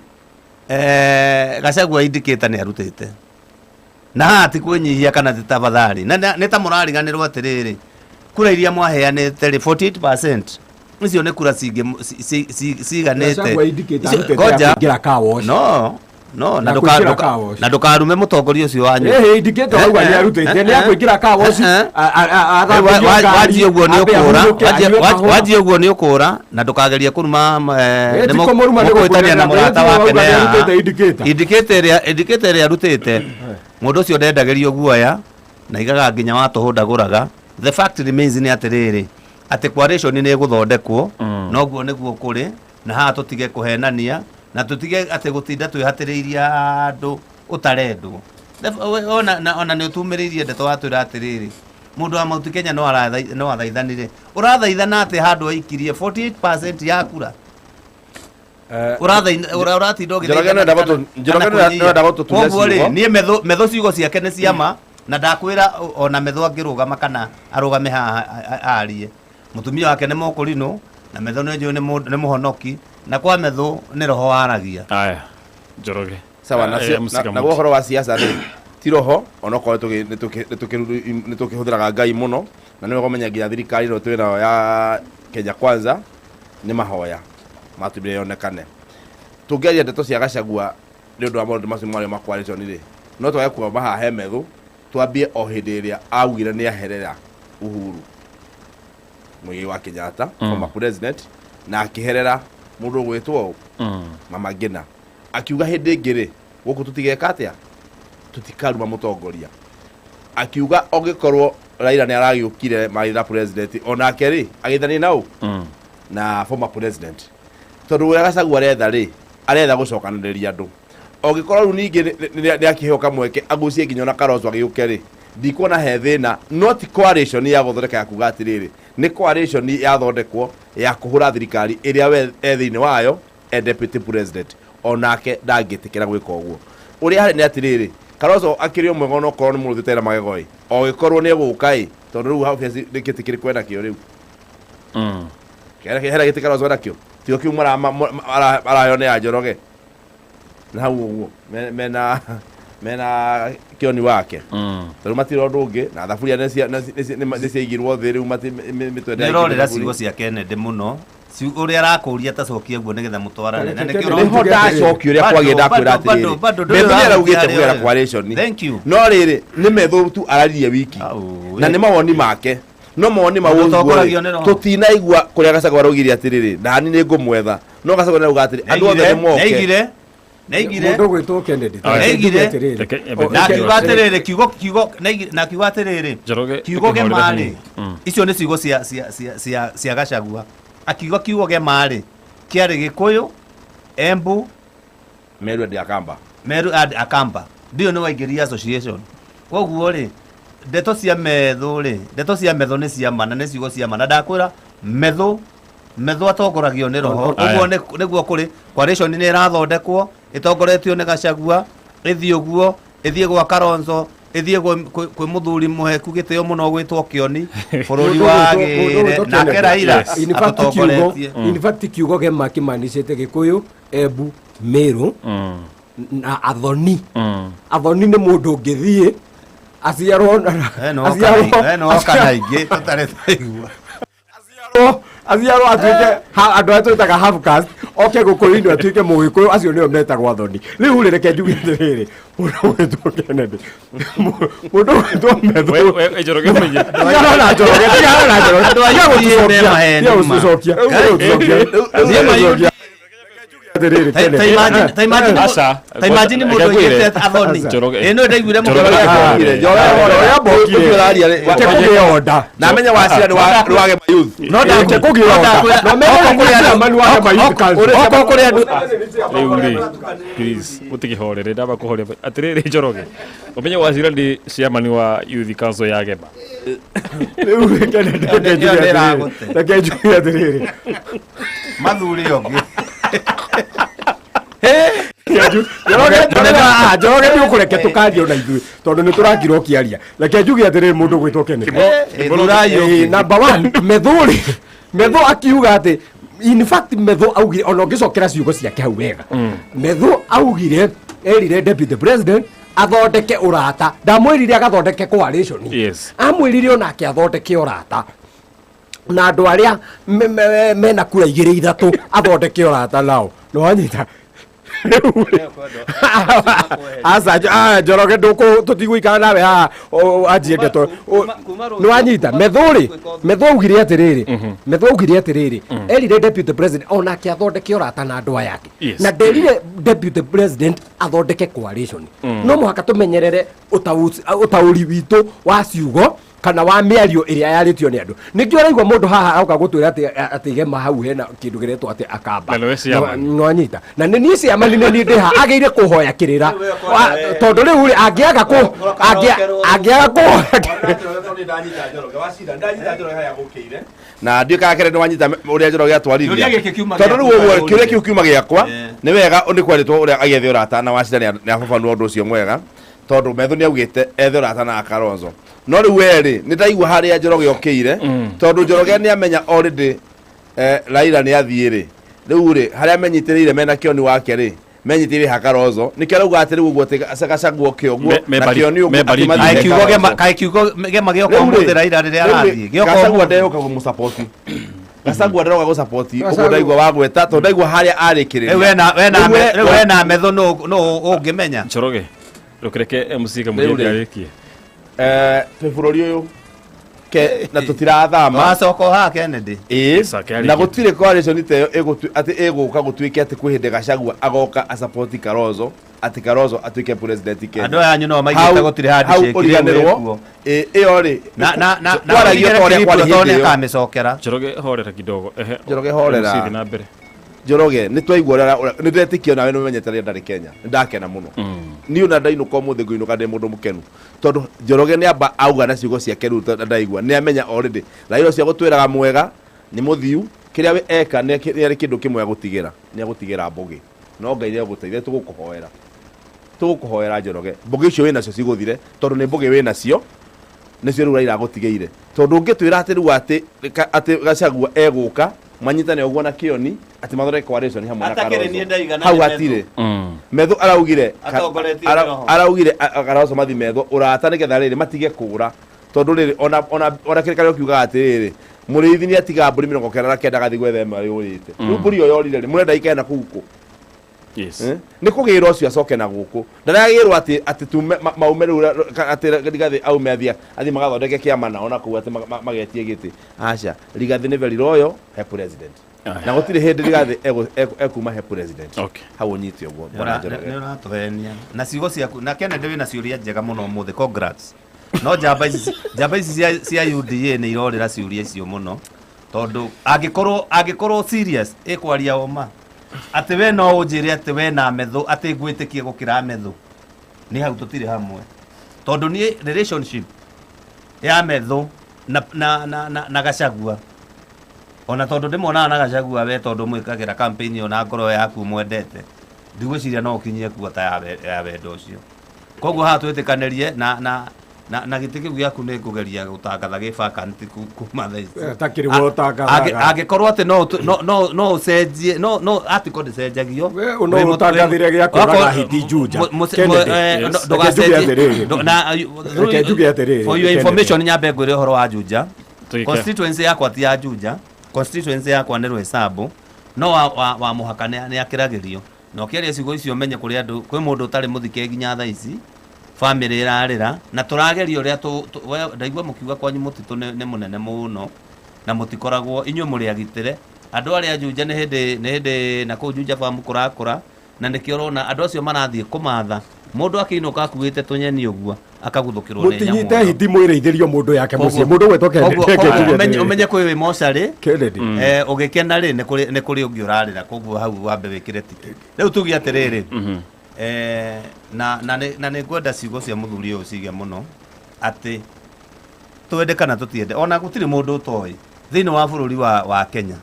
Gachagua indicator nĩ arutĩte na haha ti kwĩnyihia kana ti tafadhali na nĩ ta mũrariganĩrwo atĩrĩrĩ kura iria mwaheanĩte rĩ 48% icio nĩ kura ciganĩte. Gachagua indicator arutĩte ya Ngoja. kũingĩra car wash. No no na Ya kũingĩra car wash. Na ndũkarume mũtongoria ũcio wanyu. Ĩhĩ, indicator auga nĩ arutĩte nĩ ya kũingĩra car wash, athambĩrio ngari, Wanjie ũguo nĩ ambe ũkũra. ahurũke, anyue kahũa. Wanjie ũguo nĩ ũkũra na ndũkagerie kũruma. Ti kũmũruma, nĩ Mũkũhĩtania na gũkwĩra, mũrata wake. auga nĩ Nĩ arutĩte indicator. Indicator ĩrĩa arutĩte, mũndũ ũcio ndendagĩrio guoya na igaga nginya wa tũhũ ndagũraga. The fact remains nĩ atĩrĩrĩ atĩ coalition nĩ ĩgũthondekwo, noguo nĩguo kũrĩ na haha tũtige kũhenania na tũtige atĩ gũtinda twĩhatĩrĩirie handũ ũtarendwo. Ona nĩ ũtumĩrĩirie ndeto watwĩra atĩrĩrĩ mũndũ wa Mount Kenya no athaithanire, ũrathaithana atĩ handũ aikirie 48% ya kura, ũratinda Njoroge no enda Njoroge no enda gũtũtunya Koguo rĩ, ciugo. niĩ metho ciugo ciake nĩ ciama na ndakwĩra ona metho angĩrũgama kana arũgame haha arie, mũtumia wake nĩ mũkũrinũ na metho nĩ njũĩ nĩ mũhonoki na kwa metho nĩ roho waragia. Aya, Njoroge. Sawa na naguo ũhoro wa siasa rĩ ti roho, onokorwo nĩ tũkĩhũthĩraga Ngai mũno na nĩ wega ũmenye nginya thirikari ĩno twĩ nayo ya Kenya Kwanza nĩ mahoya matũmire yonekane. Tũngĩaria ndeto cia Gachagua nĩ ũndũ wa maũndũ macio marĩa ma coalition rĩ, no twage kuamba haha he metho, twambie o hĩndĩ ĩrĩa augire nĩ aherera Uhuru Muigai wa Kenyatta, former president, na akĩherera mũndũ ũgwĩtwo Mama Ngina, akiuga hĩndĩ ĩngĩ rĩ gũkũ tũtigeka atĩa, tũtikaruma mũtongoria. Akiuga ũngĩkorwo Raila nĩ aragĩũkire marĩ na president onake rĩ agĩthanie na ũ na former president, tondũ ũrĩa Gachagua aretha rĩ, aretha gũcokanĩrĩria andũ. Ũngĩkorwo rĩu ningĩ nĩ akĩheo kamweke agucie nginya ona Kalonzo agĩũke rĩ, ndikuona he thĩna. No ti coalition ya gũthondeka ya kuga atĩrĩrĩ nĩ coalition yathondekwo ya kũhũra thirikari ĩrĩa we e thĩinĩ wayo e deputy president, onake ndangĩtĩkĩra gwĩka ũguo. Ũrĩa harĩ nĩ atĩrĩrĩ, Kalonzo akĩrĩ o mwega onokorwo nĩ mũrũthi ũtarĩ na magego ĩ, o gĩkorwo nĩ egũka ĩ, tondũ rĩu obviously nĩ gĩtĩ kĩrĩkũ enakĩo rĩu? Hena gĩtĩ Kalonzo enakĩo tigo kĩu maraheo nĩ ya Njoroge na hau ũguo mena kĩoni wake, tondũ matirĩ ũndũ ũngĩ na thaburia nĩ ciaigirwo thĩ rĩu mĩtwe. Nĩ ũrorĩra ciugo cia Kennedy mũno. Ũrĩa arakũria ta cokia guo nĩgetha mũtwarane na nĩkĩo. Nĩho ndacokia ũrĩa kwagĩ ndakwĩra atĩrĩrĩ, Bado metho nĩ araugĩte kũgera coalition. Thank you. No rĩrĩ nĩ metho tu araririe wiki na nĩ mawoni make, no mawoni mau ũguo Ũtongoragio rĩ, nĩ roho. Tũtinaigua kũrĩa Gachagua araugire atĩrĩrĩ nani nĩ ngũmwetha, no Gachagua nĩ arauga atĩrĩ andũ othe nĩ moke. Neigire neigire. Mũndũ ũgwĩtwo Kennedy. Neigire. Atĩrĩrĩ. Na akiuga atĩrĩrĩ kiugo na akiuga atĩrĩrĩ Njoroge, kiugo ũkĩhorera gema rĩ hanini. Icio nĩ ciugo cia Gachagua. Akiuga kiugo gema rĩ kĩarĩ Gĩkũyũ, Embu, Meru and Akamba. Meru and Akamba ndio nĩ waingĩria association. Koguo rĩ ndeto cia metho rĩ, ndeto cia metho nĩ cia ma na nĩ ciugo cia ma na ndakwĩra metho atongoragio nĩ roho. Aya. Ũguo nĩguo kũrĩ coalition nĩ ĩrathondekwo ĩtongoretio nĩ Gachagua, ĩthiĩ ũguo ĩthiĩ gwa Kalonzo, ĩthiĩ kwĩ mũthuri mũheku gĩtĩo mũno gwĩtwo Kĩoni bũrũri wa gĩre nake Raila In fact, kiugo atũtongoretie. In fact, kiugo gema kĩmanicĩte Gĩkũyũ, Embu, Meru na Athoni. Athoni nĩ mũndũ ũngĩthiĩ aciarwo No kana ingĩ tũtarĩ twaigua. Aciarwo atuĩke andũ arĩa twĩtaga half caste, oke gũkũyũ-inĩ atuĩke mũgĩkũyũ, acio nĩo metagwo athoni. Rĩu rĩ reke njuge atĩrĩrĩ, mũndũ ũgwĩtwo Kennedy, mũndũ ũgwĩtwo Methu. We Njoroge ũmenye. Tigana na Njoroge, tigana na Njoroge. Andũ a Tiga UDA gũtũcokia, me maheni tiga ma. gũtũcokia, tiga gũtũcokia. Niĩ ma Tiga gũtũcokia. Atĩrĩrĩ, Kennedy. Ta imagine Aca. Ta imagine mũndũ Reke ngwĩre. oigĩte athoni. Njoroge. Ĩ no ndaiguire Njoroge. mũndũ. Njoroge ũraria rĩ, Reke kũgĩe order. Na amenya wacira nĩ wa Gema Youth. No Reke kũgĩe order. Na menye nĩ chairman wa Gema Youth Council. Okorwo kũrĩ andũ Rĩu rĩ, please mũtigĩhorere, ndamba kũhoria atĩrĩrĩ, Njoroge, ũmenye Wacira nĩ chairman wa youth council ya Gema. Rĩu rĩ, Kennedy, reke njuge Ĩyo nĩ atĩrĩrĩ. ĩragũte. Reke njuge atĩrĩrĩ. Mathure ũngĩ. Njoroge nĩ ũkũreke tũkaria ona ithuĩ tondũ nĩ tũrakira ũkĩaria. Reke njuge atĩrĩrĩ, mũndũ ũgwĩtwo Kennedy. Thurai ũngĩ. Number one, Methũ rĩ, Methũ akiuga atĩ In fact Methu augire ona ũngĩcokera ciugo ciake hau wega, Methu augire erire deputy president athondeke ũrata, ndamwĩrire agathondeke coalition. Amwĩrire onake athondeke ũrata na andũ arĩa mena kura igĩrĩ ithatũ, athondeke ũrata nao. Nĩwanyita? Aca Njoroge, ndũkũ tũtigũikara nawe haha anjie ndeto. Nĩwanyita? Methu rĩ, Methu augire atĩrĩrĩ, Methu augire atĩrĩrĩ, erire deputy president onake athondeke ũrata na andũ aya angĩ. Na nderire deputy president athondeke coalition. No mũhaka tũmenyerere ũtaũri witũ wa ciugo kana wa mĩario ĩrĩa yarĩtio nĩ andũ. Nĩkĩo ũraigua mũndũ haha auka gũtwĩra atĩ gema hau hena kĩndũ kĩretwo atĩ akamba. Na nĩwe chairman. Nwanyita? Na nĩ niĩ chairman, nĩ niĩ ndĩ haha agĩire kũhoya kĩrĩra. Tondũ rĩu rĩ, angĩaga kũ angĩaga kũhoya. Na ndiå kana kere nä wanyita å rä a Njoroge atwarithia. Kĩũria gĩkĩ kiuma tondå rä u gĩaku. Ũguo kä å ria kä u kiuma gĩakwa nĩ wega nĩ kwarĩtwo ũrĩa agĩethe ũrata na Wacira nĩ ababanua ũndũ ũcio mwega, tondũ Methu nĩ augĩte ethe ũrata na Kalonzo, no rĩu werĩ nĩ ndaigua harĩa Njoroge okĩire, tondũ Njoroge nĩ amenya already Raila nĩ athiĩ rĩ, rĩu rĩ harĩa menyitĩrĩire mena Kĩoni wake rĩ, menyitĩrĩire ha Kalonzo, nĩkĩo arauga atĩ rĩu ũguo atĩ Gachagua oke ũguo na Kĩoni ũguo me atĩ baridi. mathiĩ Kaĩ he kiugo Kalonzo. Kaĩ kiugo gema gĩoka Rĩu rĩ, ũmũthĩ Raila rĩrĩa rĩu rĩ, arathiĩ gĩoka Gachagua ũmũthĩ. ndeũka gũmũsapoti, Gachagua nderoka gũsapoti ũguo. Gachagua- Ndaigua wagweta tondũ ndaigua harĩa arĩkĩrĩria. Rĩu wena wena Rĩu rĩu wena Methu nũ ũngĩmenya. Njoroge, ndũkĩreke MC Rĩu Kamũgĩndi rĩ. arĩkie. Twĩ bũrũri ũyũ ke na tũtirathama. Wacoka o haha Kennedy. Ĩĩ. Sake arĩkie. Na gũtirĩ coalition ta ĩyo atĩ ĩgũka gũtuĩke atĩ kwĩ hĩndĩ Gachagua agoka asapoti Kalonzo, atĩ Kalonzo atuĩke president Kenya. Andũ aya anyu no maigĩte Hau- gũtirĩ hau handshake rĩu ũriganĩrwo ĩkuo. Ĩ, ĩyo rĩ Na twaragia ta ũrĩa kwarĩ tondũ hĩndĩ ĩyo. nĩakamĩcokera. Njoroge, horera kidogo. Ehe. Njoroge, horera. MC, thiĩ na mbere. Njoroge, nĩ twaigua nĩ ndetĩkio nawe nĩ ũmenyete rĩrĩa ndarĩ Kenya, nĩ ndakena mũno. Niĩ ona ndainũka ũmũthĩ ngũinũka ndĩ mũndũ mũkenu, tondũ Njoroge nĩ amba auga na ciugo ciake rĩu ndaigua nĩ amenya already Raila ũcio agũtwĩraga mwega nĩ mũthiu kĩrĩa we eka nĩ arĩ kĩndũ kĩmwe agũtigĩra, nĩ agũtigĩra mbũgĩ. No Ngai nĩ agũteithia, tũgũkũhoera, tũgũkũhoera Njoroge, mbũgĩ icio wĩnacio cigũthire, tondũ nĩ mbũgĩ wĩnacio nĩcio rĩu Raila agũtigĩire, tondũ ũngĩtwĩra atĩ rĩu atĩ Gachagua egũka manyitane ũguo na Kĩoni atĩ mathondeke coalition hamwe na Atakĩrĩ Kalonzo. niĩ ndaigana Hau nĩ hatirĩ Methu araugire Atongoretio nĩ roho. Araugire Kalonzo mathi methwo ũrata nĩgetha rĩrĩ matige kũra, tondũ rĩrĩ ona kĩrĩkanĩro kiugaga atĩrĩrĩ, mũrĩithi nĩ atigaga mbũri 99 agathiĩ gwetha ĩmwe yũrĩte. Rĩu mbũri ĩyo yorire rĩ, mũrenda ikae na kũu kũ? Yes. Eh? Nĩ kũgĩrwo ũcio acoke na gũkũ, ndaragĩrwo atĩ tume maume rĩu atĩ Rigathĩ aume athiĩ magathondeke kĩama nao na kũu atĩ magetie gĩtĩ. Aca, Rigathĩ nĩ very loyal he president na gũtirĩ hĩndĩ Rigathĩ ekuma he president. Hau ũnyite ũguo, bwana Njoroge. Nĩ ũratũhenia na ciugo ciaku. Na Kennedy, wĩna ciũria njega mũno ũmũthĩ, congrats. No njamba ici cia UDA nĩ irorĩra ciũria icio mũno, tondũ angĩkorwo serious ĩkwaria ũma atĩ we no ũnjĩre atĩ we na Methu atĩ ngwĩtĩkie gũkĩra Methu, nĩ hau tũtirĩ hamwe, tondũ niĩ relationship ya Methu na Gachagua, ona tondũ ndĩmonaga na Gachagua, we tondũ mwĩkagĩra campaign ĩyo na ngoro yaku mwendete, ndigwĩciria no ũkinyie kuota ya wendo ũcio. Koguo haha twĩtĩkanĩrie na gĩtĩ kĩu gĩaku nĩ ngũgeria gũtangatha gĩ vacant kuma thaa ici. Takĩrĩ we ũtangathaga. Angĩkorwo atĩ no ũcenjie, no article ndĩcenjagio. We no ũtangathire gĩa kũraga hiti Juja. Kennedy. Yes. Reke njuge atĩrĩrĩ. Reke njuge atĩrĩrĩ, For your Kennedy. information, nyambe ngwĩre ũhoro wa Juja. Tuike. Constituency yakwa ti ya Juja, constituency yakwa nĩ Rwĩsambu, no wa mũhaka nĩ akĩragĩrio na ũkĩaria ciugo icio menye kũrĩ andũ, kwĩ mũndũ ũtarĩ mũthike nginya thaa ici, family ĩrarĩra na tũrageria ũrĩa we ndaigua mũkiuga kwanyu mũtitũ nĩ mũnene mũno na mũtikoragwo inyuĩ mũrĩ agitĩre. Andũ arĩa Juja nĩ hĩndĩ na kũu Juja famu kũrakũra, na nĩkĩo ũrona andũ acio marathiĩ kũmatha mũndũ akĩinũka akuĩte tũnyeni ũguo akaguthũkĩrwo nĩ nyamũ Mũtinyite ĩyo. hiti mwĩrĩithĩrio mũndũ yake mũciĩ, mũndũ gwĩtwo Kennedy. Reke Koguo njuge ũmenye atĩrĩrĩ. Ũmenye kwĩ wĩ mocarĩ Kennedy. Ũgĩkena rĩ, nĩ kũrĩ ũngĩ ũrarĩra, koguo hau wambe wĩkĩre tiki. Rĩu tuge atĩrĩrĩ, na nĩ ngwenda ciugo cia mũthuri ũyũ cige mũno atĩ twende kana tũtiende, ona gũtirĩ mũndũ ũtoĩ thĩinĩ wa bũrũri wa Kenya,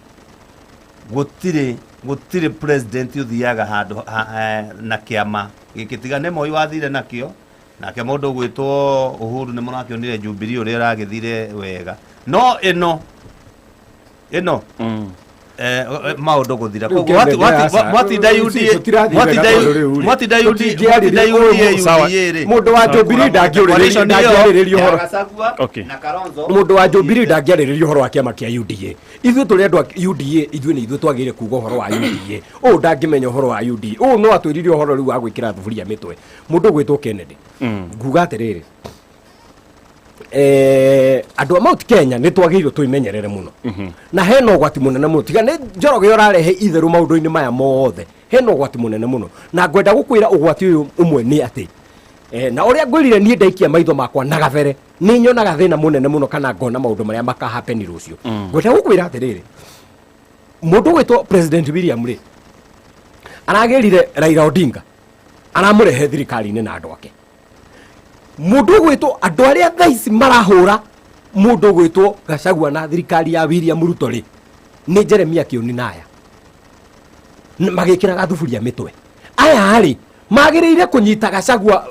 gũtirĩ president ũthiaga handũ na kĩama gĩkĩ tiga nĩ Moi wathire nakĩo, nake mũndũ ũgwĩtwo Uhuru nĩ mũrakĩonire Jubilee ũrĩa ũragĩthire wega, no ĩno Maũndũ gũthira. Rĩu Koguo Kennedy, aca. mwatinda Rĩu UDA tũtirathiĩ mwatinda wega tondũ rĩu rĩ, mwatinda UDA tũtingĩarĩria mwatinda ũyũ UDA UDA rĩ. Mũndũ wa Jubilee ndangĩũrĩrĩria Coalition ĩyo ndangĩarĩrĩria ya ũhoro. Gachagua Okay. na Kalonzo Mũndũ wa Jubilee ndangĩarĩrĩria ũhoro wa kĩama kĩa UDA. Ithuĩ tũrĩ andũ a UDA, ithuĩ nĩ ithuĩ twagĩrĩire kuga ũhoro wa UDA. Ũũ ndangĩmenya ũhoro wa UDA. Ũũ no atwĩrire ũhoro rĩu wa gwĩkĩra thuburia mĩtwe. Mũndũ ũgwĩtwo Kennedy, nguga atĩrĩrĩ, andũ a Mount Kenya nĩ twagĩrĩirwo twĩmenyerere mũno na hena ũgwati mũnene mũno. Tiga nĩ Njoroge ũrarehe itherũ maũndũ-inĩ maya mothe, hena ũgwati mũnene mũno, na ngwenda gũkwĩra ũgwati ũyũ ũmwe nĩ atĩ na ũrĩa ngwĩrire niĩ ndaikia maitho makwa na gabere nĩ nyonaga thĩna mũnene mũno kana ngona maũndũ marĩa makahapeni rũciũ. Ngwenda gũkwĩra atĩrĩrĩ, mũndũ ũgwĩtwo President William rĩ, aragĩrire Raila Odinga aramũrehe thirikari-inĩ na andũ ake. Mũndũ ũgwĩtwo andũ arĩa thaa ici marahũra mũndũ ũgwĩtwo Gachagua na thirikari ya William Ruto rĩ, nĩ Jeremia Kĩoni na aya magĩkĩraga thuburia mĩtwe. Aya rĩ, magĩrĩire kũnyita Gachagua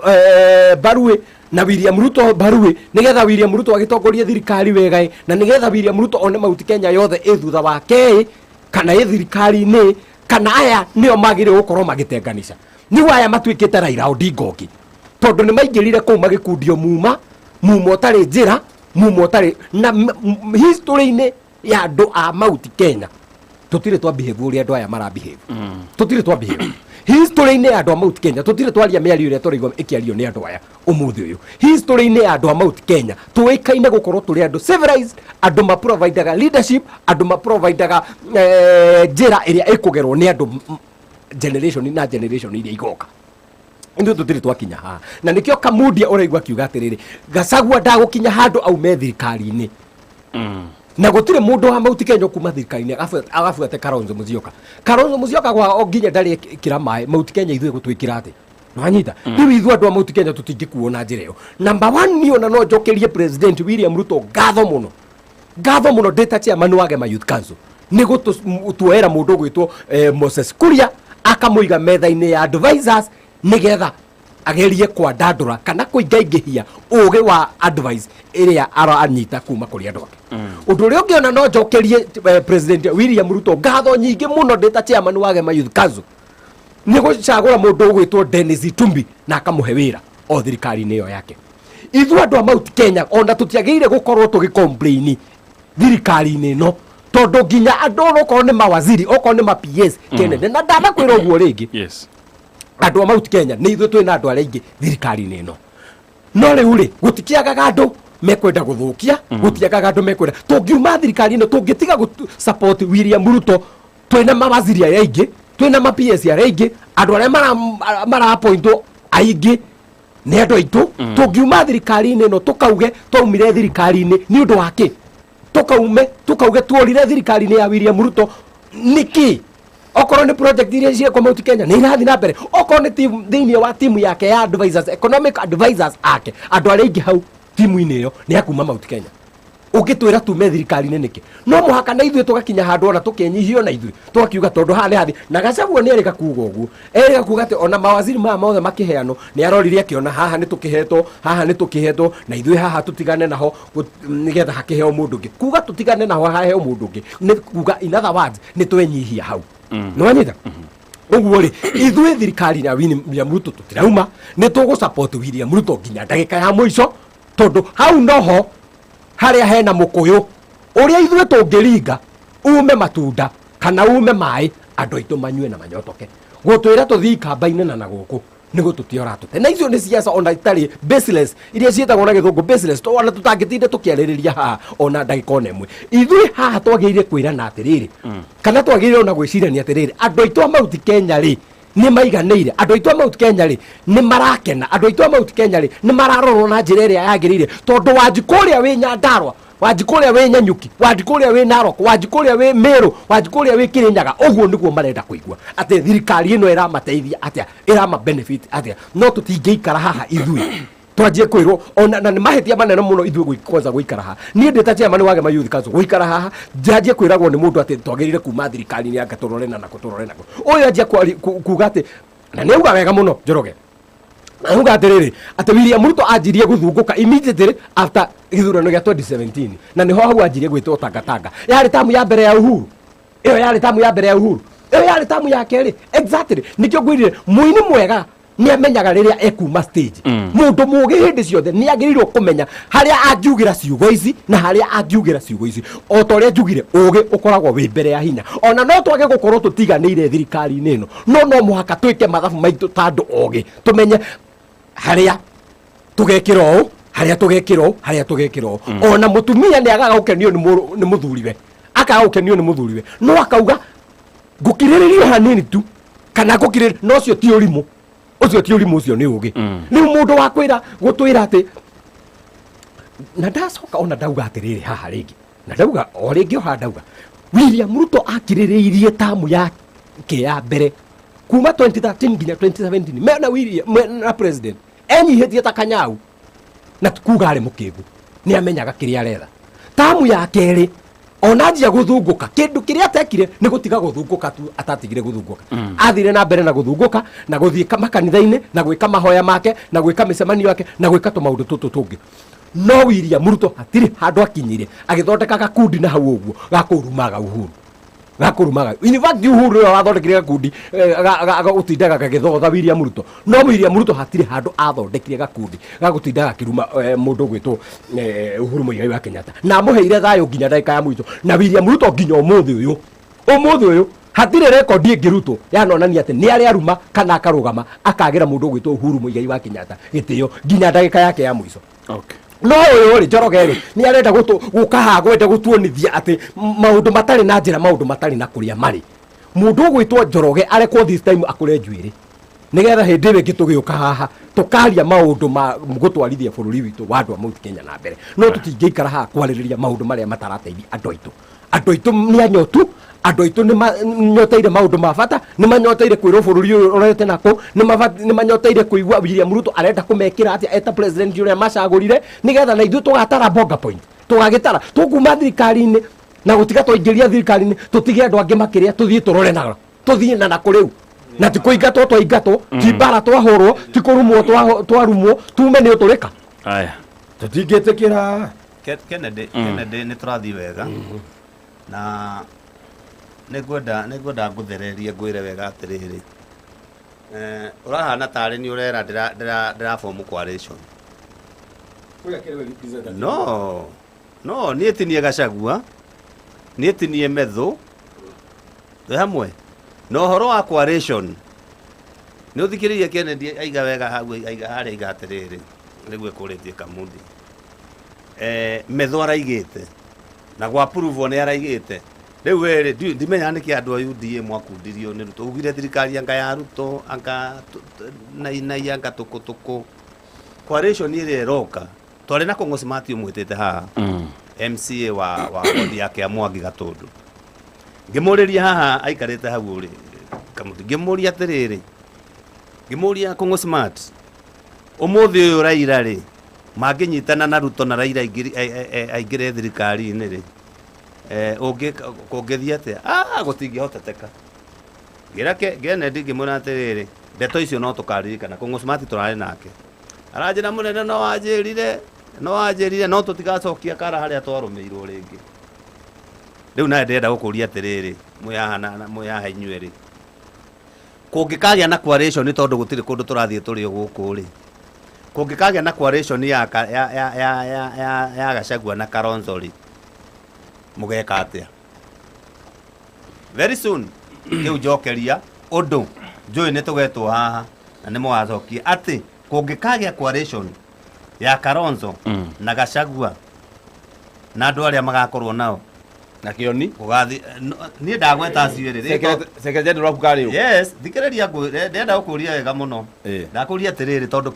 mbaruĩ na William Ruto mbaruĩ, nĩgetha William Ruto agĩtongorie thirikari wega ĩ, na nĩgetha William Ruto one Mount Kenya yothe ĩ thutha wake ĩ, kana ĩ thirikari-inĩ, kana aya nĩo magĩrĩire gũkorwo magĩtenganisha. Nĩguo aya matuĩkĩte Raila Odinga ũngĩ, tondũ nĩ maingĩrire kũu magĩkundio muma muma ũtarĩ njĩra, muma ũtarĩ na history-inĩ ya andũ a Mount Kenya tũtirĩ twa behave ũrĩa andũ aya mara behave. Tũtirĩ twa behave history-inĩ ya andũ a Mount Kenya, tũtirĩ twaria mĩario ĩrĩa tũraigua ĩkĩario nĩ andũ aya ũmũthĩ ũyũ. History-inĩ ya andũ a Mount Kenya tũĩkaine gũkorwo tũrĩ andũ civilized, andũ maprovidaga leadership, andũ maprovidaga njĩra ĩrĩa ĩkũgerwo nĩ andũ generation na generation iria igoka. Ithuĩ tũtirĩ twakinya haha, na nĩkĩo Kamundia ũraigua akiuga atĩrĩrĩ, Gachagua ndagũkinya handũ aume thirikari-inĩ, na gũtirĩ mũndũ wa Mount Kenya kuma thirikari-inĩ agabuate Kalonzo Musyoka. Kalonzo Musyoka gwa o nginya ndarĩ ĩkĩra maĩ Mount Kenya, ithuĩ gũtwĩkĩra atĩ nwanyita. Rĩu ithuĩ andũ a Mount Kenya tũtingĩkuo na njĩra ĩyo. Number one, niĩ ona no njokerie President William Ruto ngatho mũno, ngatho mũno ndĩ ta chairman wa Gema Youth Council nĩ gũtuoera mũndũ ũgwĩtwo Moses Kuria akamũiga metha-inĩ ya advisors nĩgetha agerie kwandandũra kana kũingaingĩhia ũgĩ wa advice ĩrĩa aranyita kuma kũrĩ andũ ake. Ũndũ ũrĩa ũngĩ ona no njokerie President William Ruto ngatho nyingĩ mũno ndĩ ta chairman wa Gema Youth Council nĩ gũcagũra mũndũ ũgwĩtwo Dennis Itumbi na akamũhe wĩra o thirikari-inĩ ĩyo yake. Ithuĩ andũ a Mount Kenya ona tũtiagĩrĩire gũkorwo tũgĩ-complain thirikari-inĩ ĩno, tondũ nginya andũ okorwo nĩ mawaziri, okorwo nĩ ma PS, Kennedy, na ndanakwĩra ũguo rĩngĩ, andũ a Mount Kenya nĩ ithuĩ twĩna andũ arĩa aingĩ thirikari-inĩ ĩno. No rĩu rĩ, gũtikĩagaga andũ mekwenda gũthũkia, gũtiagaga andũ mekwenda. Tũngiuma thirikari ĩno, tũngĩtiga gũ support William Ruto, twĩna mawaziri arĩa aingĩ, twĩna ma PS arĩa aingĩ, andũ arĩa marapointwo aingĩ nĩ andũ aitũ. Tũngiuma thirikari-inĩ ĩno tũkauge twaumire thirikari-inĩ nĩ ũndũ wa kĩ? Tũkaume tũkauge tuorire thirikari-inĩ ya William Ruto nĩkĩ? Okorwo nĩ project iria ciekwo Mount Kenya nĩ irathiĩ na mbere, okorwo nĩ team, thĩinĩ wa timu yake ya advisors, economic advisors ake, andũ arĩa aingĩ hau timu-inĩ ĩyo nĩ akuma Mount Kenya. Ũngĩtwĩra tume thirikari-inĩ nĩkĩ? No mũhaka na ithuĩ tũgakinya handũ ona tũkenyihio na ithuĩ tũgakiuga tondũ haha nĩ hathi. Na Gachagua nĩ erĩga kuga ũguo, erĩga kuga atĩ ona mawaziri maya mothe makĩheanwo nĩ arorire akĩona haha nĩ tũkĩhetwo, haha nĩ tũkĩhetwo, na ithuĩ haha tũtigane naho nĩgetha hakĩheo mũndũ ũngĩ. Kuga tũtigane naho haheo mũndũ ũngĩ nĩ kuga, in other words, nĩ twenyihia hau. Nĩ wanyita ũguo rĩ, ithuĩ thirikari ya William Ruto tũtirauma, nĩ tũgũ support William Ruto nginya ndagĩka ya mũico, tondũ hau noho harĩa hena mũkũyũ ũrĩa ithuĩ tũngĩringa ume matunda kana ume maĩ andũ aitũ manyue na manyotoke. Gũtwĩra tũthiĩ ikamba-inĩ na gũkũ nĩ gũtũtia ũratũte, na icio nĩ ciaca ona itarĩ baseless, iria ciĩtagwo na gĩthũngũ baseless, to ona tũtangĩtinda tũkĩarĩrĩria haha ona ndagĩka ona ĩmwe. Ithuĩ haha twagĩrĩire kwĩrana atĩrĩrĩ, kana twagĩrĩire ona gwĩcirania atĩrĩrĩ, andũ aitũ a Mount Kenya rĩ, nĩ maiganĩire? Andũ aitũ a Mount Kenya rĩ, nĩ marakena? Andũ aitũ a Mount Kenya rĩ, nĩ mararorwo na njĩra ĩrĩa yagĩrĩire? Tondũ Wanjikũ ũrĩa wĩ Nyandarua, Wanjikũ ũrĩa wĩ Nanyuki, Wanjikũ ũrĩa wĩ Narok, Wanjikũ ũrĩa wĩ Meru, Wanjikũ ũrĩa wĩ Kirinyaga, ũguo nĩguo marenda kũigua atĩ thirikari ĩno ĩramateithia atĩa, ĩrama benefit atĩa. No tũtingĩikara haha ithuĩ twanjie kwĩrwo ona, na nĩ mahĩtia manene mũno ithuĩ kwanza gũikara haha. Niĩ ndĩ ta chairman wa Gema Youth Council, gũikara haha njanjie kwĩragwo nĩ mũndũ atĩ twagĩrĩire kuma thirikari-inĩ, anga tũrore na nakũ, tũrore nakũ. Ũyũ anjia kuga atĩ, na nĩ auga wega mũno Njoroge, auga atĩrĩrĩ, atĩ William Ruto anjirie gũthungũka immediately after gĩthurano gĩa 2017, na nĩho hau anjirie gwĩtwo tangatanga. Yarĩ tamu ya mbere ya Uhuru. Ĩyo yarĩ tamu ya mbere ya Uhuru, ĩyo yarĩ tamu ya kerĩ. Exactly, nĩkĩo ngwĩrire mũini mwega nĩ amenyaga rĩrĩa ekuma stage. Mũndũ mũgĩ hĩndĩ ciothe nĩ agĩrĩirwo kũmenya harĩa angiugĩra ciugo ici na harĩa angiugĩra ciugo ici. O ta ũrĩa njugire, ũgĩ ũkoragwo wĩ mbere ya hinya. Ona no twage gũkorwo tũtiganĩire thirikari-inĩ ĩno, no mũhaka twĩke mathabu maitũ ta andũ ogĩ, tũmenye harĩa tũgekĩra ũũ, harĩa tũgekĩra ũũ, harĩa tũgekĩra ũũ. Ona mũtumia nĩ agaga gũkenio nĩ mũthuriwe, akaga gũkenio nĩ mũthuriwe, no akauga ngũkirĩrĩria hanini tu, kana ngũkirĩrĩria. No ũcio ti ũrimũ, ũcio ti ũrimũ, ũcio nĩ ũgĩ. Rĩu mũndũ wa kwĩra gũtwĩra atĩ na ndacoka ona ndauga atĩrĩrĩ haha rĩngĩ, na ndauga o rĩngĩ o haha, ndauga William Ruto akirĩrĩirie tamu yake ya mbere kuma 2013 nginya 2017 mena William, mena president enyihĩtie ta kanyau, na ti kuga arĩ mũkĩgu, nĩ amenyaga kĩrĩa aretha. Tamu ya kerĩ ona anjia gũthungũka, kĩndũ kĩrĩa atekire nĩ gũtiga gũthungũka tu, atatigire gũthungũka. Athire na mbere na gũthungũka na gũthiĩ makanitha-inĩ na gwĩka mahoya make na gwĩka mĩcemanio yake na gwĩka tũmaũndũ tũtũ tũngĩ. No William Ruto hatirĩ handũ akinyire agĩthondeka gakundi na hau ũguo gakũrumaga Uhuru, gakũrumaga. In fact, Uhuru nĩwe wathondekire gakundi ga gũtindaga gagĩthotha William Ruto, no William Ruto hatirĩ handũ athondekire gakundi ga gũtindaga akĩruma mũndũ ũgwĩtwo Uhuru Muigai wa Kenyatta, na amũheire thayũ nginya ndagĩka ya mũico. Na William Ruto nginya ũmũthĩ ũyũ hatirĩ rekondi ĩngĩrutwo yanonania atĩ nĩ arĩ aruma kana akarũgama akagĩra mũndũ ũgwĩtwo Uhuru Muigai wa Kenyatta gĩtĩo nginya ndagĩka yake ya mũico. No ũyũ rĩ, Njoroge rĩ, nĩ arenda gũka haha gwenda gũtuonithia atĩ maũndũ matarĩ na njĩra, maũndũ matarĩ na kũrĩa marĩ. Mũndũ ũgwĩtwo Njoroge arekwo this time akũre njuĩrĩ, nĩgetha hĩndĩ ĩyo ĩngĩ tũgĩũka haha tũkaria maũndũ ma gũtwarithia bũrũri witũ wa andũ a Mount Kenya na mbere. No tũtingĩikara haha kwarĩrĩria maũndũ marĩa matarateithia andũ aitũ. Andũ aitũ nĩ anyotu, andũ aitũ nĩ manyoteire maũndũ ma bata, nĩ manyoteire kwĩrwo bũrũri ũyũ ũrorete nakũ, nĩ manyoteire kũigua William Ruto arenda kũmekĩra atĩa eta president ũrĩa macagũrire, nĩgetha na ithuĩ tũgatara bonga point, tũgagĩtara tũkuma thirikari-inĩ na gũtiga twaingĩria thirikari-inĩ, tũtige andũ angĩ makĩrĩa, tũthiĩ tũrore na tũthiĩ na nakũ rĩu, na ti kũingatwo twaingatwo, ti mbara twahũrwo, ti kũrumwo twarumwo, tume nĩ ũtũrĩka. Aya. Tũtingĩtĩkĩra. Kennedy, Kennedy, nĩ tũrathiĩ wega na nĩ ngwenda ngũthererie, ngwĩre wega atĩrĩrĩ, ũrahana tarĩ nĩ ũrera ndĩra form coalition. No niĩ ti niĩ Gachagua, niĩ ti niĩ Methu, twĩ hamwe na ũhoro wa coalition. Nĩ ũthikĩrĩirie Kennedy aiga wega hau, aiga harĩa, aiga atĩrĩrĩ, nĩguo ĩkũrĩtie Kamundi, Methu araigĩte na gwa approve nĩ araigĩte. Rĩu we rĩ, ndimenyaga nĩkĩ andũ a UDA mwakundirio nĩ Ruto, ugire thirikari anga ya Ruto, anga nainai, anga tũkũtũkũ coalition ĩrĩa ĩroka. Twarĩ na Kong'o Smart ũmwĩtĩte haha, MCA wa wodi yake ya Mwangi Gatũndũ, ngĩmũrĩria haha aikarĩte hau ũrĩ Kamuti, ngĩmũria atĩrĩrĩ, ngĩmũria, Kong'o Smart, ũmũthĩ ũyũ Raila rĩ, mangĩnyitana na Ruto na Raila aingĩre thirikari-inĩ rĩ, kũngĩthiĩ atĩa? Gũtingĩhoteteka. Ngĩra Kennedy, ngĩmwĩra atĩrĩrĩ, ndeto icio no tũkaririkana. Kong'o Smart tũrarĩ nake, aranjĩra, mũnene, no wanjĩrire no tũtigacokia kara harĩa twarũmĩirwo rĩngĩ. Rĩu nawe ndĩrenda gũkũria atĩrĩrĩ, mwĩ haha na mwĩ haha inyuĩ rĩ, kũngĩkagĩa na coalition, tondũ gũtirĩ kũndũ tũrathiĩ, tũrĩ o gũkũ rĩ, kũngĩkagĩa na coalition ya, ka- ya, ya, ya, ya, ya, ya Gachagua na Kalonzo rĩ, mũgeka atĩa very soon? Rĩu njokeria ũndũ njũĩ nĩ tũgetwo haha na nĩ mũgacokia atĩ kũngĩkagĩa coalition ya Kalonzo na Gachagua na andũ arĩa magakorwo nao na Kĩoni. Gũgathi niĩ ndagweta acio erĩ. Secretary General waku karĩ ũ? Yes, thikĩrĩria, ndĩrenda gũkũria wega mũno. Ndakũria atĩrĩrĩ, tondũ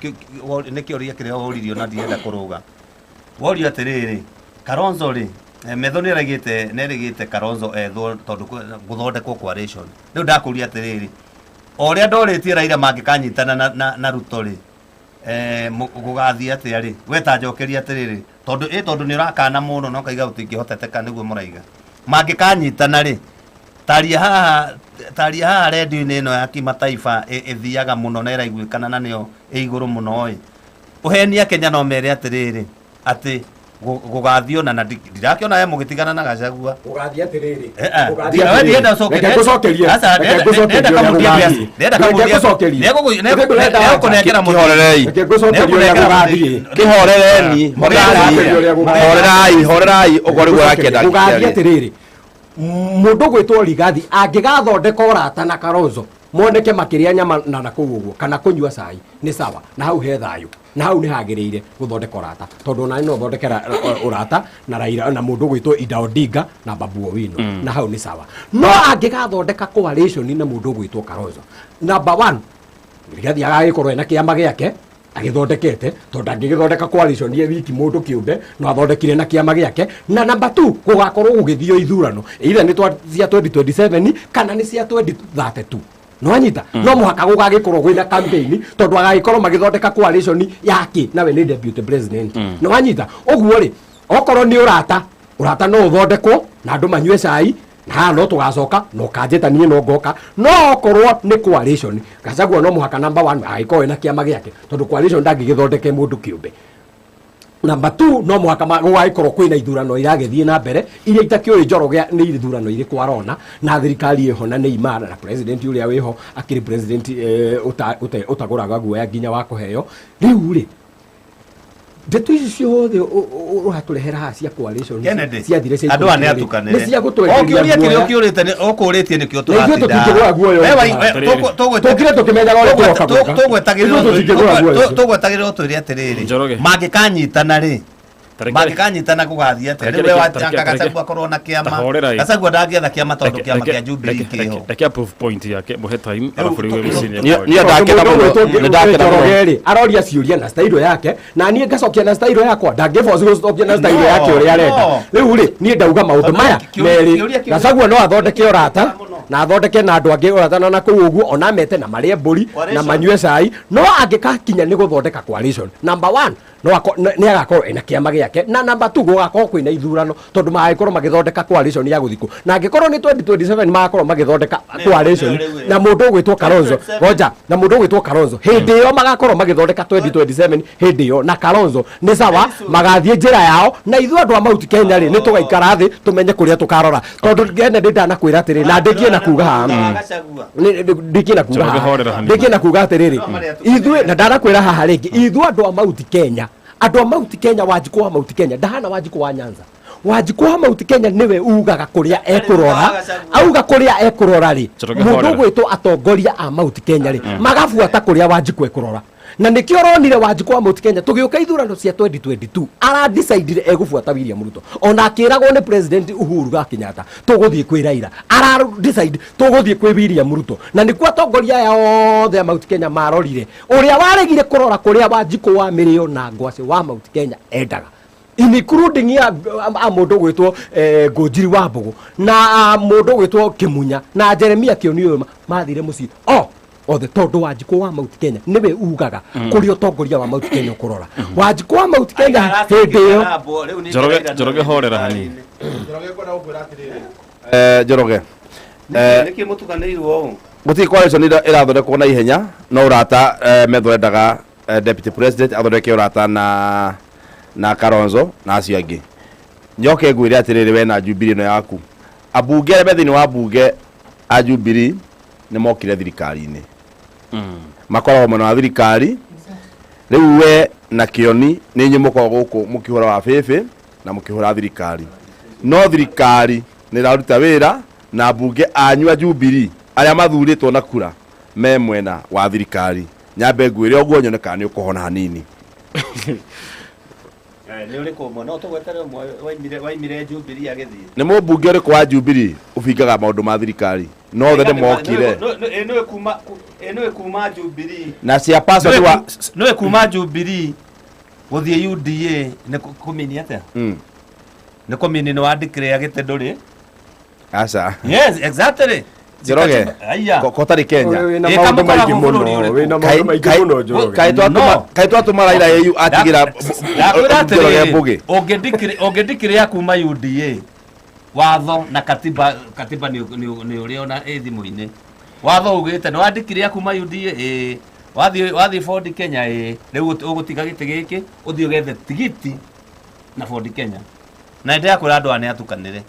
nĩ kĩũria kĩrĩa woririo na ndirenda kũrũga. Worio atĩrĩrĩ, Kalonzo rĩ, Metho nĩ erĩgĩte Kalonzo ethwo tondũ gũthondekwo coalition. Rĩu ndakũria atĩrĩrĩ, o ũrĩa ndorĩtie Raila mangĩkanyitana na Ruto rĩ, gũgathiĩ atĩa rĩ? We ta njokeria atĩrĩrĩ, tondũ nĩ ũrakana mũno na ũkaiga gũtingĩhoteteka, nĩguo mũraiga mangĩkanyitana rĩ, taria haha redio-inĩ ĩno ya kimataifa ĩthiaga mũno na ĩraiguĩkana na nĩyo ĩ igũrũ mũno ĩ, ũhenia Kenya no mere atĩrĩrĩ atĩ Gũgathiĩ ona na ndirakĩona we mũgĩtigana na Gachagua. Gũgathiĩ atĩrĩrĩ. Eh, eh. Gũgathiĩ We atĩrĩrĩ. ndĩrenda ũcoke- Reke ngũcokerie. Aca, Reke ndĩrenda- ngũcokerie ndĩrenda ũrĩa kamũthia gũgathiĩ. ndĩrenda Reke kamũthia- ngũcokerie. Ndĩrenda Nĩgũkũnengera mũthia. Kĩhorerei. Reke ngũcokerie ũrĩa gũgathiĩ. Kĩhorereni, horerai, horerai, horerai, ũguo nĩguo ũrakĩenda Gũgathiĩ kĩarie. atĩrĩrĩ, mũndũ gwĩtwo Rigathi angĩgathondeka ũrata na Kalonzo moneke makĩrĩa nyama na nakũu ũguo kana kũnyua cai nĩ sawa, na hau he thayũ, na hau nĩ hagĩrĩire gũthondeka ũrata, tondũ ona no ũthondeke ũrata na Raila na mũndũ gwĩtwo Ida Odinga na Babu Owino, na hau nĩ sawa. No angĩgathondeka coalition na mũndũ gwĩtwo Kalonzo, number 1 Rigathi agagĩkorwo ena kĩama gĩake agĩthondekete, tondũ angĩgĩthondeka coalition ye wiki mũndũ kĩũmbe no athondekire na kĩama gĩake. Na number 2 gũgakorwo gũgĩthio ithurano either nĩ cia 2027 kana nĩ cia 2032. No anyita no mũhaka gũgagĩkorwo kwĩna campaign, tondũ agagĩkorwo magĩthondeka coalition yake nawe nĩ deputy president. No anyita ũguo rĩ, okorwo nĩ ũrata, ũrata no ũthondekwo na andũ manyue cai na haha no tũgacoka no kanjĩta niĩ no ngoka. No okorwo nĩ coalition, Gachagua no mũhaka number 1 agĩkorwo ena kĩama gĩake, tondũ coalition ndangĩgĩthondeke mũndũ kĩũmbe. Number 2 no mũhaka gũgagĩkorwo kwĩna ithurano iragĩthiĩ na mbere iria itakĩũĩ Njoroge nĩ ithurano irĩkũ arona, na thirikari ĩho na nĩ imara, na president ũrĩa wĩho akĩrĩ president ũtagũraga guoya nginya wa kũheo. Rĩu rĩ, ndeto ici ciothe ũratũrehera haha cia coalition Kennedy, ciathire cia andũ aya nĩ ikũmi atukanĩre. nĩ cia gũtwenderia O kĩũria kĩrĩa guoya. ũkĩũrĩte nĩ- ũkũrĩtie nĩkĩo Na ithuĩ tũratinda. tũtingĩgũra guoya We ũyũ. Tũkire tũkĩmenyaga ũrĩa tũroka gwĩka. Ithuĩ tũtingĩgũra guoya ũcio. Tũgwetagĩrĩrwo twĩre atĩrĩrĩ, mangĩkanyitana rĩ, mangĩkanyitana gũgathiĩ atĩa? Rĩu we wachanga Gachagua akorwo na kĩama. Tahorera ĩ. Gachagua ndangĩetha kĩama tondũ kĩama kĩa Jubilee kĩho. Reke approve point yake muhe time arabu rĩu MC nĩ Niĩ- niĩ ndakena mũno, nĩ ndakena mũno. Njoroge rĩ aroria ciũria na style yake, na niĩ ngacokia na style yakwa, ndangĩboci gũcokia na style yake ũrĩa arenda. No. Rĩu rĩ, niĩ ndauga maũndũ maya merĩ, Gachagua no athondeke ũrata na athondeke na andũ angĩ ũrata na nakũu ũguo, ona mete na marĩe mbũri na manyue cai. No angĩkakinya nĩ gũthondeka coalition, number 1 no nĩ agakorwo ena kĩama gĩake, na number 2 gũgakorwo kwĩna ithurano, tondũ magagĩkorwo magĩthondeka coalition ya gũthikũ, na angĩkorwo nĩ 2027 magakorwo magĩthondeka coalition na mũndũ ũgwĩtwo Kalonzo, ngoja, na mũndũ ũgwĩtwo Kalonzo hĩndĩ ĩyo magakorwo magĩthondeka 2027 hĩndĩ ĩyo na Kalonzo nĩ sawa, magathiĩ njĩra yao, na ithuĩ andũ a Mount Kenya rĩ, nĩ tũgaikara thĩ tũmenye kũrĩa tũkarora, tondũ Kennedy ndanakwĩra atĩrĩ, na ndĩkie na kuga haha, ndĩkie na kuga Njoroge haha, horera hanini. ndĩkie na kuga atĩrĩrĩ, ithuĩ na ndanakwĩra haha rĩngĩ, ithuĩ andũ a Mount Kenya, andũ a Mount Kenya, Wanjikũ wa Mount Kenya ndahana Wanjikũ wa Nyanza. Wanjikũ wa Mount Kenya nĩwe ugaga kũrĩa ekũrora, auga kũrĩa ekũrora rĩ, Njoroge mũndũ horera. ũgwĩtwo atongoria a Mount Kenya rĩ, magabuata kũrĩa Wanjikũ ekũrora. Na nĩkĩo ũronire Wanjikũ wa Mount Kenya tũgĩũka ithurano cia 2022 aradecidire egũbuata William Ruto, ona akĩragwo nĩ President Uhuru ga Kenyatta tũgũthiĩ kwĩ Raila, aradecide tũgũthiĩ kwĩ William Ruto, na nĩkuo atongoria aya othe a Mount Kenya marorire ũrĩa waregire kũrora kũrĩa Wanjikũ wa mĩrĩo na ngwacĩ wa Mount Kenya endaga, including ya a mũndũ ũgwĩtwo Ngũnjiri wa Mbũgũ na mũndũ ũgwĩtwo Kĩmunya na Jeremia Kĩoni ũyũ mathire mũciĩ o othe, tondũ Wanjikũ wa Mount Kenya nĩwe ugaga kũrĩa ũtongoria wa Mount Kenya ũkũrora. Wanjikũ wa Mount Kenya hĩndĩ ĩyo Njoroge horera hanini. Njoroge. Nĩkĩ mũtukanĩirwo ũũ? Gũtirĩ coalition ĩrathondekwo na ihenya, no ũrata metho endaga deputy president athondeke ũrata na Kalonzo na acio angĩ. Njoke ngwĩre atĩrĩrĩ, we na Jubilee ĩno yaku, ambunge arĩa me thĩinĩ wa mbunge a Jubilee nĩ mokire thirikari-inĩ, makoragwo mwena wa thirikari. Rĩu we na Kĩoni nĩ inyuĩ mũkoragwo gũkũ mũkĩhũra wa bĩbĩ na mũkĩhũra thirikari, no thirikari nĩ ĩraruta wĩra na mbunge anyu a Jubilee arĩa mathurĩtwo na kura me mwena wa thirikari. Nyambe ngwĩre ũguo nyone kana nĩ ũkũhona hanini. Nĩ ũrĩkũ ũmwe? No tũgwetere ũmwe waimire Jubilee agĩthiĩ. Nĩ mũmbunge ũrĩkũ wa Jubilee ũbingaga maũndũ ma thirikari? No othe nĩ mokire. Nĩwe kuma Jubilee. Na chairperson wa Nĩwe kuma Jubilee gũthiĩ UDA nĩ kũmini atĩa? Nĩ kũmini nĩ wandĩkire gĩtĩ ndũrĩ? Aca. Yes, exactly. Njoroge, Aya. kotarĩ Kenya. Wĩna maũndũ maingĩ mũno, wĩna maũndũ maingĩ mũno Njoroge. Kaĩ twatũma Raila AU atigĩra Ndakwĩra Njoroge atĩrĩrĩ, mbũgĩ? ũngĩndikĩrĩa kuma UDA watho na katiba, katiba nĩ ũrĩa ona ĩ thimũ-inĩ, watho ugĩte nĩ wandĩkire kuma UDA ĩĩ, wathiĩ Ford Kenya ĩĩ, rĩu ũgũtiga gĩtĩ gĩkĩ ũthiĩ ũgethe tigiti Na Ford Kenya na ndĩrakwĩra andũ aya nĩ atukanĩre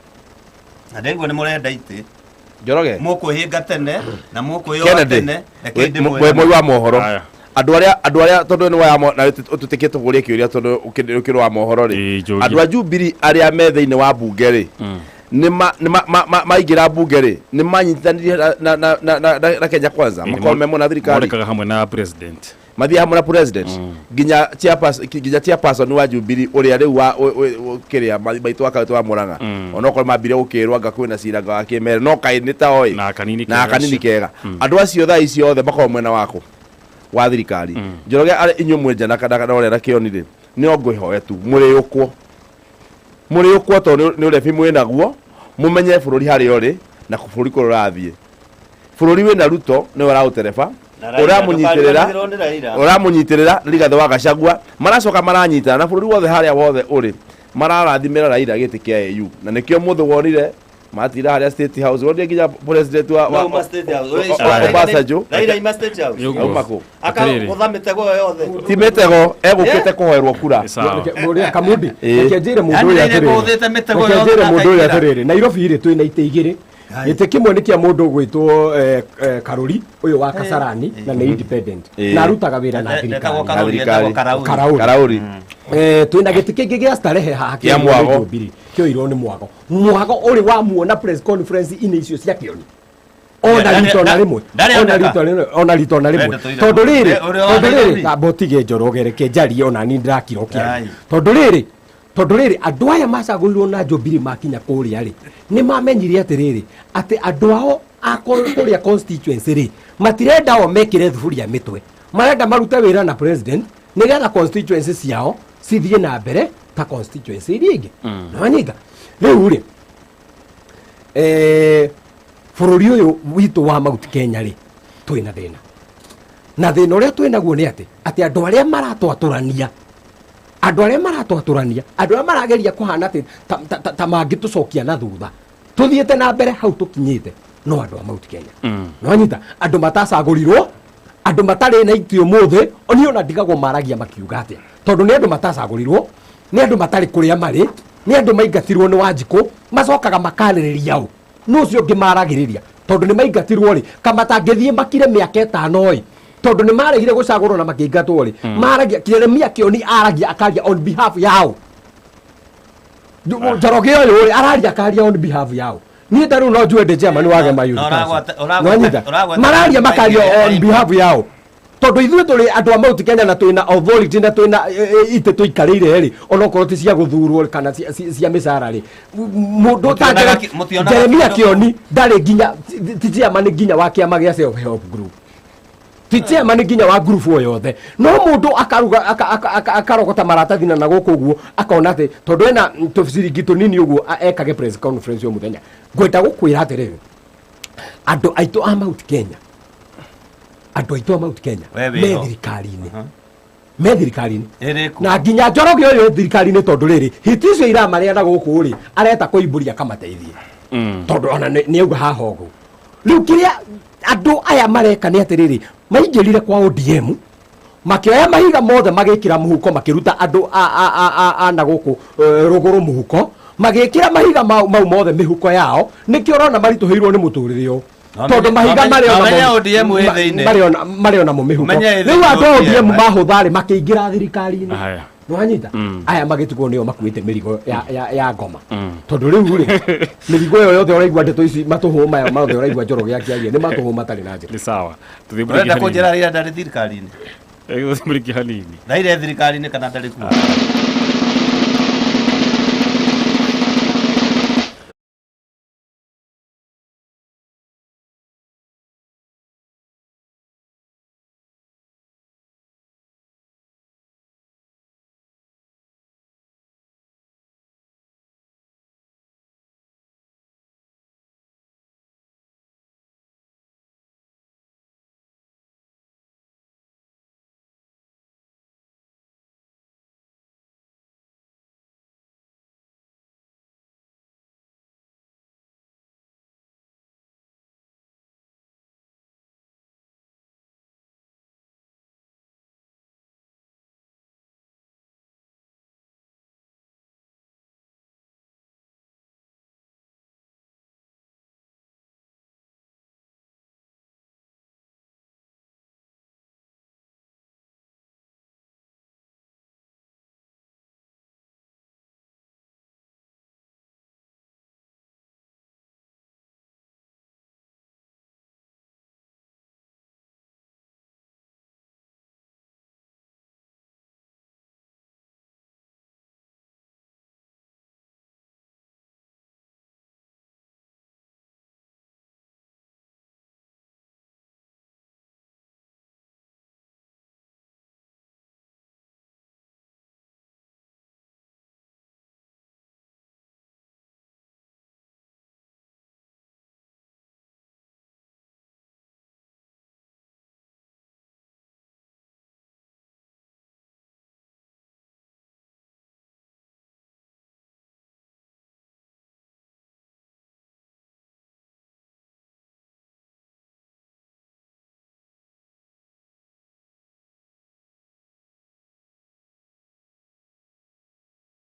na ndĩraigua nĩ mũrenda itĩ Njoroge mũkwĩhinga tene na mũkwĩyoa Kennedy tene reke ndĩmwĩre we moi wa mohoro andũ arĩa tondũ nĩ wa na tũtĩkĩte kũria kĩũria tondũ ũkĩrĩ wa mohoro rĩ andũ a Jubilee arĩa me thĩinĩ wa bunge rĩ nĩ maingĩra bunge rĩ nĩ manyitanirie na Kenya Kwanza makorwo me mwena thirikari monekaga hamwe na president mathiĩ hamwe na president nginya chairperson wa Jubilee ũrĩa rĩu wa kĩrĩa maitũ wa kaũntĩ wa Murang'a onokorwo mambire gũkĩrwo anga kwĩna cira wa kĩmere no kaĩ nĩ ta oĩ na kanini kega andũ acio thaa ici othe makorwo mwena wako wa thirikari Njoroge arĩ inyuĩ mwĩ na ũrĩa na Kĩoni rĩ nĩ o ngwĩhoe tu mũrĩũkwo tondũ nĩ ũrebi mwĩ naguo mũmenye bũrũri harĩa ũrĩ na bũrũri kũrĩa ũrathiĩ bũrũri wĩna Ruto nĩwe ũraũtereba ũramũnyitĩrĩra Rigathĩ wa Gachagua maracoka maranyitana na bũrũri wothe harĩa wothe ũrĩ mararathimĩra Raila gĩtĩ kĩa AU na nĩkĩo mũthĩ wonire matira harĩa State House wonire nginya president wa Obasanjo Raila ima State House auma kũ akagũtha mĩtego ĩyo yothe ti mĩtego egũkĩte kũhoerwo kura mũrĩa Kamundi reke njĩre mũndũ ũyũ atĩrĩrĩ Nairobi rĩ twĩna itĩ igĩrĩ gĩtĩ kĩmwe nĩ kĩa mũndũ ũgwĩtwo Karuri ũyũ wa Kasarani na nĩ independent na arutaga wĩra na thirikari Karauri twĩna gĩtĩ kĩngĩ gĩa Starehe haha kĩa Mwago kĩoirwo nĩ Mwago Mwago ũrĩ wamuona press conference inĩ icio cia Kĩoni ona rito na rĩmwe ona rito na rĩmwe tondũ rĩrĩ tamba ũtige Njoroge reke njarie ona niĩ ndĩrakira ũkĩaria tondũ rĩrĩ andũ aya macagũrirwo na Jubilee makinya kũrĩa rĩ nĩ mamenyire atĩrĩrĩ atĩ andũ ao a kũrĩa constituency rĩ matirenda o mekĩre thuburia mĩtwe marenda marute wĩra na president nĩgetha constituency ciao cithiĩ na mbere ta constituency iria ingĩ nĩwanyita rĩu rĩ bũrũri ũyũ witũ wa Mount Kenya rĩ twĩna thĩna na thĩna ũrĩa twĩnaguo nĩ atĩ andũ arĩa maratwatũrania andũ arĩa marageria kũhana atĩ ta mangĩtũcokia na thutha tũthiĩte na mbere hau tũkinyĩte no andũ a Mount Kenya nĩwanyita andũ matacagũrirwo andũ matarĩ na itĩ ũmũthĩ niĩ ona ndigagwo maragia makiuga atĩa tondũ nĩ andũ matacagũrirwo nĩ andũ matarĩ kũrĩa marĩ nĩ andũ maingatirwo nĩ Wanjikũ macokaga makarĩrĩria ũ nũ ũcio ũngĩ maragĩrĩria tondũ nĩ maingatirwo rĩ kamatangĩthiĩ makire mĩaka ĩtano ĩ tondũ nĩ maregire gũcagũrwo na makĩingatwo rĩ maragia Jeremia Kĩoni aragia akaria on behalf yao Njoroge ũyũ rĩ araria akaria on behalf yao niĩ ta rĩu no njue ndĩ chairman wa Gema Youth Council mararia makaria on behalf yao tondũ ithuĩ tũrĩ andũ a Mount Kenya na twĩna authority na twĩna itĩ tũikarĩire rĩ onokorwo ti cia gũthurwo kana cia mĩcara rĩ mũndũ ta Jeremia Kĩoni ndarĩ nginya ti chairman nginya wa kĩama gĩa self help group ti chairman nginya wa group o yothe no mũndũ akaruga akarogota maratathi na gũkũ ũguo akona atĩ tondũ ena tũciringi tũnini ũguo ekage press conference o mũthenya ngwenda gũkwĩra atĩrĩrĩ andũ aitũ a Mount Kenya me thirikari-inĩ na nginya Njoroge ũyũ thirikari-inĩ tondũ rĩrĩ hiti icio iramarĩa na gũkũ rĩ areta kũimbũria akamateithie tondũ ona nĩ auga haha ũguo rĩu kĩrĩa andũ aya mareka nĩ atĩrĩrĩ maingĩrire kwa ODM makĩoya mahiga mothe magĩkĩra mũhuko makĩruta andũ a na gũkũ rũgũrũ mũhuko magĩkĩra mahiga mau mothe mĩhuko yao nĩkĩo ũrona maritũhĩirwo nĩ mũtũrĩre ũyũ tondũ mahiga marĩ ona mo mĩhuko rĩu andũ a ODM mahũtha rĩ makĩingĩra thirikari-inĩ nĩwanyita aya magĩtigwo nĩo makuĩte mĩrigo ya ngoma tondũ rĩu rĩ mĩrigo ĩyo yothe ũraigua ndeto ici matũhũ maya mothe ũraigua Njoroge akĩaria nĩ matũhũ matarĩ na njĩra nĩ sawa ũrenda kũnjĩra Raila ndarĩ thirikari-inĩ tũthiĩ mũrĩki hanini Raila e thirikari-inĩ kana ndarĩ kuo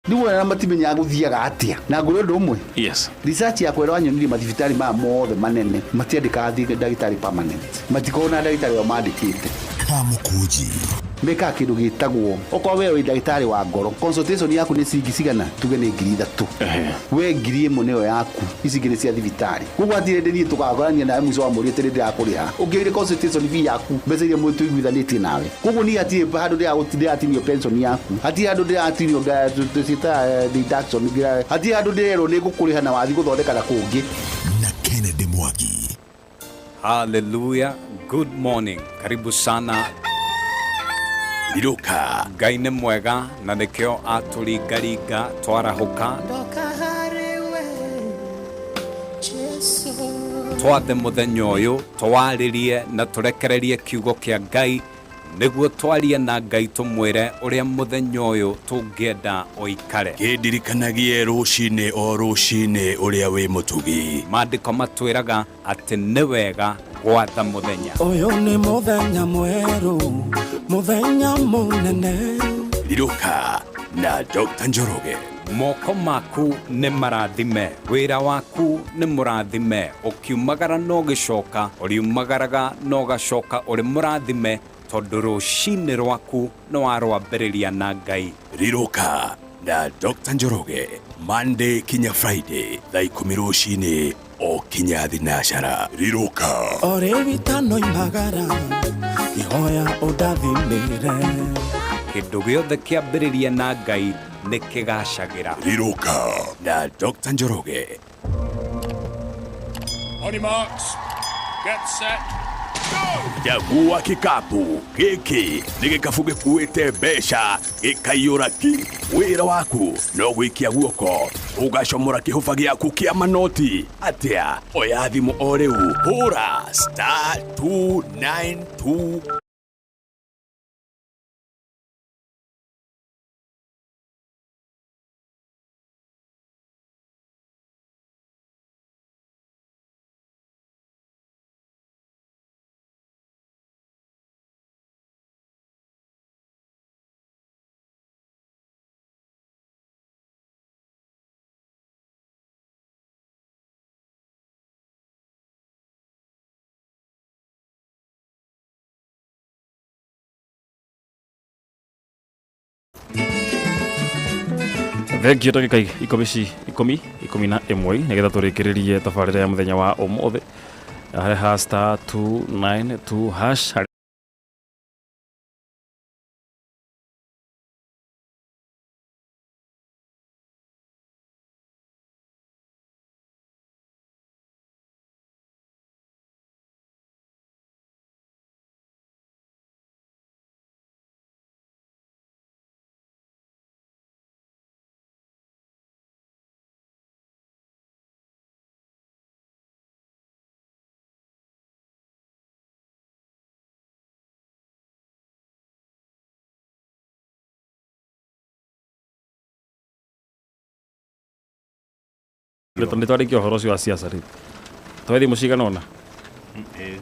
Rĩu ona matimenyaga gũthiaga atĩa na ngũrĩ ũndũ ũmwe. Yes. Research yakwa ĩranyonirie mathibitarĩ maya mothe manene matiandĩkaga ndagĩtarĩ permanent, matikoragwo na ndagĩtarĩ o mandĩkĩte. Kamukunji. Mekaga kĩndũ gĩtagwo, okorwo we wĩ ndagĩtarĩ wa ngoro, consultation yaku nĩ ciringi cigana, tuge nĩ 3000, we 1000 nĩyo yaku, ici ingĩ nĩ cia thibitarĩ. Koguo hatirĩ hĩndĩ niĩ tũgakorania nawe mũico wa mweri atĩ nĩ ndĩrakũrĩha ũngĩoire consultation fee yaku mbeca iria tũiguithanĩtie nawe. Koguo niĩ hatirĩ handũ ndĩratinio pension yaku, hatirĩ handũ ndĩratinio tũciĩtaga deduction, hatirĩ handũ ndĩrerwo nĩ ngũkũrĩha na wathiĩ gũthondeka na kũngĩ. Na Kennedy Mwangi. Hallelujah. Good morning. Karibu sana. Iruka. Ngai nĩ mwega na nĩkĩo atũringaringa twarahũka twathe mũthenya ũyũ twarĩrie na tũrekererie kiugo kĩa Ngai nĩguo twarie na Ngai tũmwĩre ũrĩa mũthenya ũyũ tũngĩenda ũikare. Kĩndirikanagie rũcinĩ o rũcinĩ ũrĩa wĩ mũtugi. Maandĩko matwĩraga atĩ nĩ wega gwatha mũthenya. Ũyũ nĩ mũthenya mwerũ, mũthenya mũnene. Iruka na Dr. Njoroge. Moko maku nĩ marathime, wĩra waku nĩ mũrathime, ũkiumagara na ũgĩcoka, ũriumagaraga na ũgacoka ũrĩ mũrathime, tondũ rũcinĩ rwaku nĩ warwambĩrĩria na Ngai. Riruka na Dr. Njoroge Monday kinya Friday thaa 10 rũcinĩ o kinya thinacara. Riruka. O rĩu itanoimagara, ihoya ũndathimĩre. Kĩndũ gĩothe kĩambĩrĩria na Ngai nĩ kĩgacagĩra. Riruka na Dr. Njoroge. On your marks, get set, Chagua kikapu gĩkĩ nĩ gĩkabu gĩkuĩte mbeca gĩkaiyũra ki. Wĩra waku no gwĩkia guoko ũgacomora kĩhũba gĩaku kĩa manoti. Atĩa? Oya thimũ o rĩu, hũra star 292. Thengiũ ndagĩka ikũmi ci ikũmi ikũmi na ĩmwe nĩgetha tũrĩkĩrĩrie tabarĩra ya mũthenya wa ũmũthĩ harĩa ha star 292 hash. Nĩ twarĩkia ũhoro ũcio wa siasa rĩu. Twathi thimũ cigana ũna?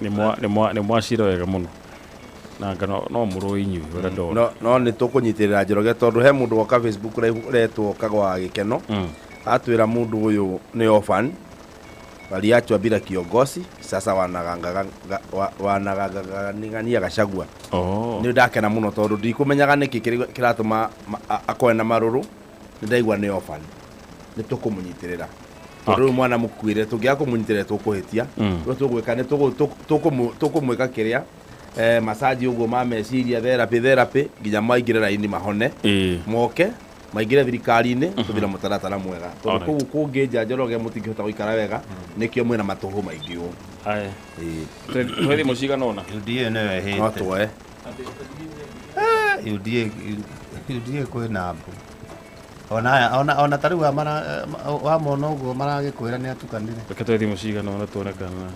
Nĩ mwacira wega mũno. Na anga no mũrũĩ inyuĩ ũrĩa ndona. No nĩ tũkũnyitĩrĩra Njoroge tondũ he mũndũ woka Facebook ũretwo Kagwa wa Gĩkeno. Atwĩra mũndũ ũyũ nĩ orphan. Waliachwa bila kiongozi, sasa wanagangania Gachagua. Nĩ ndakena mũno tondũ ndikũmenyaga nĩkĩ kĩratũma akorwe na marũrũ, nĩ ndaigua nĩ orphan. Nĩ tũkũmũnyitĩrĩra. Tondũ rĩu mwana mũkuĩre tũngĩaga kũmũnyitĩrĩra tũkũhĩtia. Rĩu tũgwĩka nĩ tũkũmwĩka kĩrĩa massage ũguo ma meciria, therapy nginya maingĩre raini mahone. Moke maingĩre thirikari-inĩ tũthiĩ na mũtaratara mwega. Tondũ kũu kũngĩ nja Njoroge mũtingĩhota gũikara wega nĩkĩo mwĩna matũhũ maingĩ ũũ. Twĩ thimũ cigana ũna? UDA nĩyo ĩhĩte. No tuoe. UDA kwĩna mbu. Ona ta rĩu wamona ũguo maragĩkwĩra nĩ atukanire. Reke twethe thimũ cigana ũna tuone kana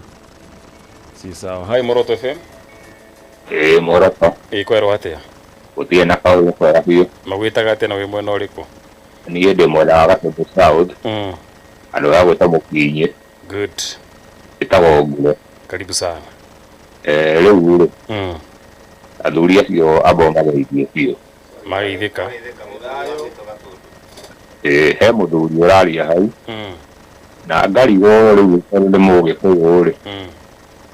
ci sawa. Hi Moroto FM. Ĩĩ Moroto. Ĩĩ kwerwo atĩa? Gũtirĩ na kaũndũ kwega biũ. Magwĩtaga atĩa na wĩ mwena ũrĩkũ? Niĩ ndĩ mwena wa Gatundu South. Andũ a gwĩta Mũkinyĩ. Good. Ĩtagwo Ngure. Karibu sana. Rĩu rĩ. Athuri acio abo mageithie biũ. Mageithĩka. Ĩĩ he mũthuri ũraria hau na ngarigwo rĩu tondũ nĩ mũgĩkũyũ rĩ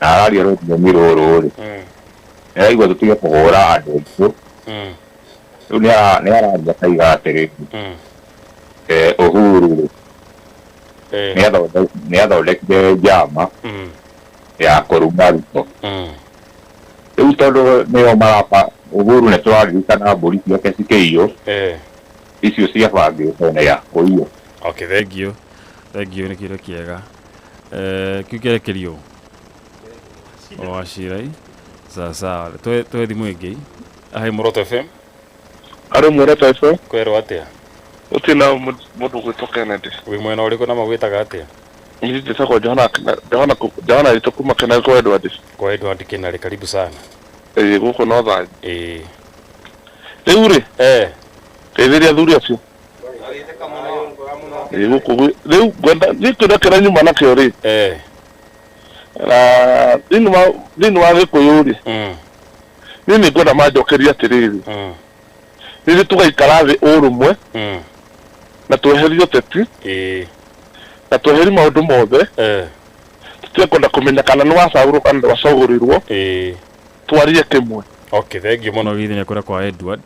na araria rũthiomi rũrũ rĩ nĩaraigua tũtige kũhũra andũ aitũ rĩu nĩararia akaiga atĩrĩrĩ Uhuru rĩ nĩathondekire njama ya kũruma Ruto rĩu tondũ nĩo maraba Uhuru nĩ tũraririkana mbũri ciake cikĩiywo icio ciabangĩtwo nĩ ya kũiywo. Okay, thank you. Thank you nĩ kĩũria kĩega. Kĩu kĩarekerio o Wachira sawa sawa. Twe thimũ ĩngĩ. Hi Muoroto FM. Arĩ Muoroto FM. Kwerwo atĩa? Gũtirĩ na mũndũ ũgwĩtwo Kennedy. Wĩ mwena ũrĩkũ na magwĩtaga atĩa? Niĩ njĩtagwo Johana witũ kuma Kĩnarĩ kwa Edward. Kwa Edward Kĩnarĩ, karibu sana. Ĩĩ gũkũ no thayũ. Ĩĩ. Rĩu rĩ geithĩria athuri acio. Ĩĩ gũkũ rĩu ngwenda niĩ kĩũria kĩrĩa nyuma nakĩo rĩ na thĩinĩ wa Gĩkũyũ rĩ niĩ nĩ ngwenda manjokerie atĩrĩrĩ rĩrĩ tũgaikara thĩ ũrũmwe na tweherie ũteti na tweherie maũndũ mothe tũtige kũmenya kana nĩ wacagũrwo kana ndwacagũrirwo twarie kĩmwe. Okay, thank you mũno githenya kũrĩa kwa Edward.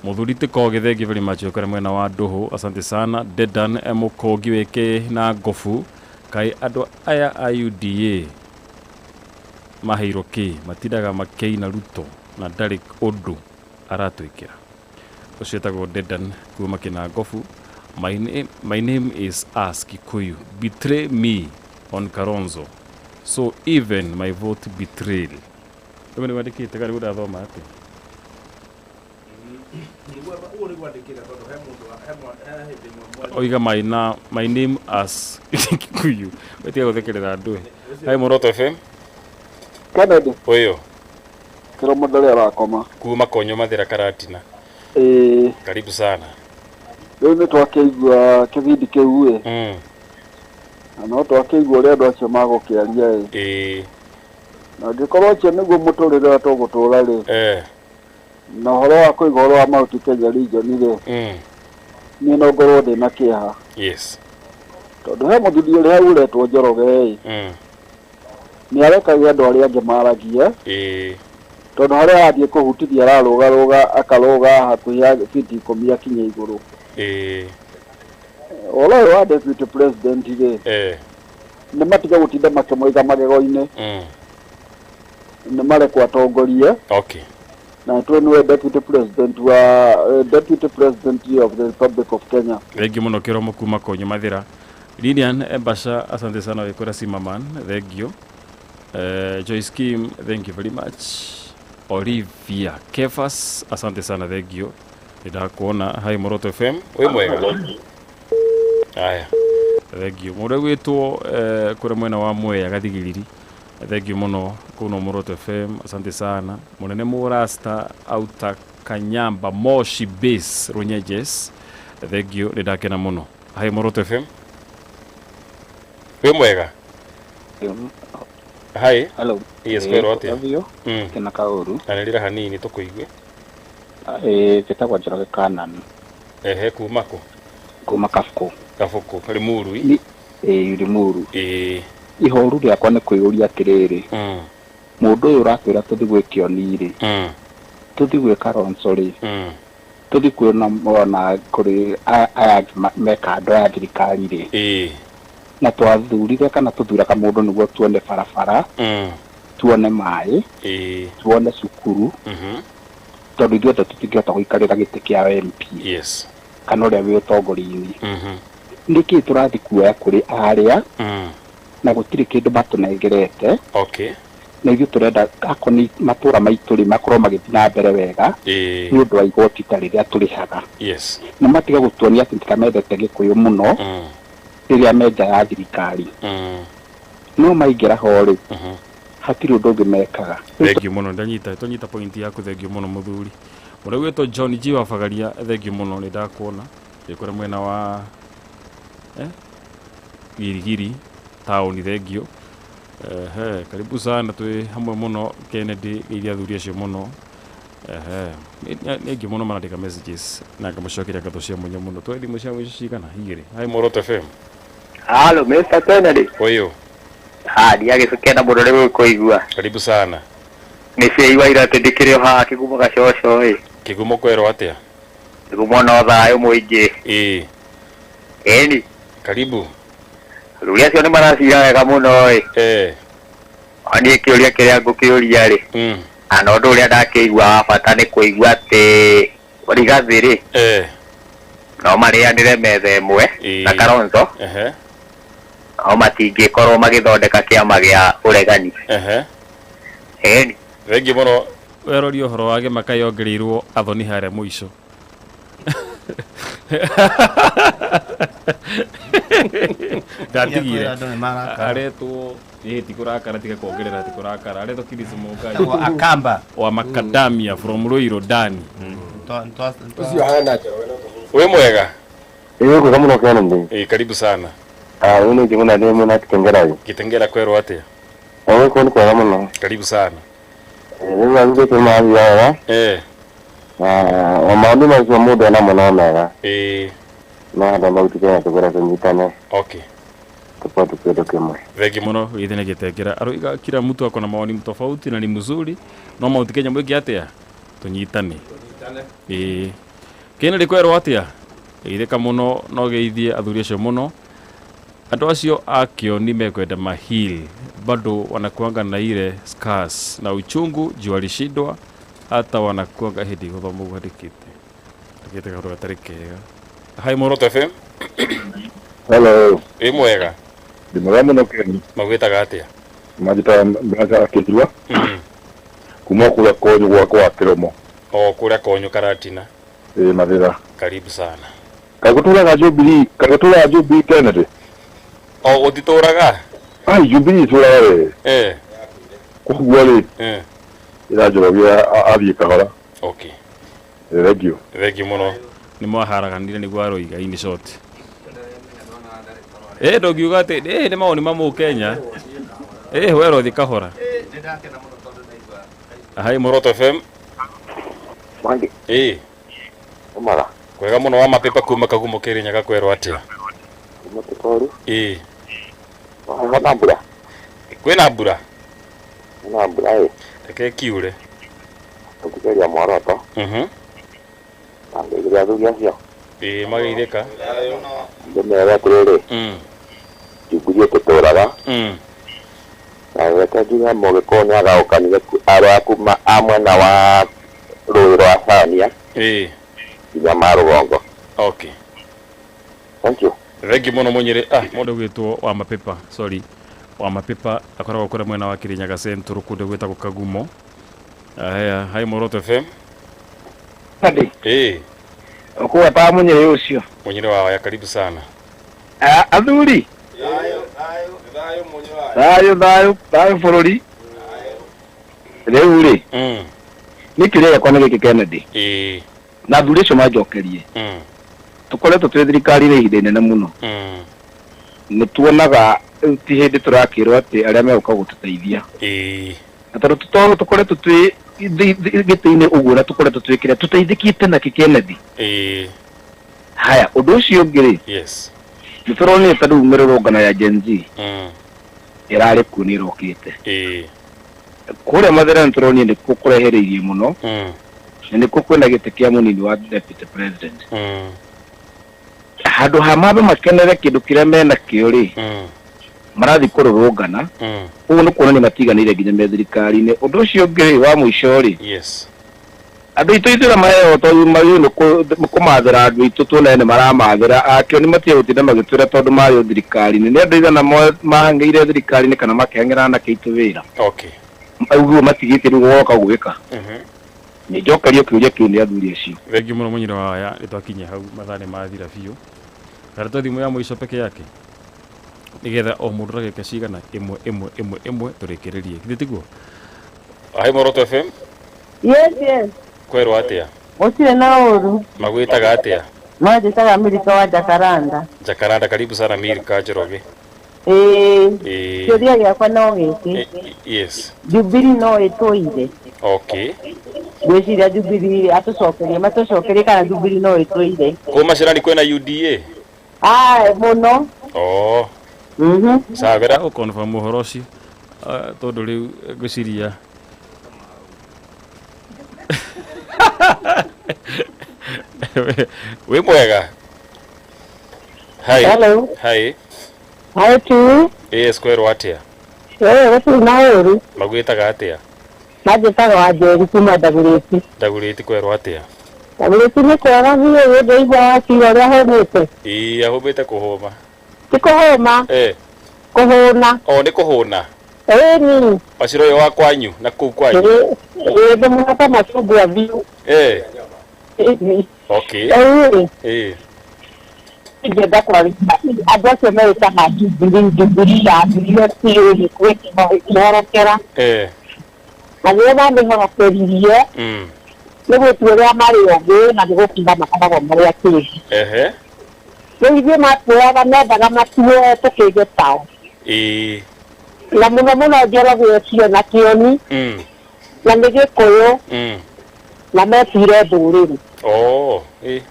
Mũthuri ti Kogi, thank you very much kũrĩa mwena wa Ndũhũ, asante sana. Dedan Mũkũngi wĩkĩ na Ngobu, kaĩ andũ aya a UDA maheirwo kĩ matindaga makĩina Ruto na ndarĩ ũndũ aratwĩkĩra. Ũcio etagwo Dedan kuma Kĩnangobu. My name is As Kikuyu. Betray me on Kalonzo. So even my vote betrayal. Rĩu nĩ wandĩkĩte kana nĩguo ndathoma atĩa? Oiga my name as Kikuyu. Wetiga gũthekerera andũ. Hi Muoroto FM. Kennedy. Oyo. Kĩromo ndarĩ arakoma. Kuma Konyo Mathĩra Karatina. Ĩĩ. Karibu sana. Rĩu nĩ twakĩigua kĩbindi kĩu ĩ. Na no twakĩigua ũrĩa andũ acio magũkĩaria ĩ. Na angĩkorwo ũcio nĩguo mũtũrĩre ũrĩa tũgũtũra rĩ. Na ũhoro wa kũiga ũhoro wa Mount Kenya region rĩ. Niĩ no ngorwo ndĩna kĩeha. Yes. Tondũ he mũthuri ũrĩa hau ũretwo Njoroge ĩ. Nĩ arekagia andũ arĩa angĩ maragie. Tondũ harĩa arathiĩ kũhutithia ararũgarũga akarũga hakuhĩ ya fiti 10 akinye igũrũ. Ũhoro ũyũ wa deputy president rĩ. Nĩ matiga gũtinda makĩmũiga magego-inĩ. Nĩ marekwo atongorie. Okay. Na tũĩ nĩwe deputy president wa deputy president of the Republic of Kenya. Thank you mũno Kĩromo kuma Konyo Mathĩra. Lilian Embasha, asante sana wĩkũra Simaman, thank you. Joyce Kim, thank you very much. Olivia Kefas, asante sana, thank you. Nĩndakuona. Hi Muoroto FM. Wĩ mwega? Aya. Thank you. Mũndũ ũgwĩtwo kũrĩa mwena wa Mwea Gathigiriri. Thank you mũno kũu no Muoroto FM, asante sana. Mũnene Mũrasta auta Kanyamba Moshi Base Runyeges. Thank you, nĩndakena mũno. Hi Muoroto FM. Wĩ mwega? Hi. Hello. Yes, kwĩrwo atĩa? Kĩna kaũru. Anĩrĩra hanini tũkũigue. Njĩtagwo Njoroge Kanan. Ehe, kuma kũ? Kuma Kabukũ. Kabukũ, Limuru. Ĩĩ, Limuru. Ĩĩ. Ihoru rĩakwa nĩ kwĩyũria atĩrĩrĩ. Mũndũ ũyũ ũratwĩra tũthiĩ gwĩ Kĩoni rĩ. Tũthiĩ gwĩ Kalonzo rĩ. Tũthiĩ kuona ona kũrĩ aya angĩ me kando ya thirikari rĩ. Ĩĩ. Na twathurire kana tũthuraga mũndũ nĩguo tuone barabara. Tuone maĩ. Tuone cukuru. Tondũ ithuothe tũtingĩhota gũikarĩra gĩtĩ kĩa MP. Yes. Kana ũrĩa wĩ ũtongoria-inĩ. Nĩkĩĩ tũrathiĩ kuoya kũrĩ arĩa na gũtirĩ kĩndũ matũnengerete. Okay. Na ithuĩ tũrenda akorwo nĩ matũra maitũ rĩ makorwo magĩthiĩ na mbere wega nĩ ũndũ wa igoti ta rĩrĩa tũrĩhaga. Yes. Na matiga gũtuonia atĩ tikamendete Gĩkũyũ mũno rĩrĩa me nja ya thirikari. No maingĩra ho rĩ hatirĩ ũndũ ũngĩ mekaga. Thank you mũno, ndanyita tũnyita point yaku, thank you mũno mũthuri. Mũrĩa ũgwĩtwo John G wa Bagaria, thank you mũno, nĩ ndakuona. Ndĩ kũrĩa mwena wa Girigiri taũni, thank you. Karibu sana, twĩ hamwe mũno Kennedy, geithia athuri acio mũno. Ehe nĩ aingĩ mũno marandĩka messages na ngamũcokeria ngatho cia mwanya mũno. Twoe thimũ cia mũico cigana igĩrĩ. Hi Muoroto FM. Halo Mr. Kennedy. Ũyũ. Ha, ndiagĩcukena mũno nĩ gũkũigua. Karibu sana. Nĩ ciaigua ira atĩ ndĩkĩrĩ o haha Kĩgumo gacoco ĩ. Kĩgumo kwerwo atĩa? Kĩgumo no thayũ mũingĩ. Ĩĩ. Ĩni. Karibu. Athuri acio nĩ maracira wega mũno ĩ. Eh. Niĩ kĩũria kĩrĩa ngũkĩũria rĩ. Na ũndũ ũrĩa ndakĩigua wa bata nĩ kũigua atĩ Rigathĩ rĩ. Eh. No marĩanĩre metha ĩmwe na Kalonzo. Ehe. No matingĩkorwo magĩthondeka kĩama gĩa ũregani. Ehe. Ĩni. Thengiũ mũno. Werori ũhoro wa gĩmaka yongereirwo athoni harĩa mũico. Ndatigire. Aretwo ĩ ti kũrakara tiga kuongerera ti kũrakara. Aretwo Chris Mũngai. Akamba. Wa Macadamia from Ruiru Dani. Ũcio hana Njoroge no Wĩ mwega? Ĩĩ kwega mũno Kennedy. Ĩ karibu sana. Ah, ũyũ nĩ Njũgũna ndĩ mwena Kitengela. Kitengela kwerwo atĩa? Ĩĩ kũu nĩ kwega mũno. Karibu sana. Rĩu athurĩte mathiaga. Eh. Na o maũndũ macio mũndũ enamo no mega. Ĩĩ. No andũ maitũ Kenya tũkorwo tũnyitane. Okay. Tukuwa tu kĩndũ kĩmwe. Thengi mũno gĩthĩ nĩ Gĩtengera. Aroiga kila mtu ako na maoni tofauti na ni mzuri. No Mount Kenya mwĩke atĩa? Tũnyitane. Ĩĩ. Kennedy kwerwo atĩa? Geithĩka mũno no geithie athuri acio mũno. Andũ acio a Kĩoni mekwenda mahil bado wanakuanga na ile scars na uchungu juu walishindwa hata wanakuanga hĩndĩ gũthoma ũguo andĩkĩte andĩkĩte kaũndũ gatarĩ kega. Hi Muoroto FM. Hello. Ĩ mwega? Ndĩ mwega mũno Ken. Magwĩtaga atĩa? Manjĩtaga Mbeca Kĩthua. Kuma kũrĩa Konyũ gwakwa wa Kĩromo. O kũrĩa Konyũ Karatina. Ĩ Mathĩra. Karibu sana. Kaĩ gũtũraga Jubilee, kaĩ gũtũraga Jubilee Kennedy? O gũtitũraga? Ai Jubilee itũraga we. Eh. Koguo rĩ. Eh. Ĩra Njoroge athiĩ kahora. Okay. Thengiũ. Thengiũ mũno. Nĩ mwaharaganire nĩguo aroiga in short. Eh ndũngiuga atĩ nĩ mawoni ma Mũkenya. Werwo thiĩ kahora. Hi Muoroto FM. Mwangi. Ĩ. Ũmara. Kwega mũno wa mapepa kuma Kagumo Kĩrĩnyaga kwerwo atĩa? Kuma Kĩkoru. Ĩ. Kwĩna mbura? Kwĩna mbura? Kwĩna mbura ĩ. Reke kiure. Tũkĩgeria Muoroto. Na ngĩgeria athuri acio. Ĩ mageithĩka. Ndĩmere atĩrĩrĩ. Jubilee tũtũraga. Na reke njuge Mũgĩkũyũ nĩagaũkanire arĩa kuma a mwena wa rũĩ rwa Thania. Ĩ. Nginya ma rũgongo. Okay. Thank you. Thengiũ mũno Mũnyĩrĩ. Ah, mũndũ ũgwĩtwo wa mapepa, sorry. Wa mapepa akoragwo kũrĩa mwena wa Kĩrĩnyaga Central kũndũ gwĩtagwo Kagumo. Aya, hi Muoroto FM. Adi. Ĩ. Ũkũgwetaga Mũnyĩrĩ ũcio. Mũnyĩrĩ wa waya karibu sana. Athuri. Thayũ thayũ thayũ bũrũri. Rĩu rĩ. Nĩ kĩũria gĩakwa nĩ gĩkĩ Kennedy. Ĩ. Na athuri acio manjokerie. Tũkoretwo twĩ thirikari-inĩ ihinda inene mũno. Nĩ tuonaga ti hĩndĩ tũrakĩrwo atĩ arĩa megũka gũtũteithia. Ĩ. Na tondũ tũkoretwo twĩ gĩtĩ-inĩ ũguo na tũkoretwo twĩkĩra tũteithĩkĩte nakĩ Kennedy. Ĩ. Haya, ũndũ ũcio ũngĩ rĩ. Yes. Nĩ tũronire ta rĩu mĩrũrũngano ya Gen Z. Ĩrarĩ kuo nĩ ĩrokĩte. Ĩ. Kũrĩa Mathĩra nĩ tũronire nĩkuo kũrehereirie mũno. Na nĩkuo kwĩna gĩtĩ kĩa mũnini wa deputy president. Handũ ha mambe makenere kĩndũ kĩrĩa menakĩo rĩ. Marathiĩ kũrũrũngana. Ũguo nĩ kuonania matiganĩire nginya me thirikari-inĩ. Ũndũ ũcio ũngĩ rĩ wa mũico rĩ. Yes. Andũ aitũ ithuĩ maheo tondũ magĩrĩirwo nĩ kũmathĩra andũ aitũ tuone nĩ maramathĩra. Akĩo nĩ matige gũtinda magĩtwĩra tondũ marĩ o thirikari-inĩ. Nĩ andũ aigana mahang'ĩire thirikari-inĩ kana makĩhang'ĩra anake aitũ wĩra. Okay. Ũguo matigĩte rĩu goka gwĩka. Nĩ njokerio kĩũria kĩu nĩ athuri acio. Thengiũ mũno Mũnyĩrĩ wa waya nĩ twakinyia hau mathaa nĩ mathira biũ. Kana twa thimũ ya mũico peke yake. Nĩgetha o mũndũ ndagĩka cigana ĩmwe ĩmwe ĩmwe ĩmwe tũrĩkĩrĩrie. Githĩ tiguo? Hi Muoroto FM. Yes, yes. Kwerwo atĩa? Gũtirĩ na ũru. Magwĩtaga atĩa? Manjĩtaga Milika wa Jacaranda. Jacaranda, karibu sana Milika Njoroge. Ĩĩ. Kĩũria gĩakwa no gĩkĩ. Yes. Jubilee no ĩtũire. Okay. Ngwĩciria Jubilee atũcokerie matũcokerie kana Jubilee no ĩtũire. Kũu Macerani kwĩna UDA? Ae mũno. Oh. Sawa, wera gũ-confirm ũhoro ũcio tondũ rĩu ngwĩciria wĩ mwega. Hi. Hello. Hi. Hi tu. Yes, kwerwo atĩa? Gũtirĩ na ũru. Magwĩtaga atĩa? Manjĩtaga Wanjeri kuma Ndagũrĩti. Ndagũrĩti kwerwo atĩa? Ndagũrĩti nĩ kwega biũ, ndĩraigua wakiuga ũrĩa hũmĩte. Ĩĩ, ahũmĩte kũhũma. Ti kũhũma. Kũhũna. O nĩ kũhũna. Ĩni. Wacira ũyũ wa kwanyu na kũu kwanyu. Ĩĩ, ndĩmũhaka macungwa biũ. Ĩni. Okay. Rĩu rĩ. Ingĩenda kwaria andũ acio meĩtaga Jubilee, Jubilee yambirie biũ ĩkĩhorokera. Na rĩrĩa mamĩhorokeririe nĩ gũtua ũrĩa marĩ ogĩ na nĩ gũkiuga makoragwo marĩ akĩgu. Rĩu ithuĩ matuoyaga mendaga matuoe tũkĩge tao. Na mũno mũno Njoroge ũcio na Kĩoni na nĩ Gĩkũyũ na metuire ndũrĩrĩ. Oh, Ĩĩ,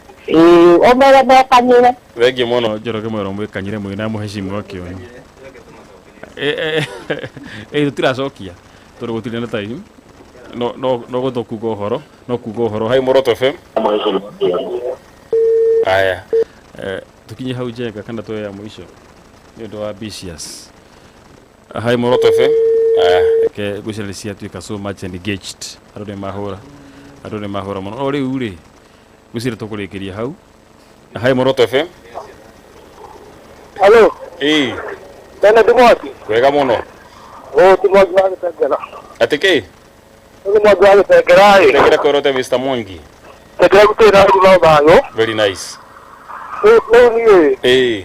ũmere mekanyĩre. Thengiũ mũno Njoroge mwero mwĩkanyĩre mwĩna mũheshimu wa Kĩoni. Tũtiracokia tondũ gũtirĩ na time. No no no gũtũkuga ũhoro, no kuga ũhoro. Hi Muoroto FM. Aya. Tukinye hau Njenga kana tuoye ya mũico nĩ ũndũ wa ambitious. Hi Muoroto FM. Aya, reke ngwĩciria nĩ ciatuĩka so much engaged. Andũ nĩ mahũra. Andũ nĩ mahũra mũno. No rĩu rĩ, ngwĩciria tũkũrĩkĩria hau. Hi Muoroto FM. Hello. Ĩĩ. Tene ndi Mwangi. Wega mũno. Ũũ ti Mwangi wa Gĩtengera. Atĩ kĩ? Nĩ Mwangi wa Gĩtengera ĩ. Gĩtengera kwĩrwo Mr. Mwangi. Gĩtengera gũtirĩ na ũru no thayũ. Very nice. Rĩu niĩ. Ĩĩ.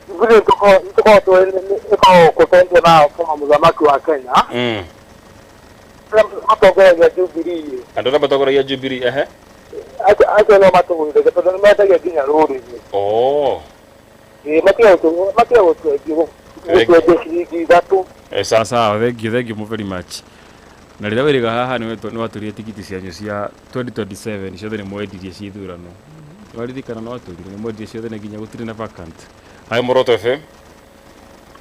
Jubilee tũkoragwo ĩkoragwo kũcenjia na kũma mũthamaki wa Kenya. Arĩa matongoragia Jubilee. Andũ arĩa matongoragia Jubilee, ehe. Acio no matũgũithĩke tondũ nĩ mendagia nginya rũrĩrĩ. Oh. Ĩĩ, matiga gũtwendia ciringi 3. Sawa sawa, thank you, thank you very much. Na rĩrĩa wĩrĩga haha nĩ watũrire tikiti cianyu cia 2027 ciothe nĩ mwendirie ci ithurano. Waririkana nĩ watũrire, nĩ mwendirie ciothe na nginya gũtirĩ na vacant. Hi Muoroto FM.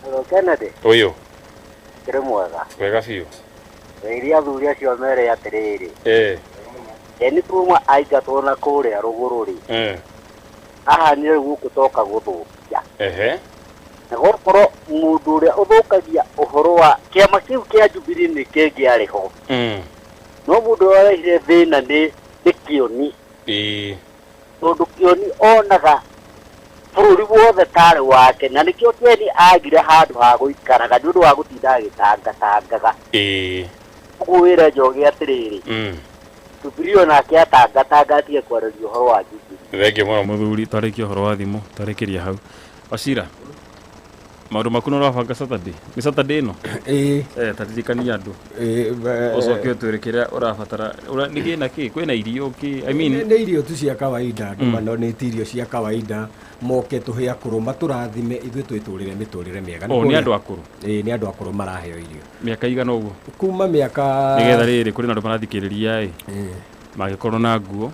Hello Kennedy. Ũyũ. Kĩrĩ mwega. Wega biũ. Wĩria athuri acio mere atĩrĩrĩ. Eni kuma aingatwo na kũrĩa rũgũrũ rĩ. Ahanire gũkũ toka gũthũkia. Na gũkorwo mũndũ ũrĩa ũthũkagia ũhoro wa kĩama kĩu kĩa Jubilee nĩ kĩngĩarĩ ho. No mũndũ ũrĩa warehire thĩna nĩ Kĩoni. Tondũ Kĩoni onaga bũrũri wothe tarĩ wake na nĩkĩo Kĩoni agire handũ ha gũikaraga nĩ ũndũ wa gũtinda agĩtangatangaga. Ũguo wĩre Njoroge atĩrĩrĩ. Jubilee onake atangatanga atige kwarĩria ũhoro wa Jubilee. Thengiũ mũno mũthuri, twarĩkia ũhoro wa thimũ, twarĩkĩria hau. Wacira, maũndũ maku nĩ ũrabanga Saturday? Nĩ Saturday ĩno? Ĩĩ. Taririkania andũ. Ũcoke ũtwĩre kĩrĩa ũrabatara. Nĩ kĩ na kĩ? Kwĩna irio kĩ? I mean Nĩ irio tu cia kawaida, andũ manonĩte irio cia kawaida, moke tũhe akũrũ matũrathime ithuĩ twĩtũrĩre mĩtũrĩre mĩega. Oh, nĩ andũ akũrũ? Ĩĩ, nĩ andũ akũrũ maraheo irio. Mĩaka igana ũguo? Kuma mĩaka Nĩgetha rĩrĩ kũrĩ na andũ marathikĩrĩria ĩ. Mangĩkorwo na nguo.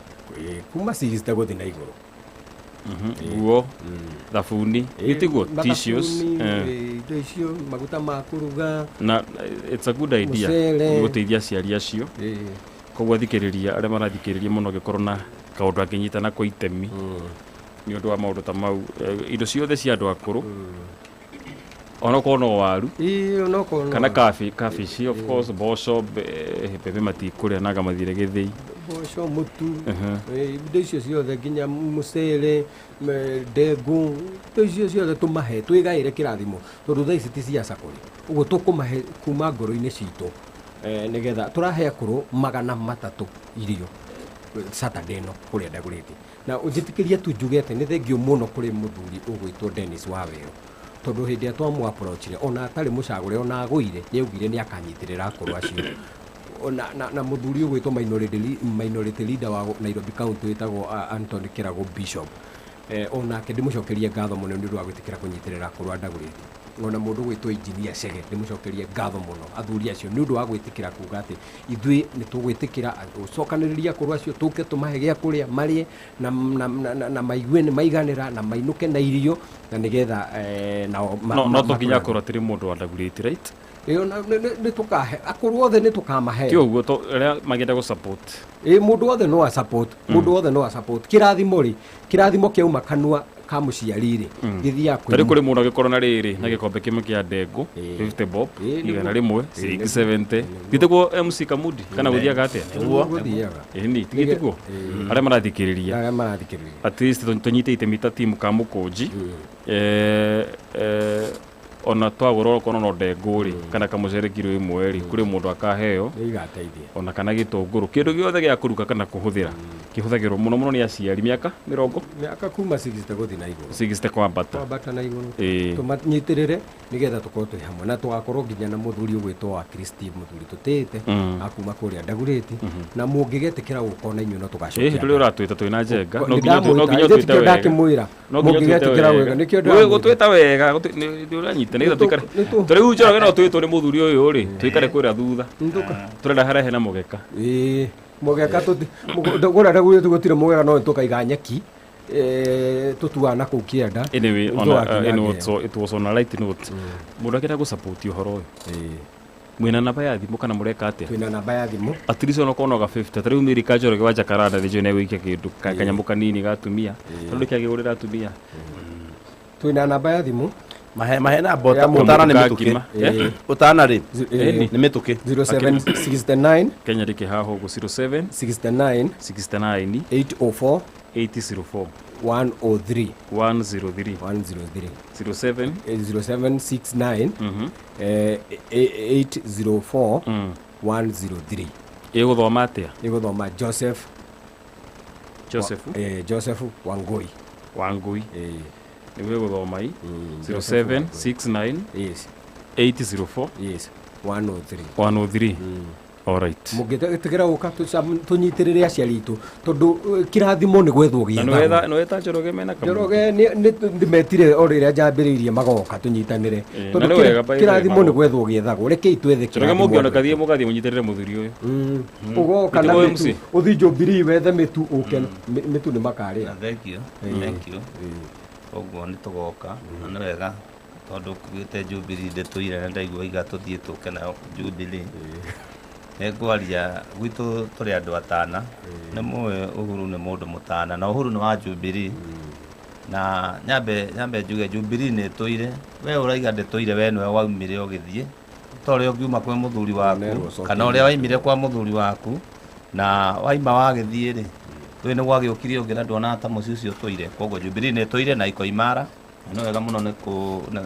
Kuma 60 gũthiĩ na igũrũ. Nguo, thabuni, gĩtiguo tissues. Indo icio, maguta ma kũruga. Na it's a good idea Mũcere. gũteithia aciari acio. Koguo athikĩrĩria arĩa marathikĩrĩria mũno angĩkorwo na kaũndũ angĩnyita nako itemi nĩ ũndũ wa maũndũ ta mau, indo ciothe cia andũ akũrũ onokorwo no waru kana kabici of course, mboco, mbembe matikũrĩa nanga mathire gĩthĩi. Mboco, mũtu, indo icio ciothe nginya mũcere, ndengũ, indo icio ciothe tũmahe twĩgaĩre kĩrathimo tondũ thaa ici ti ciaca kũrĩ ũguo tũkũmahe kuma ngoro-inĩ citũ, nĩgetha tũrahe akũrũ 300 irio Saturday ĩno kũrĩa Ndagũrĩti. Na ũnjĩtĩkĩrie tu njuge atĩ nĩ thengiũ mũno kũrĩ mũthuri ũgwĩtwo Dennis Wawerũ tondũ hĩndĩ ĩrĩa twamũ-approachire ona atarĩ mũcagũre ona agũire nĩ augire nĩ akanyitĩrĩra akũrũ acio. Na mũthuri ũgwĩtwo minority leader wa Nairobi County wĩtagwo Anthony Kĩrago Bishop, onake ndĩmũcokerie ngatho mũno nĩ ũndũ wa gwĩtĩkĩra kũnyitĩrĩra akũrũ a Ndagũrĩti. Ona mũndũ gwĩtwo engineer Chege ndĩmũcokerie ngatho mũno athuri acio nĩ ũndũ wa gwĩtĩkĩra kuga atĩ ithuĩ nĩ tũgwĩtĩkĩra gũcokanĩrĩria akũrũ acio tũke tũmahe gĩa kũrĩa marĩe na, na, na, na, na maigue nĩ maiganĩra na mainũke na irio na nĩgetha nao no to nginya akorwo atĩrĩ mũndũ wa Dagoretti, right? Ĩyo nĩ tũkahe akũrũ othe nĩ tũkamahe. Ti ũguo to arĩa mangĩenda gũ support. Ĩ mũndũ wothe no a support, mũndũ wothe no a support. Kĩrathimo rĩ, kĩrathimo kĩauma kanua ka mũciari rĩ, gĩthiaga kwĩ Tarĩ kũrĩ mũndũ angĩkorwo na rĩrĩ na gĩkombe kĩmwe kĩa ndengũ 50 bob, 100, ciringi 70. Gĩtĩkwo MC Kamudi kana gũthiaga atĩa? Nĩguo gũthiaga. Ĩni, tigĩtĩkwo. Arĩa marathikĩrĩria. Arĩa marathikĩrĩria. At least tũnyite itemi ta timu ka Mũkũnji. Ona twagũra okorwo no ndengũ rĩ, kana kamũcere kiro ĩmwe rĩ, kũrĩ mũndũ akaheo. Nĩigateithia. Ona kana gĩtũngũrũ, kĩndũ gĩothe gĩa kũruga kana kũhũthĩra kĩhũthagĩrwo mũno mũno nĩ aciari mĩaka mĩrongo mĩaka kuma 60 gũthiĩ na igũrũ. 60 kwambata. Kwambata na igũrũ. Tũmanyitĩrĩre nĩgetha tũkorwo twĩ hamwe na tũgakorwo nginya na mũthuri ũgwĩtwo wa Christine, mũthuri tũtĩĩte akuma kũrĩa Dagoretti, na mũngĩgetĩkĩra gũka na inyuĩ no tũgacokia. Hĩndĩ ĩrĩa ũratwĩta twĩ na njenga, no nginya ũtwĩte wega. Ndakĩmwĩra mũngĩgetĩkĩra wega, nĩkĩo ndĩramwĩra. Gũtwĩta wega, nĩ ũranyita nĩgetha tũikare. Tũrĩu Njoroge no twĩtwo nĩ mũthuri ũyũ rĩ, tũikare kũrĩa thutha. Tũrenda harehe na mũgeka. Mũgeka kũrĩa Dagoretti gũtirĩ mũgeka, no tũkaiga nyeki tũtuaga na kũu kĩanda. Anyway, it was on a light note. Mũndũ akĩenda gũ support ũhoro ũyũ, mwĩna namba ya thimũ kana mũreka atĩa? Twĩna namba ya thimũ. At least ona korwo no ga 50. Ta rĩu Mary Kanjoroge wa Jacaranda nĩ njũĩ nĩegũikia kĩndũ kanyamũ kanini ga atumia. Tondũ nĩkĩo agĩgũrĩra atumia. Twĩna namba ya thimũ. Mahe namba ũtana nĩ mĩtũkĩ. Ũtana rĩ nĩ mĩtũkĩ. 0769 Kenya rĩkĩ haha ũguo 07 69 69 804 804 103 103 103 07 0769 804 103. Ĩgũthoma atĩa? Ĩgũthoma Joseph Joseph Joseph Wangui. Wangui. Nĩguo ĩgũthoma i 0769 yes 804 yes 103 103. All right. Mũngĩtĩkĩra gũka tũnyitĩrĩre aciari aitũ tondũ kĩrathimo nĩ gwethwo gĩethagwo. Na nĩweta Njoroge mena kamũndũ. Njoroge ndĩmetire o rĩrĩa njambĩrĩirie magoka tũnyitanĩre. Tondũ kĩrathimo nĩ gwethwo gĩethagwo. Rekei twethe kĩrathimo. Njoroge mũngĩoneka thiĩ mũgathiĩ mũnyitĩrĩre mũthuri ũyũ. Ũgoka na mĩtu, ũthiĩ Jubilee wethe mĩtu ũke, mĩtu nĩ makarĩa. Thank you. Thank you. Ũguo nĩ tũgoka na nĩ wega tondũ kuugĩte Jubilee ndĩtũire na ndaigua iga tũthiĩ tũke nayo Jubilee. Nĩngwaria gwitũ tũrĩ andũ atana, nĩ mũĩ Uhuru nĩ mũndũ mũtana na Uhuru nĩ wa Jubilee. Na nyambe njuge Jubilee nĩ ĩtũire, we ũraiga ndĩtũire, we nĩwe waumire ũgĩthiĩ ta ũrĩa ũngiuma kwĩ mũthuri waku kana ũrĩa waimire kwa mũthuri waku na waima wagĩthiĩ rĩ, rĩu nĩ gwagĩũkire ũngĩ na nduonaga ta mũciĩ ũcio ũtũire. Koguo Jubilee nĩ ĩtũire na iko imara, na nĩ wega mũno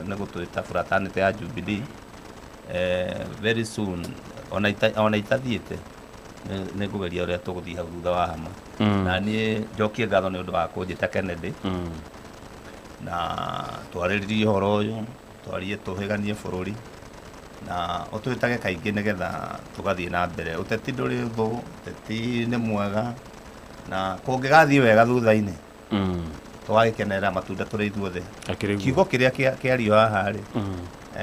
nĩ gũtwĩta fraternity ya Jubilee. Very soon ona itathiĩte nĩ ngũgeria ũrĩa tũgũthiĩ hau thutha wa hama. Na niĩ njokie ngatho nĩ ũndũ wa kũnjĩta Kennedy, na twarĩrĩrie ũhoro ũyũ, twarie tũhĩganie bũrũri na ũtwĩtage kaingĩ nĩgetha tũgathiĩ na mbere. Ũteti ndũrĩ thũ, ũteti nĩ mwega na kũngĩgathiĩ wega thutha-inĩ tũgagĩkenerera matunda tũrĩ ithuothe. Kiugo kĩrĩa kĩario haha rĩ,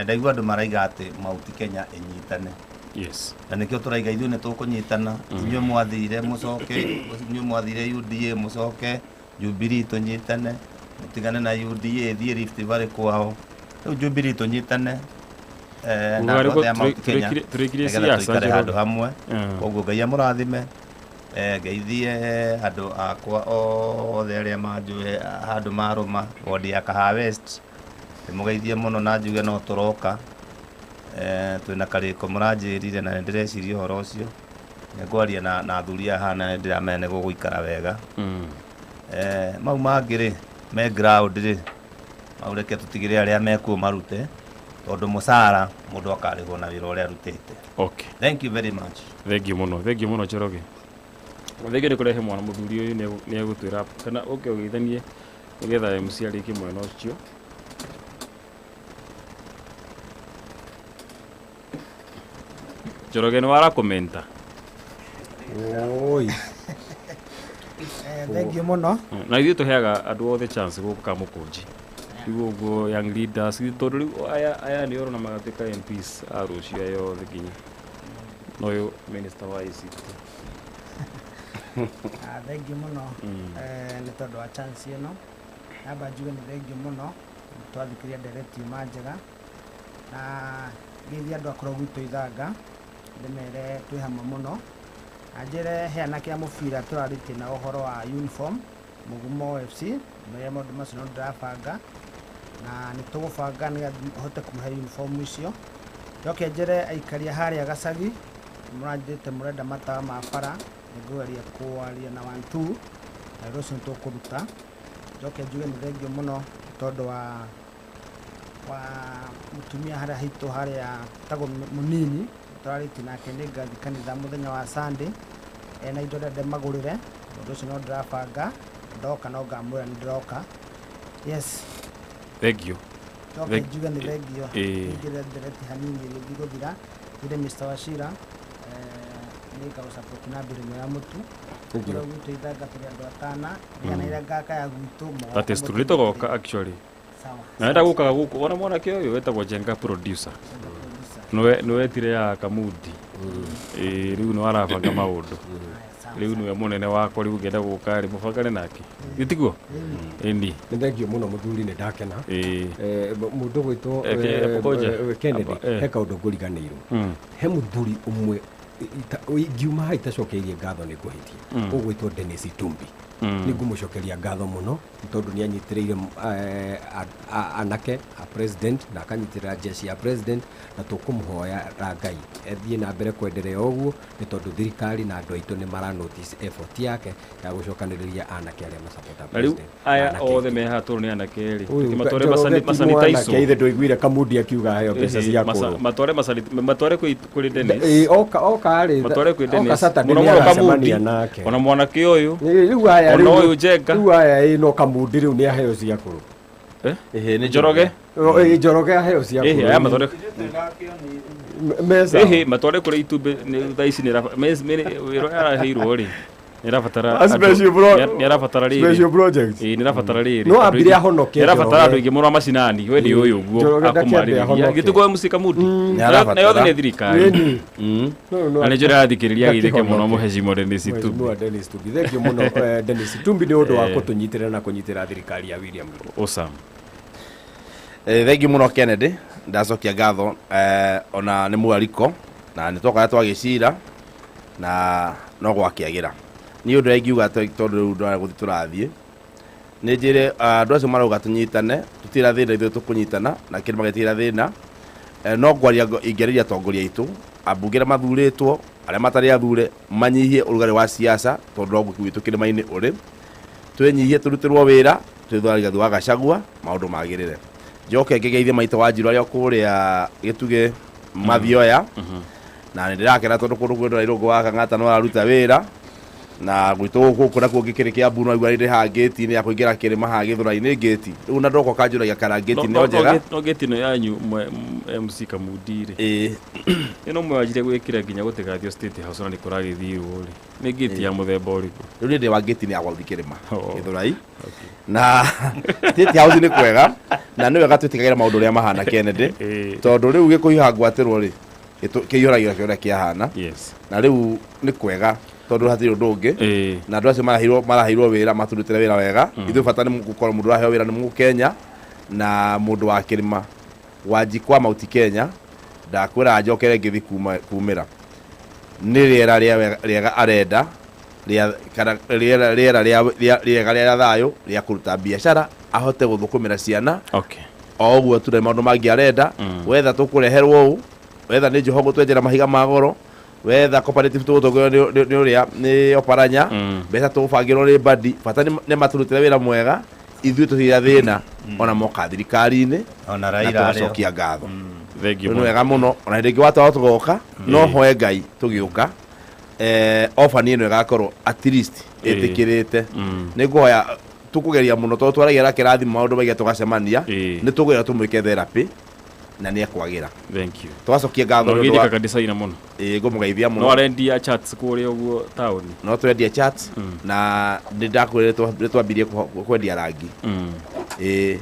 ndaigua andũ maraiga atĩ Mount Kenya ĩnyitane. Yes. Na nĩkĩo tũraiga ithuĩ nĩ tũkũnyitana, inyuĩ mwathire mũcoke, inyuĩ mwathire UDA mũcoke Jubilee tũnyitane, mũtigane na UDA thiĩ Rift Valley kwao. Rĩu Jubilee tũnyitane na andũ othe a Mount Kenya nĩgetha tũikare handũ hamwe. Koguo Ngai amũrathime, ngeithie andũ akwa othe arĩa manjũĩ handũ marũma wodi ya Kahawa West, ndĩmũgeithie mũno na njuge no tũroka. Twĩna karĩko mũranjĩrire na nĩndĩreciria ũhoro ũcio. Nĩngwaria na athuri aya haha na nĩndĩramenya nĩgũgũikara wega. Mau mangĩ rĩ me ground rĩ, mau reke tũtigĩre arĩa mekuo marute, tondũ mũcara mũndũ akarĩhwo na wĩra ũrĩa arutĩte. Okay. Thank you very much. Thank you mũno. Thank you mũno Njoroge. Thank you nĩ kũrehe mwana mũthuri ũyũ nĩ egũtwĩra kana ũke ũgeithanie nĩgetha MC arĩkie mwena ũcio. Njoroge nĩ warakomenta. Oi. Thank you mũno. Na ithuĩ tũheaga andũ othe chance gũka Mũkũnji. Rĩu ũguo young leaders tondũ rĩu aya nĩ orona magatuĩka MPs a rũciũ aya othe nginya na ũyũ minister wa ICT. Thengiũ mũno nĩ tondũ wa chance ĩno. Namba njuge nĩ thengiũ mũno twathikĩria ndereti yuma njega na ngeithia andũ akorwo gwitũ Ithanga ndĩmere twĩ hamwe mũno na njĩre he anake a mũbira tũrarĩtie na ũhoro wa uniform Mũgumo FC ndĩmere maũndũ macio no ndĩrabanga na nĩ tũgũbanga nĩgetha hote kũmahe uniform icio. Njoke njĩre aikaria harĩa Gacagi mũranjĩte mũrenda matawa ma bara nĩngũgeria kwaria na 1 2 na wĩra ũcio nĩtũkũruta. Njoke njuge nĩ thengiũ mũno tondũ wa mũtumia harĩa haitũ harĩa tagwo mũnini tũrarĩtie nake nĩ ngathi kanitha mũthenya wa Sunday ena indo ndĩrenda ndĩmagũrĩre ũndũ ũcio no ndĩrabanga ndoka no ngamwĩra nĩ ndĩroka. Yes. Thank you. Njoke njuge nĩ thengiũ ingĩre ndereti hanini ĩgĩthiĩ gũthira njĩre Mr. Wachira nĩ ngagũ-support na mbirũ ĩmwe ya mũtu. Thank you. Kũrĩa gwitũ Ithanga tũrĩ andũ atana nĩgetha ĩrĩa ngaka ya gwitũ mũgoka That is true. Nĩtũgoka actually. Sawa. Na enda gũkaga gũkũ ona mwanake ũyũ wetagwo Jenga producer nĩwe etire ya Kamudi. Ĩĩ rĩu nĩ arabanga maũndũ rĩu nĩwe mũnene wakwa rĩu ngĩenda gũka rĩ mũbangane nake gĩtiguo ĩni. Nĩ thengiũ mũno mũthuri, nĩ ndakena. Mũndũ gwĩtwo Ngoja. Kennedy. Aba. He kaũndũ ngũriganĩirwo. He mũthuri ũmwe ingiuma haha itacokeirie ngatho nĩ ngũhĩtia. Ũgwĩtwo Dennis Itumbi. Nĩ ngũmũcokeria ngatho mũno nĩ tondũ nĩ anyitĩrĩire anake a president na akanyitĩrĩra jeshi ya president na tũkũmũhoya Ngai ethiĩ na mbere kwenderea ũguo nĩ tondũ thirikari na andũ aitũ nĩ mara notice effort yake ya gũcokanĩrĩria anake arĩa masapota Na rĩu president. aya Anake othe me haha tondũ nĩ anake rĩ Ũyũ tũkĩmatware Njoroge ti masanitaicwo. mwanake, ithe ndũiguire Kamundi akiuga aheo mbeca cia kũrũ. Matware matware kũrĩ Dennis. Ĩ, oka rĩ Matware kwĩ oka Dennis. Saturday Mũno nĩ mũno aracemania Kamundi nake. Ona mwanake ũyũ. Ĩ, rĩu aya Ona rĩu ũyũ Njenga. Rĩu aya ĩ no Kamundi rĩu nĩ aheo cia kũrũ. Ĩhĩ nĩ Njoroge. Ĩ, Njoroge aheo cia Ĩhĩ kũrũ. aya matware Mesa. Ĩhĩ matware kũrĩ itumbĩ nĩ thaa ici nĩ wĩra ũrĩa araheirwo rĩ nĩ arabatara A special nĩ arabatara rĩrĩ special project. Ĩĩ nĩ arabatara rĩrĩ No ambire ahonoke nĩ arabatara Njoroge. andũ aingĩ mũno a macinani we nĩ ũyũ ũguo Njoroge ndakĩambe akũmarĩrĩria ahonoke. gĩtũkũ MC Kamundi. Nĩ Na arabatara. yothe nĩ thirikari. Ĩni. No, Na nĩ njũra arathikĩrĩria agĩtheke mũno ndakĩhonoke. mũhecimo Dennis Itumbi. Mheshimiwa Dennis Itumbi. Thank you mũno Dennis Itumbi nĩ ũndũ wa kũtũnyitĩrĩra na kũnyitĩrĩra thirikari ya William Ruto. Awesome. Thengiũ mũno Kennedy, ndacokia ngatho ona nĩ mwariko na nĩ twakorwo twagĩcira na no gwakĩagĩra. Niĩ ũndũ ũrĩa ingiuga tondũ rĩu ndona gũthiĩ tũrathiĩ nĩ njĩre andũ acio marauga tũnyitane tũtirĩ na thĩna ithuĩ tũkũnyitana na kĩndũ magĩtigĩra thĩna. No ngwaria ingĩarĩria atongoria aitũ ambunge arĩa mathurĩtwo arĩa matarĩ athure manyihie ũrugarĩ wa siasa tondũ no gwitũ kĩrĩma-inĩ ũrĩ twĩnyihie tũrutĩrwo wĩra twĩthura Rigathi wa Gachagua maũndũ magĩrĩre. Njoke ngĩgeithie maitũ wa Njirũ arĩa kũrĩa Gĩtugĩ Mathioya na nĩ ndĩrakena tondũ kũndũ kwĩ Irũngũ wa Kang'ata no araruta wĩra na gwitũ gũkũ nakuo ngĩkĩrĩ Kĩambu no aigua nĩ haha ngĩti-inĩ ya kũingĩra kĩrĩma haha Gĩthũrai-inĩ ngĩti rĩu na ndoka ũkanjũragia kana ngĩti nĩ njega. No ngĩti ĩno yanyu MC Kamundi rĩ ĩĩ ĩno mwanjire gwĩkĩra nginya gũtigathio State House na nĩ kũragĩthirwo rĩ nĩ ngĩti ya mũthemba ũrĩkũ? Rĩu nĩ ndĩ wa ngĩti-inĩ ya gwathi kĩrĩma Gĩthũrai na State House nĩ kwega na nĩ wega twĩtĩkagĩra maũndũ ũrĩa mahana Kennedy tondũ rĩu gĩkũhiũha ngwatĩrwo rĩ kĩihũragĩra kĩũrĩa kĩahana. Na rĩu nĩ kwega tondũ hatirĩ ũndũ ũngĩ na andũ acio maraheirwo wĩra maturutĩre wĩra wega. Ithuĩ bata nĩ gũkorwo mũndũ ũraheo wĩra nĩ mũkenya na mũndũ wa kĩrĩma Wanjikwa Mount Kenya ndakwĩra njokere ngĩthi kumĩra nĩ rĩera rĩega arenda rĩa kana rĩera rĩega rĩa thayũ rĩa kũruta biacara ahote gũthũkũmĩra ciana. O ũguo tu maũndũ mangĩ arenda wetha tũkũreherwo ũũ wetha nĩ Joho gũtwenjera mahiga ma goro wetha cooperative tũgũtongorio nĩ ũrĩa nĩ Oparanya mbeca tũgũbangĩrwo nĩ Mbadi bata nĩ maturutĩre wĩra mwega ithuĩ tũtirĩ thĩna ona moka thirikari-inĩ Ona na Raila arĩ ho. tũgacokia ngatho. Thank you Rĩu nĩ mũno. wega mũno ona hĩndĩ ĩngĩ watwarwo tũgoka no hoe Ngai tũgĩũka offer ĩno ĩgakorwo at least ĩtĩkĩrĩte nĩ ngũhoya tũkũgeria mũno tondũ twaragia na kĩrathi maũndũ maingĩ tũgacemania nĩ tũkũgeria tũmwĩke therapy na nĩ ekwagĩra. Thank you. Tũgacokia ngatho No nĩ ũndũ wa geithĩka kanitha-inĩ mũno. Ĩĩ ngũmũgeithia mũno. No arendia chats kũrĩa ũguo taũni. No twendia chats na nĩ ndakwĩrire nĩ twambirie kwendia rangi. Ĩĩ.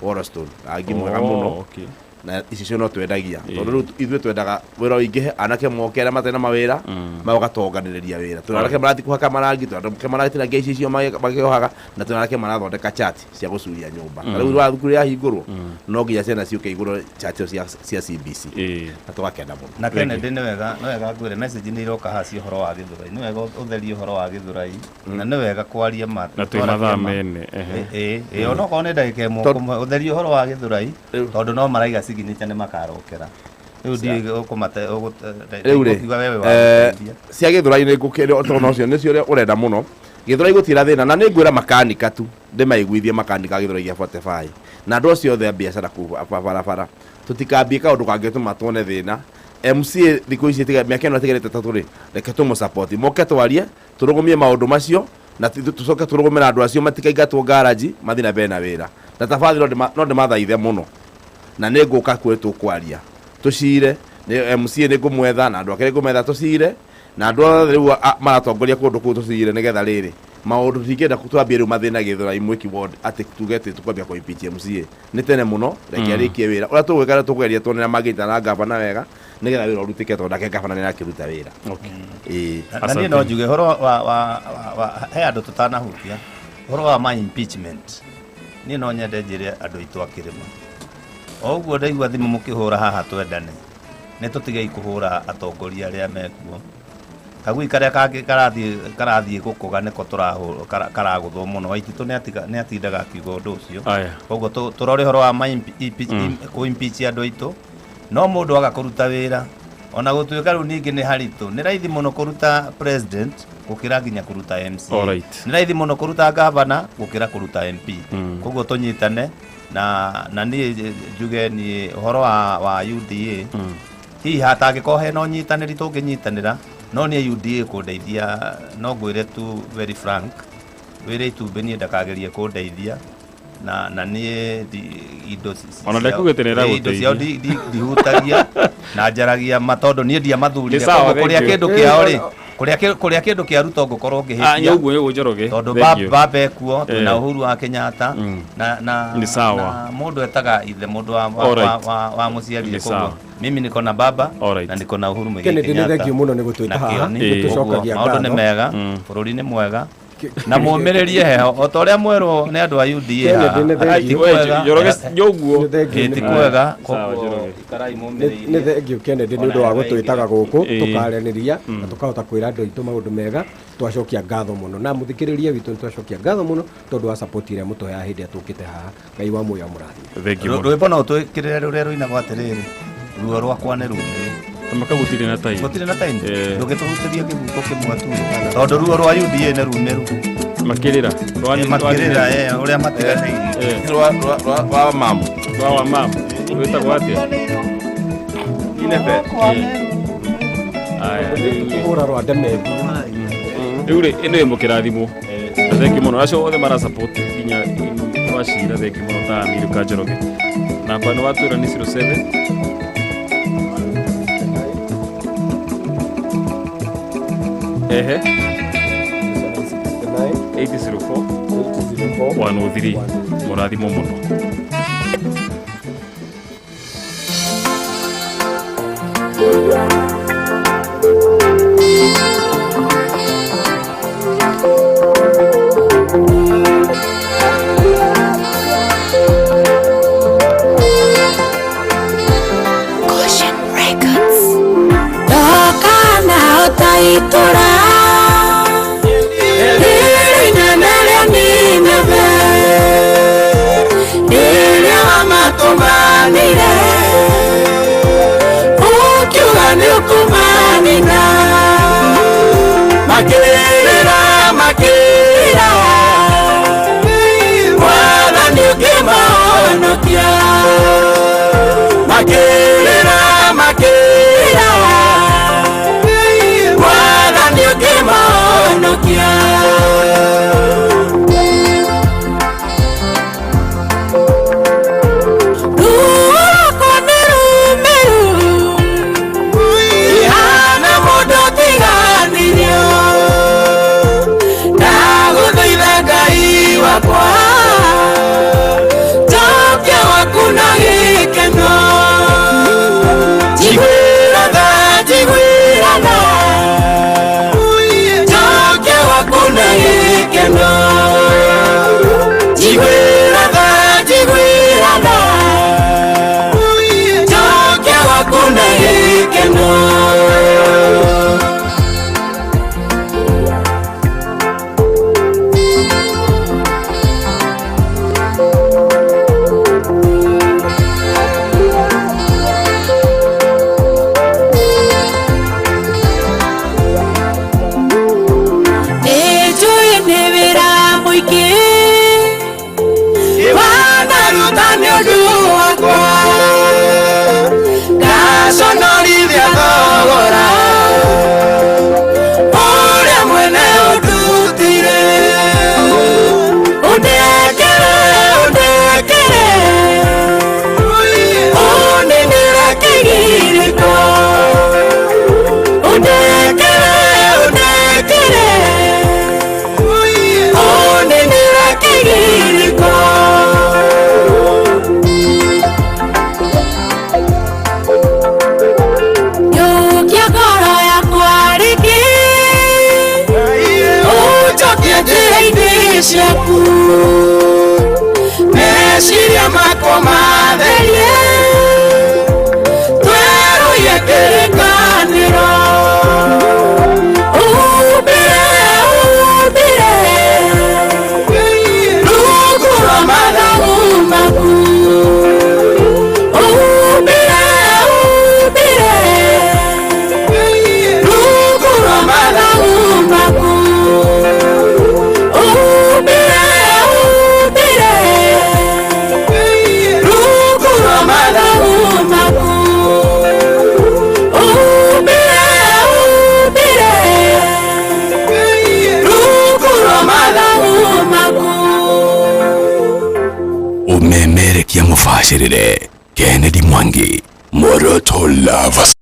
Wollaston rangi mwega mũno. Okay. Na icicio no twendagia tondũ rĩu ithuĩ twendaga wĩra ũingĩhe, anake moke arĩa matarĩ na mawĩra magogatonganĩrĩria wĩra. Twĩna anake marathiĩ kũhaka marangi, twĩna anake maratinagia icicio makĩohaga, na twĩna anake marathondeka chati cia gũcuria nyũmba. Na rĩu wa thukuru yahingũrwo no nginya ciana ciũke igũrwo chati ĩyo cia CBC na tũgakena mũno. Na Kennedy nĩ wega, nĩ wega ngwĩre message nĩ iroka haha cia ũhoro wa Gĩthũrai. Nĩ wega ũtherie ũhoro wa Gĩthũrai na nĩ wega kwaria ma. Na twĩ mathaa mene. Ehe. Ĩĩ, onokorwo nĩ ndagĩka ĩmwe ũtherie ũhoro wa Gĩthũrai tondũ no maraiga signature nĩ makarokera. Rĩu ndiũĩ ũkũmate rĩu rĩ ũkiuga wewe wa gũteithia. Cia Gĩthũrai nĩ ngũkĩrĩ tondũ ũcio nĩcio ũrĩa ũrenda mũno. Gĩthũrai gũtirĩ thĩna na nĩ ngwĩra makanika tu ndĩmaiguithie makanika Gĩthũrai gĩa 45 na andũ acio othe a biacara kũu barabara tũtikambie kaũndũ kangĩtũma tuone thĩna. MCA thikũ ici mĩaka ĩno ĩtigarĩte ĩtatũ rĩ, reke tũmũ-support moke twarie tũrũgũmie maũndũ macio na tũcoke tũrũgũme na andũ acio matikaingatwo garage mathiĩ na mbere na wĩra. Na tafadhali no ndĩmathaithe mũno na nĩ ngũka kwĩ tũkwaria tũcire nĩ MCA nĩ ngũmwetha na andũ ake nĩ ngũmetha tũcire na andũ othe rĩu maratongoria kũndũ kũu tũcire nĩgetha rĩrĩ maũndũ tũtingĩenda twambie rĩu mathĩna Gĩthũrai Mwiki ward atĩ tuge atĩ tũkwambia kũ impeach MCA nĩ tene mũno, reke arĩkie wĩra ũrĩa tũgwĩka nĩ tũkũgeria tuone na mangĩnyitana na gavana wega nĩgetha wĩra ũrutĩke tondũ nake gavana nĩ arakĩruta wĩra. Ĩĩ. Na niĩ no njuge ũhoro wa he andũ tũtanahutia ũhoro wa ma impeachment, niĩ no nyende njĩre andũ aitũ a kĩrĩma o ũguo ndaigua thimũ mũkĩhũra haha twendane, nĩ tũtigei kũhũra atongoria arĩa mekuo. Kagui karĩa kangĩ karathiĩ gũkũga nĩko karagũthwo mũno. Waititũ nĩ atindaga akiuga ũndũ ũcio. Koguo tũrore ũhoro wa ma kũ-impeach andũ aitũ. No mũndũ aga kũruta wĩra ona gũtuĩka rĩu ningĩ nĩ haritũ, nĩ raithi mũno kũruta president gũkĩra nginya kũruta MCA. Nĩ raithi mũno kũruta governor gũkĩra kũruta MP. Koguo tũnyitane na niĩ njuge niĩ ũhoro wa UDA hihi hatangĩkorwo hena ũnyitanĩri tũngĩnyitanĩra, no niĩ UDA kũndeithia no ngwĩre tu very frank, wĩre itumbĩ niĩ ndakagerie kũndeithia na niĩ indo Ona ndakugĩte nĩ ĩragũteithia. indo ciao ndihutagia na njaragia ma tondũ niĩ ndiamathurire. Nĩ sawa, Koguo kũrĩa thank you. kĩndũ kĩao rĩ, kũrĩa kĩndũ kĩa Ruto ngũkorwo ngĩhĩtia. Nĩ ũguo, nĩ ũguo, Njoroge. Tondũ Thank you. baba ekuo, twĩna Uhuru wa Kenyatta, Nĩ sawa. na mũndũ etaga ithe, mũndũ wa mũciarire. Nĩ sawa. Koguo mimi niko na baba na niko na Uhuru Muigai Kennedy, nĩ Kenyatta. thank you mũno nĩ gũtwĩta Na haha. Kĩoni. Nĩ tũcokagia Maũndũ nĩ ngatho. mega, bũrũri nĩ mwega. Na mũmĩrĩrie heho o ta ũrĩa mwerwo nĩ andũ a UDA Kennedy, haha. nĩ thank Ti you. kwega. Njoroge, nĩ ũguo. Nĩ thank you. Ĩ, ti kwega. Sawa, Koguo Njoroge. ikarai mũmĩrĩirie. Nĩ thank you, Kennedy, nĩ ũndũ wa Ona gũtwĩtaga gũkũ, tũkaranĩria na tũkahota kwĩra andũ aitũ maũndũ mega. Twacokia ngatho mũno na mũthikĩrĩria witũ nĩ twacokia ngatho mũno tondũ wa support ĩrĩa mũtũheaga hĩndĩ ĩrĩa tũkĩte haha. Ngai wa muoyo amũrathime. Thank you mũno. Rwĩmbo no ũtwĩkĩrĩre rũrĩa rũinagwo atĩrĩrĩ, ruo rwakwa nĩ rumĩru. Tamaka gũtirĩ na time. Gũtirĩ na time? Ndũngĩtũhutĩria kĩbuko kĩmwe tu. Tondũ ruo rwa UDA nĩ rumĩru. Makĩrĩra. Rwa nĩ- Makĩrĩra, rwa nĩ- ũrĩa matiganĩirie. Rwa wa mamu. Rwa wa mamu. Rwĩtagwo atĩa? Inebe. Aya, rĩu rĩ. Kũhũra rwa Ndemethi. Rĩu rĩ, ĩno ĩ mũkĩrathimwo. Na thank you mũno. Acio othe mara support nginya Wachira, thank you mũno ta Amiru Kanjoroge. Namba nĩ watwĩra nĩ 07 ehe 804 103. Mũrathimwo mũno. Caution Records. Ndokana ũtaitura rĩrĩ inene rĩa Nineve rĩrĩa wamatũmanire ũkiuga nĩ gĩkeno. Njiguĩra tha, njiguĩra tha, njokia gwaku na gĩkeno. Nĩnjũĩ nĩ wĩra mũingĩ wanaruta nĩ ũndũ wakwa, ngaconorithia thogora ũrĩa mwene ũndutire. Ũndekere, ũndekere, ũninĩre kĩgirĩko. Ũndekere, ũndekere, ũninĩre kĩgirĩko. Yũkia ngoro yakwa rĩngĩ, ũnjokie njĩra-inĩ ciaku, meciria makwa matherie, twerũhie kĩrĩkanĩro. Ũhumbĩre, ũhumbĩre, rungu rwa mathagu maku. Ũhumbĩre, ũhumbĩre, rungu rwa mathagu maku. Ũhumbĩre, ũhumbĩre, rungu rwa mathagu maku. Ũhumbĩre, ũhumbĩre, rungu rwa mathagu maku. Umemerekia mũbacĩrĩre Kennedy Mwangi, Muoroto Love.